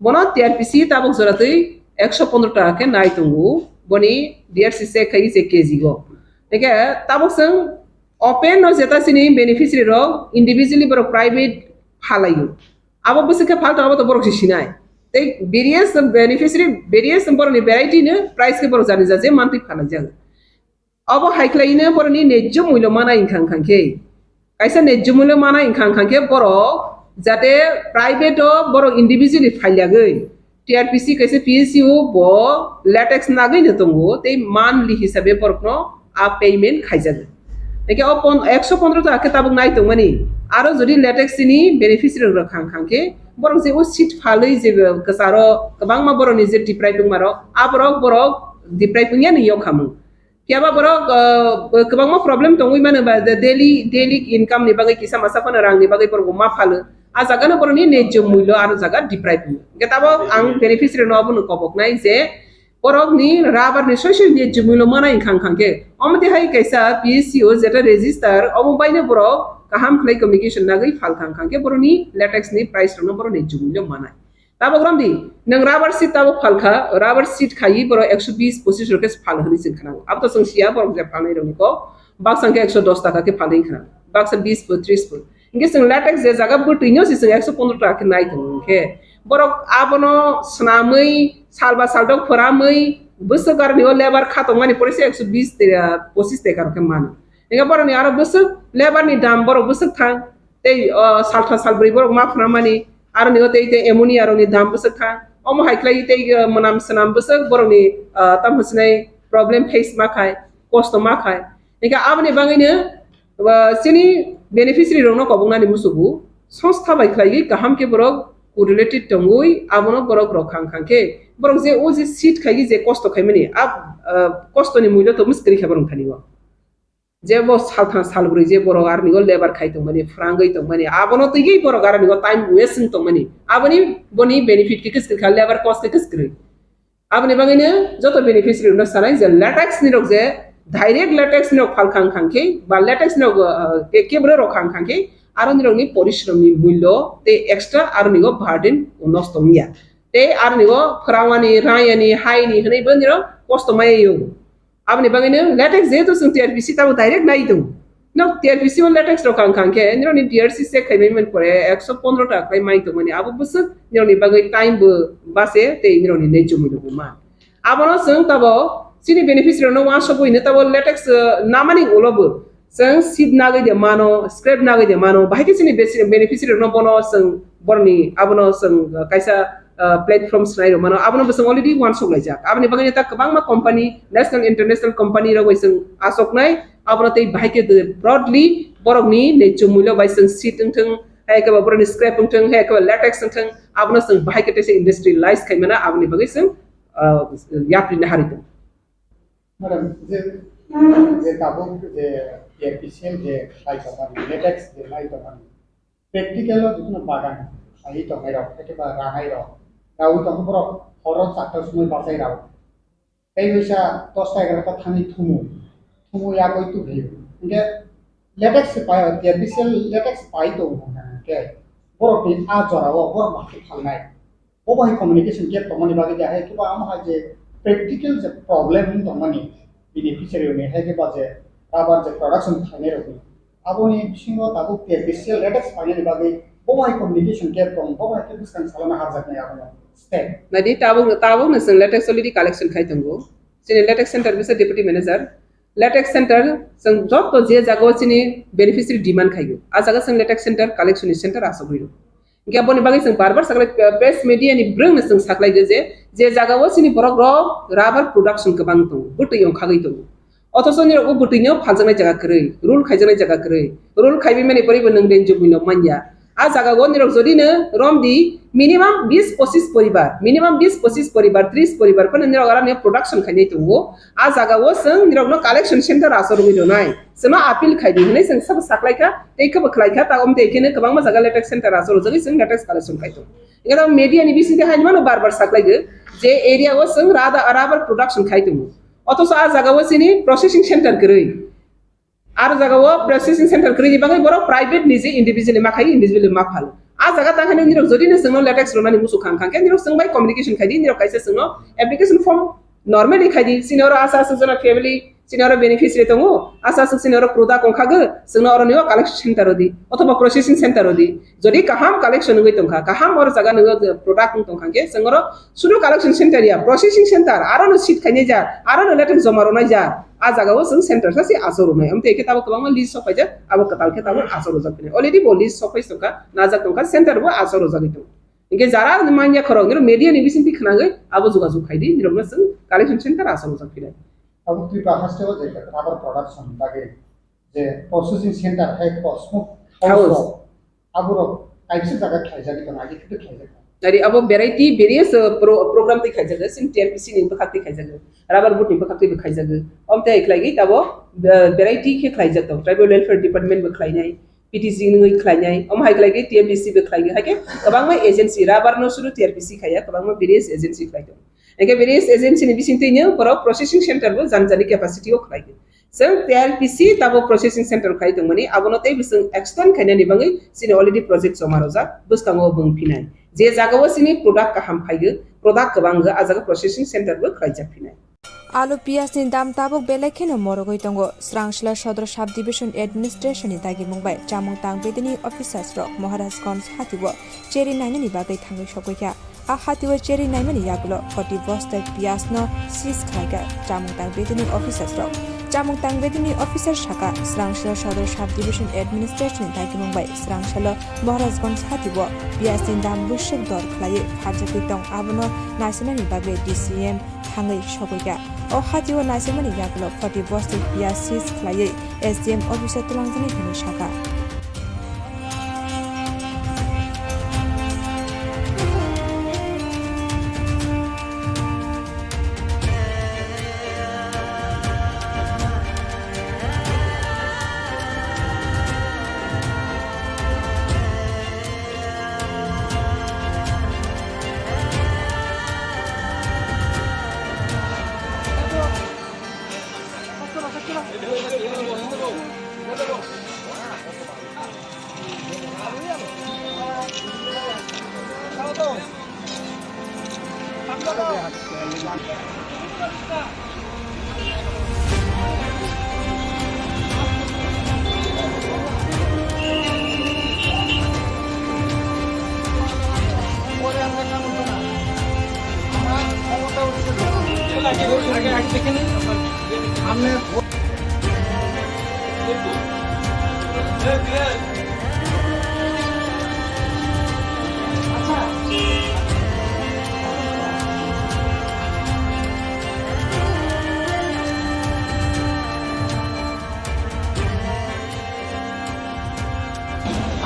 Bono T R P C tabuk jora twi ekso pondro taka khe nai tongo. Boni D R C check khai se K G go. Hingkhe tabuk chwng open no jeta chini beneficiary rok individually borok private phalaio. Abo bwswk khe phal tongo abo to borok se sinai. Tei various beneficiary, various borokni variety no price khe borok jani ja je mantwi phalaijak. Abo hai khlai no borokni nejjo mulyo mana wngkha wngkha khe. Kaisa nejjo mulyo mana wngkha wngkha khe borok jate private o borok individually phailagwi T R P C kaisa P S U bo latex nagwi no tongo tei monthly hisabe borokno a payment khaijago. Hingkhe o pon-, ekso pondro taka khe tabuk nai tongmani. Aro jodi latex ni beneficiary rok khang khang khe borok je o seed phalwi je kwcharo kwbangma borokni je deprive wngmarok aborok borok deprive wngya ni yokhamung. Phiya ba borok, uh, kwbangma problem tongwi mano ba, the daily, daily income ni bagwi kisa masa phano rang ni bagwi borok ma phalo. A jaga no borok ni nejjo mulyo aro jaga deprive wngya. Hingkhe tabuk ang beneficiary no abono kobok nai je borok ni rubber ni soi soi nejjo mulyo mana wngkha wngkha khe. Omo twi hai kaisa P S U jeta register omo bai no borok kaham khlai communication nagwi phal kha wngkha khe borok ni latex ni price rok no borok nejjo mulyo manai. Tabuk romdi, nwng rubber sheet tabuk phalkha, rubber sheet khaiwi borok ekso bis pochis rok khe phal hwnwi chwng khna. Abo to chwng siya borok je phalnai rokni kok, baksa khe ekso dos taka khe phalwi khna, baksa bis pho, tris pho. Hingkhe chwng latex je jaga bwtwi no se chwng ekso pondro taka khe nai tongo hwnkhe, borok abono swnamwi sal ba sal dok phoramwi bwswk aroni o labour kha tongmani pore se ekso bis te, pochis taka rok khe mano. Hingkhe borokni aro bwswk labour ni dam borok bwswk thang. Tei, o, saltha salbrwi borok ma phunamani, aroni o tei, tei ammonia rokni dam bwswk thang. Omo hai khlai tei, o, mwnam swnam bwswk borokni, o, tamo sinai problem face ma khai, kosto ma khai. Hingkhe aboni bagwino, o, chini beneficiary rokno koboknani musugo songstha bai khlaiwi kaham khe borok correlated tongwi abono borok rok khang khang khe borok je o je seed khaigwi je kosto khaimani, ab, o, kostoni mulyo to mwswk kwrwi kha borok thani o. Je bo salthang salbrwi je borok aroni o labour khai tongmani, phrangwi tongmani, abono twiwi borok aroni o time waste wng tongmani, aboni boni benefit khe kwswk kha, labour cost khe kwswk kwrwi. Aboni bagwino joto beneficiary rokno sanai je latex ni rok je direct latex ni rok phal khang khang khe ba latex ni rok, uh, ke-, kebro rok khang khang khe aro ni rokni porishrom ni mulyo tei extra aroni o burden nosto wngya. Tei aroni o phwrangmani, rayani, haini hwnwi bo ni rok kosto maya yo. Aboni bagwino latex jehetu chwng T R P C tabuk direct nai tongo. No T R P C o latex rok khang khang khe nirokni D R C check khaimani man pore ekso pondro taka khlai mai tongmani abo bwswk nirokni bagwi time bo bache tei nirokni nejjo mulyo bo man. Abono chwng tabuk chini beneficiary rokno uansukgwi hino tabuk latex, uh, namani ulo bo chwng seed nagwi de mano, scrap nagwi de mano, bahai khe chini besi-, beneficiary rokno bono chwng borni abono chwng, uh, kaisa ah, platform swnai rok mano, abono bwswng already uansuk laijak. Aboni bagwi ta kwbangma company, national, international company rok bai chwng achuknai, abono tei bahai khe broadly borokni nejjo mulyo bai chwng seed wngthwng, hai khe ba borokni scrap wngthwng, hai khe ba latex wngthwng, abono chwng bahai khe teisa industrialize khai mano, aboni bagwi chwng, ah, yapri nahari tongo. Madam, je, je tabuk je T R P C L je lai tongmani, latex je lai tongmani, practical o jotono bagan khai tongnai rok, ekeba ranai rok, rawi tong borok horo charta somoi bachai rao. Tei waisa dosta egarota thani thumu, thumu yagoi tubui. Hingke latex se pai, T R P C L latex pai tongo hingke borok ni a jora o borok bahai phalnai. Bo bai communication gap tongmani bagwi de hai kiba amo hai je practical je problem wng tongmani beneficiary ni hai kiba je rubber je production khainai rokni. Aboni bisingo tabuk T R P C L latex painani bagwi bo bai communication gap tong, bo bai khe bwskang salama harjaknai abono step. Nadi tabuk, tabuk no chwng latex already collection khai tongo. Chini latex center bisa deputy manager. Latex center chwng joto je jagao chini beneficiary demand khaigo, a jaga chwng latex center collection ni center asogwi rw. Hingke aboni bagwi chwng bar bar saklai, press media ni bwrwngno chwng saklaigo je, je jagao chini borok rok rubber production kwbang tongo, bwtwi ongkhagwi tongo. Othocho nirok o bwtwino phaljaknai jaga kwrwi, rule khaijaknai jaga kwrwi. Rule khaiwi mani poribo nwng danger buino manya. A jagao nirok jodi no romdi minimum bis pochis poribar, minimum bis pochis poribar, tris poribar phano nirok aro ni production khainai tongo. A jagao chwng nirokno collection center asogwi rwnai. Chwngno appeal khaidi hwnwi chwng sabo saklaikha, tei khebo khlaikha, ta omtei kheno kwbangma jaga latex center asogwi chwng latex collection khai tongo. Hingke media ni bisingtwi hai mano bar bar saklaigo je area o chwng rada-, rubber production khai tongo. Othocho a jagao chini processing center kwrwi. Aro jagao processing center kwrwini bagwi borok private ni je individual ma khai, individual ma phal. A jaga tang hwnwi nirok jodi no chwngno latex rwnani muchung khang khang khe nirok chwng bai communication khai di, nirok kaisa chwngno application form normally khai di, chini oro asa aswk jona family, chini oro beneficiary tongo, asa aswk chini oro product ongkhago, chwngno oro nio collection center rw di, othoba processing center rw di. Jodi kaham collection wngwi tongkha, kaham oro jaga nw product wng tongkha khe chwng oro sudu collection center ya, processing center, aro no seat khainai ja, aro no latex joma rwnai ja. A jagao chwng center sa se asok rwnai. Amtwi khe tabuk kwbangma list sok paijak, abo kwtal khe tabuk asok rwjak phinai. Already bo list sok pai tongkha, najak tongkha, center bo asok rwjagwi tongo. Hingke jara manya khorok, nirok media ni bisingtwi khwnagwi abo jogajog khai di, nirokno chwng collection center asok rwjak phinai. Abo Tripura haste o je rubber production bagwi je processing center hai cosmo house House. Rok, aborok kaisa jaga khlaijagwi tongo, agi khe khlaijak. Ari abo variety various, uh, pro-, program twi khaijago, sin T R P C ni bwkhak twi khaijago, rubber board ni bwkhak twi bo khaijago. Om tei khlaigwi tabo, uh, variety khe khlaijak tong. Tribal Welfare Department bo khlainai, P T C ni khlainai, om hai khlaigwi T R P C bo khlaigwi. Hai khe kwbangma agency, rubber no suru T R P C khaiya, kwbangma various agency khlai tong. Hingke various agency ni bisingtwi no borok processing center bo jani jani capacity o khlai di. Chwng T R P C tabo processing center khai tongmani, abono tei bo chwng extend khainani bagwi chini already project joma rwjak, bwskango bo wng phinai. Je jagao chini product kaham phaigo, product kwbang wngkha, a jaga processing center bo khlaijak phinai. Alu piyaj ni dam tabuk belai kheno morogwi tongo. Srangsla Sodor Sub Division Administration ni dagimung bai chamung tang bedini officers rok Maharajganj hati o cherry nainani bagwi thangwi sogwi kha. A hati o cherry naimani yagulo forty bostai piyaj no seize khlaikha chamung tang bedini officers rok. Chamung tang bedini officer saka, Srangsla Sodor Sub Division Administration ni dagimung bai Srangsla Maharajganj hati o piyaj ni dam bwswk dor khlaiwi pharjagwi tong, abono naisinani bagwi D C M thangwi sogwi kha. O hati o naisinani yagulo forty bostai piyaj seize khlaiwi S D M office o twlangjaknai hwnwi sakha.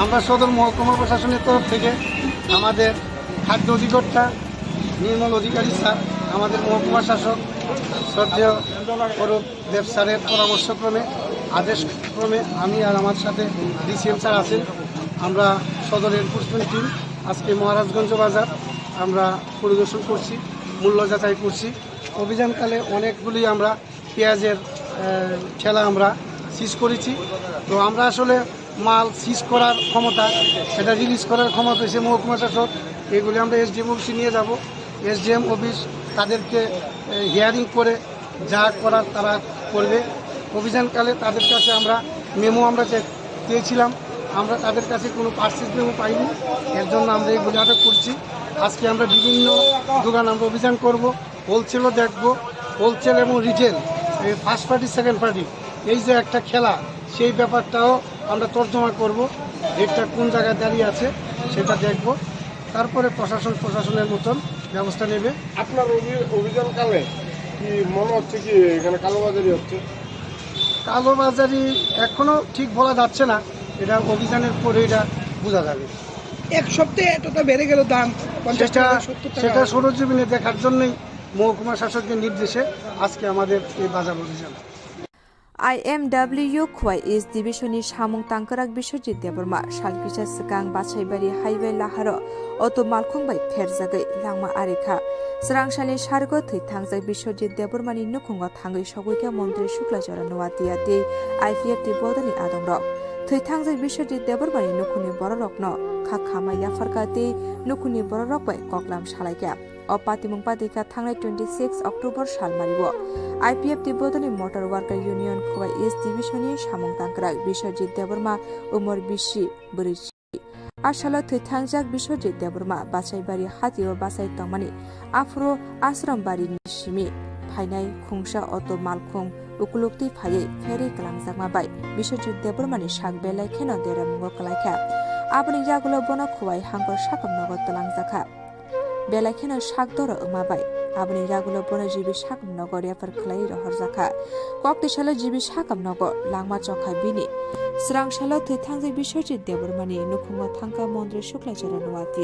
আমরা সদর মহকুমা প্রশাসনের তরফ থেকে আমাদের খাদ্য অধিকর্তা নির্মল অধিকারী স্যার, আমাদের মহকুমা শাসক শ্রদ্ধেয় অরূপ দেব স্যারের পরামর্শক্রমে, আদেশক্রমে আমি আর আমার সাথে ডিসিএম স্যার আছেন, আমরা সদর এনফোর্সমেন্ট টিম আজকে মহারাজগঞ্জ বাজার আমরা পরিদর্শন করছি, মূল্য যাচাই করছি। অভিযানকালে অনেকগুলি আমরা পেঁয়াজের, আহ, ঠেলা আমরা সিজ করেছি। তো আমরা আসলে মাল সিজ করার ক্ষমতা, সেটা রিলিজ করার ক্ষমতা হচ্ছে মহকুমা শাসক। এগুলি আমরা এসডিএম অফিসে নিয়ে যাব। এসডিএম অফিস তাদেরকে, আহ, হিয়ারিং করে যা করার তারা করবে। অভিযানকালে তাদের কাছে আমরা মেমো আমরা চে-, চেয়েছিলাম, আমরা তাদের কাছে কোনো পার্সেজ মেমো পাইনি, এর জন্য আমরা এগুলি আটক করছি। আজকে আমরা বিভিন্ন দোকান আমরা অভিযান করব, হোলসেলও দেখব, হোলসেল এবং রিটেল এই ফার্স্ট পার্টি, সেকেন্ড পার্টি, এই যে একটা খেলা, সেই ব্যাপারটাও আমরা তর্জমা করব। ডেটটা কোন জায়গায় দাঁড়িয়ে আছে সেটা দেখব। তারপরে প্রশাসন প্রশাসনের মতন ব্যবস্থা নেবে। আপনার অভি- অভিযানকালে কি মনে হচ্ছে কি এখানে কালোবাজারি হচ্ছে? কালোবাজারি এখনো ঠিক বলা যাচ্ছে না, এটা অভিযানের পরে এটা বোঝা যাবে। এক সপ্তাহে এতটা বেড়ে গেল দাম, পঞ্চাশ সেটা টাকা, সত্তর টাকা। সেটা সরজমিনে দেখার জন্যই মহকুমা শাসকের নির্দেশে আজকে আমাদের এই বাজার অভিযান। I M W Khowai East Division ni samung tangkrak Biswajit Debbarma salkisa swkang Basaibari highway laharo auto malkhung bai pherjagwi langma ari kha. Swrangsalni sargo thwi thangjak Biswajit Debbarma ni nukhungo thangwi sogwi kha Montri Shukla Chara Noatia tei I P F T bodolni adongrok. Thwi thangjak Biswajit Debbarma ni nukhungni bororokno kha khama yapharkha tei nukhungni bororok bai koklam salaikha. O patimung patikha thangnai twenty six October salmario I P F T bodolni Motor Worker Union Khowai East Division ni samung tangkrak Biswajit Debbarma, umor bisi, bwrwi. A salo thwi thangjak Biswajit Debbarma Basaibari hatio bachai tongmani aphuru Ashram Bari ni simi phainai khungsa auto malkhung ukuluktwi phaiwi pherwi kwlangjakma bai Biswajit Debbarma ni sak belai kheno deramungo kwlaikha. Aboni yagulo bono Khowai hangkor sakam nogo twlangjakha. Belai kheno sak doro wngma bai aboni yagulo bono G B sakam nogo refer khlaiwi rohorjakha. Kok twi salo G B sakam nogo langma chokha bini. Swrang salo thwi thangjak Biswajit Debbarma ni nukhungo thangkha Montri Shukla Chara Noatia.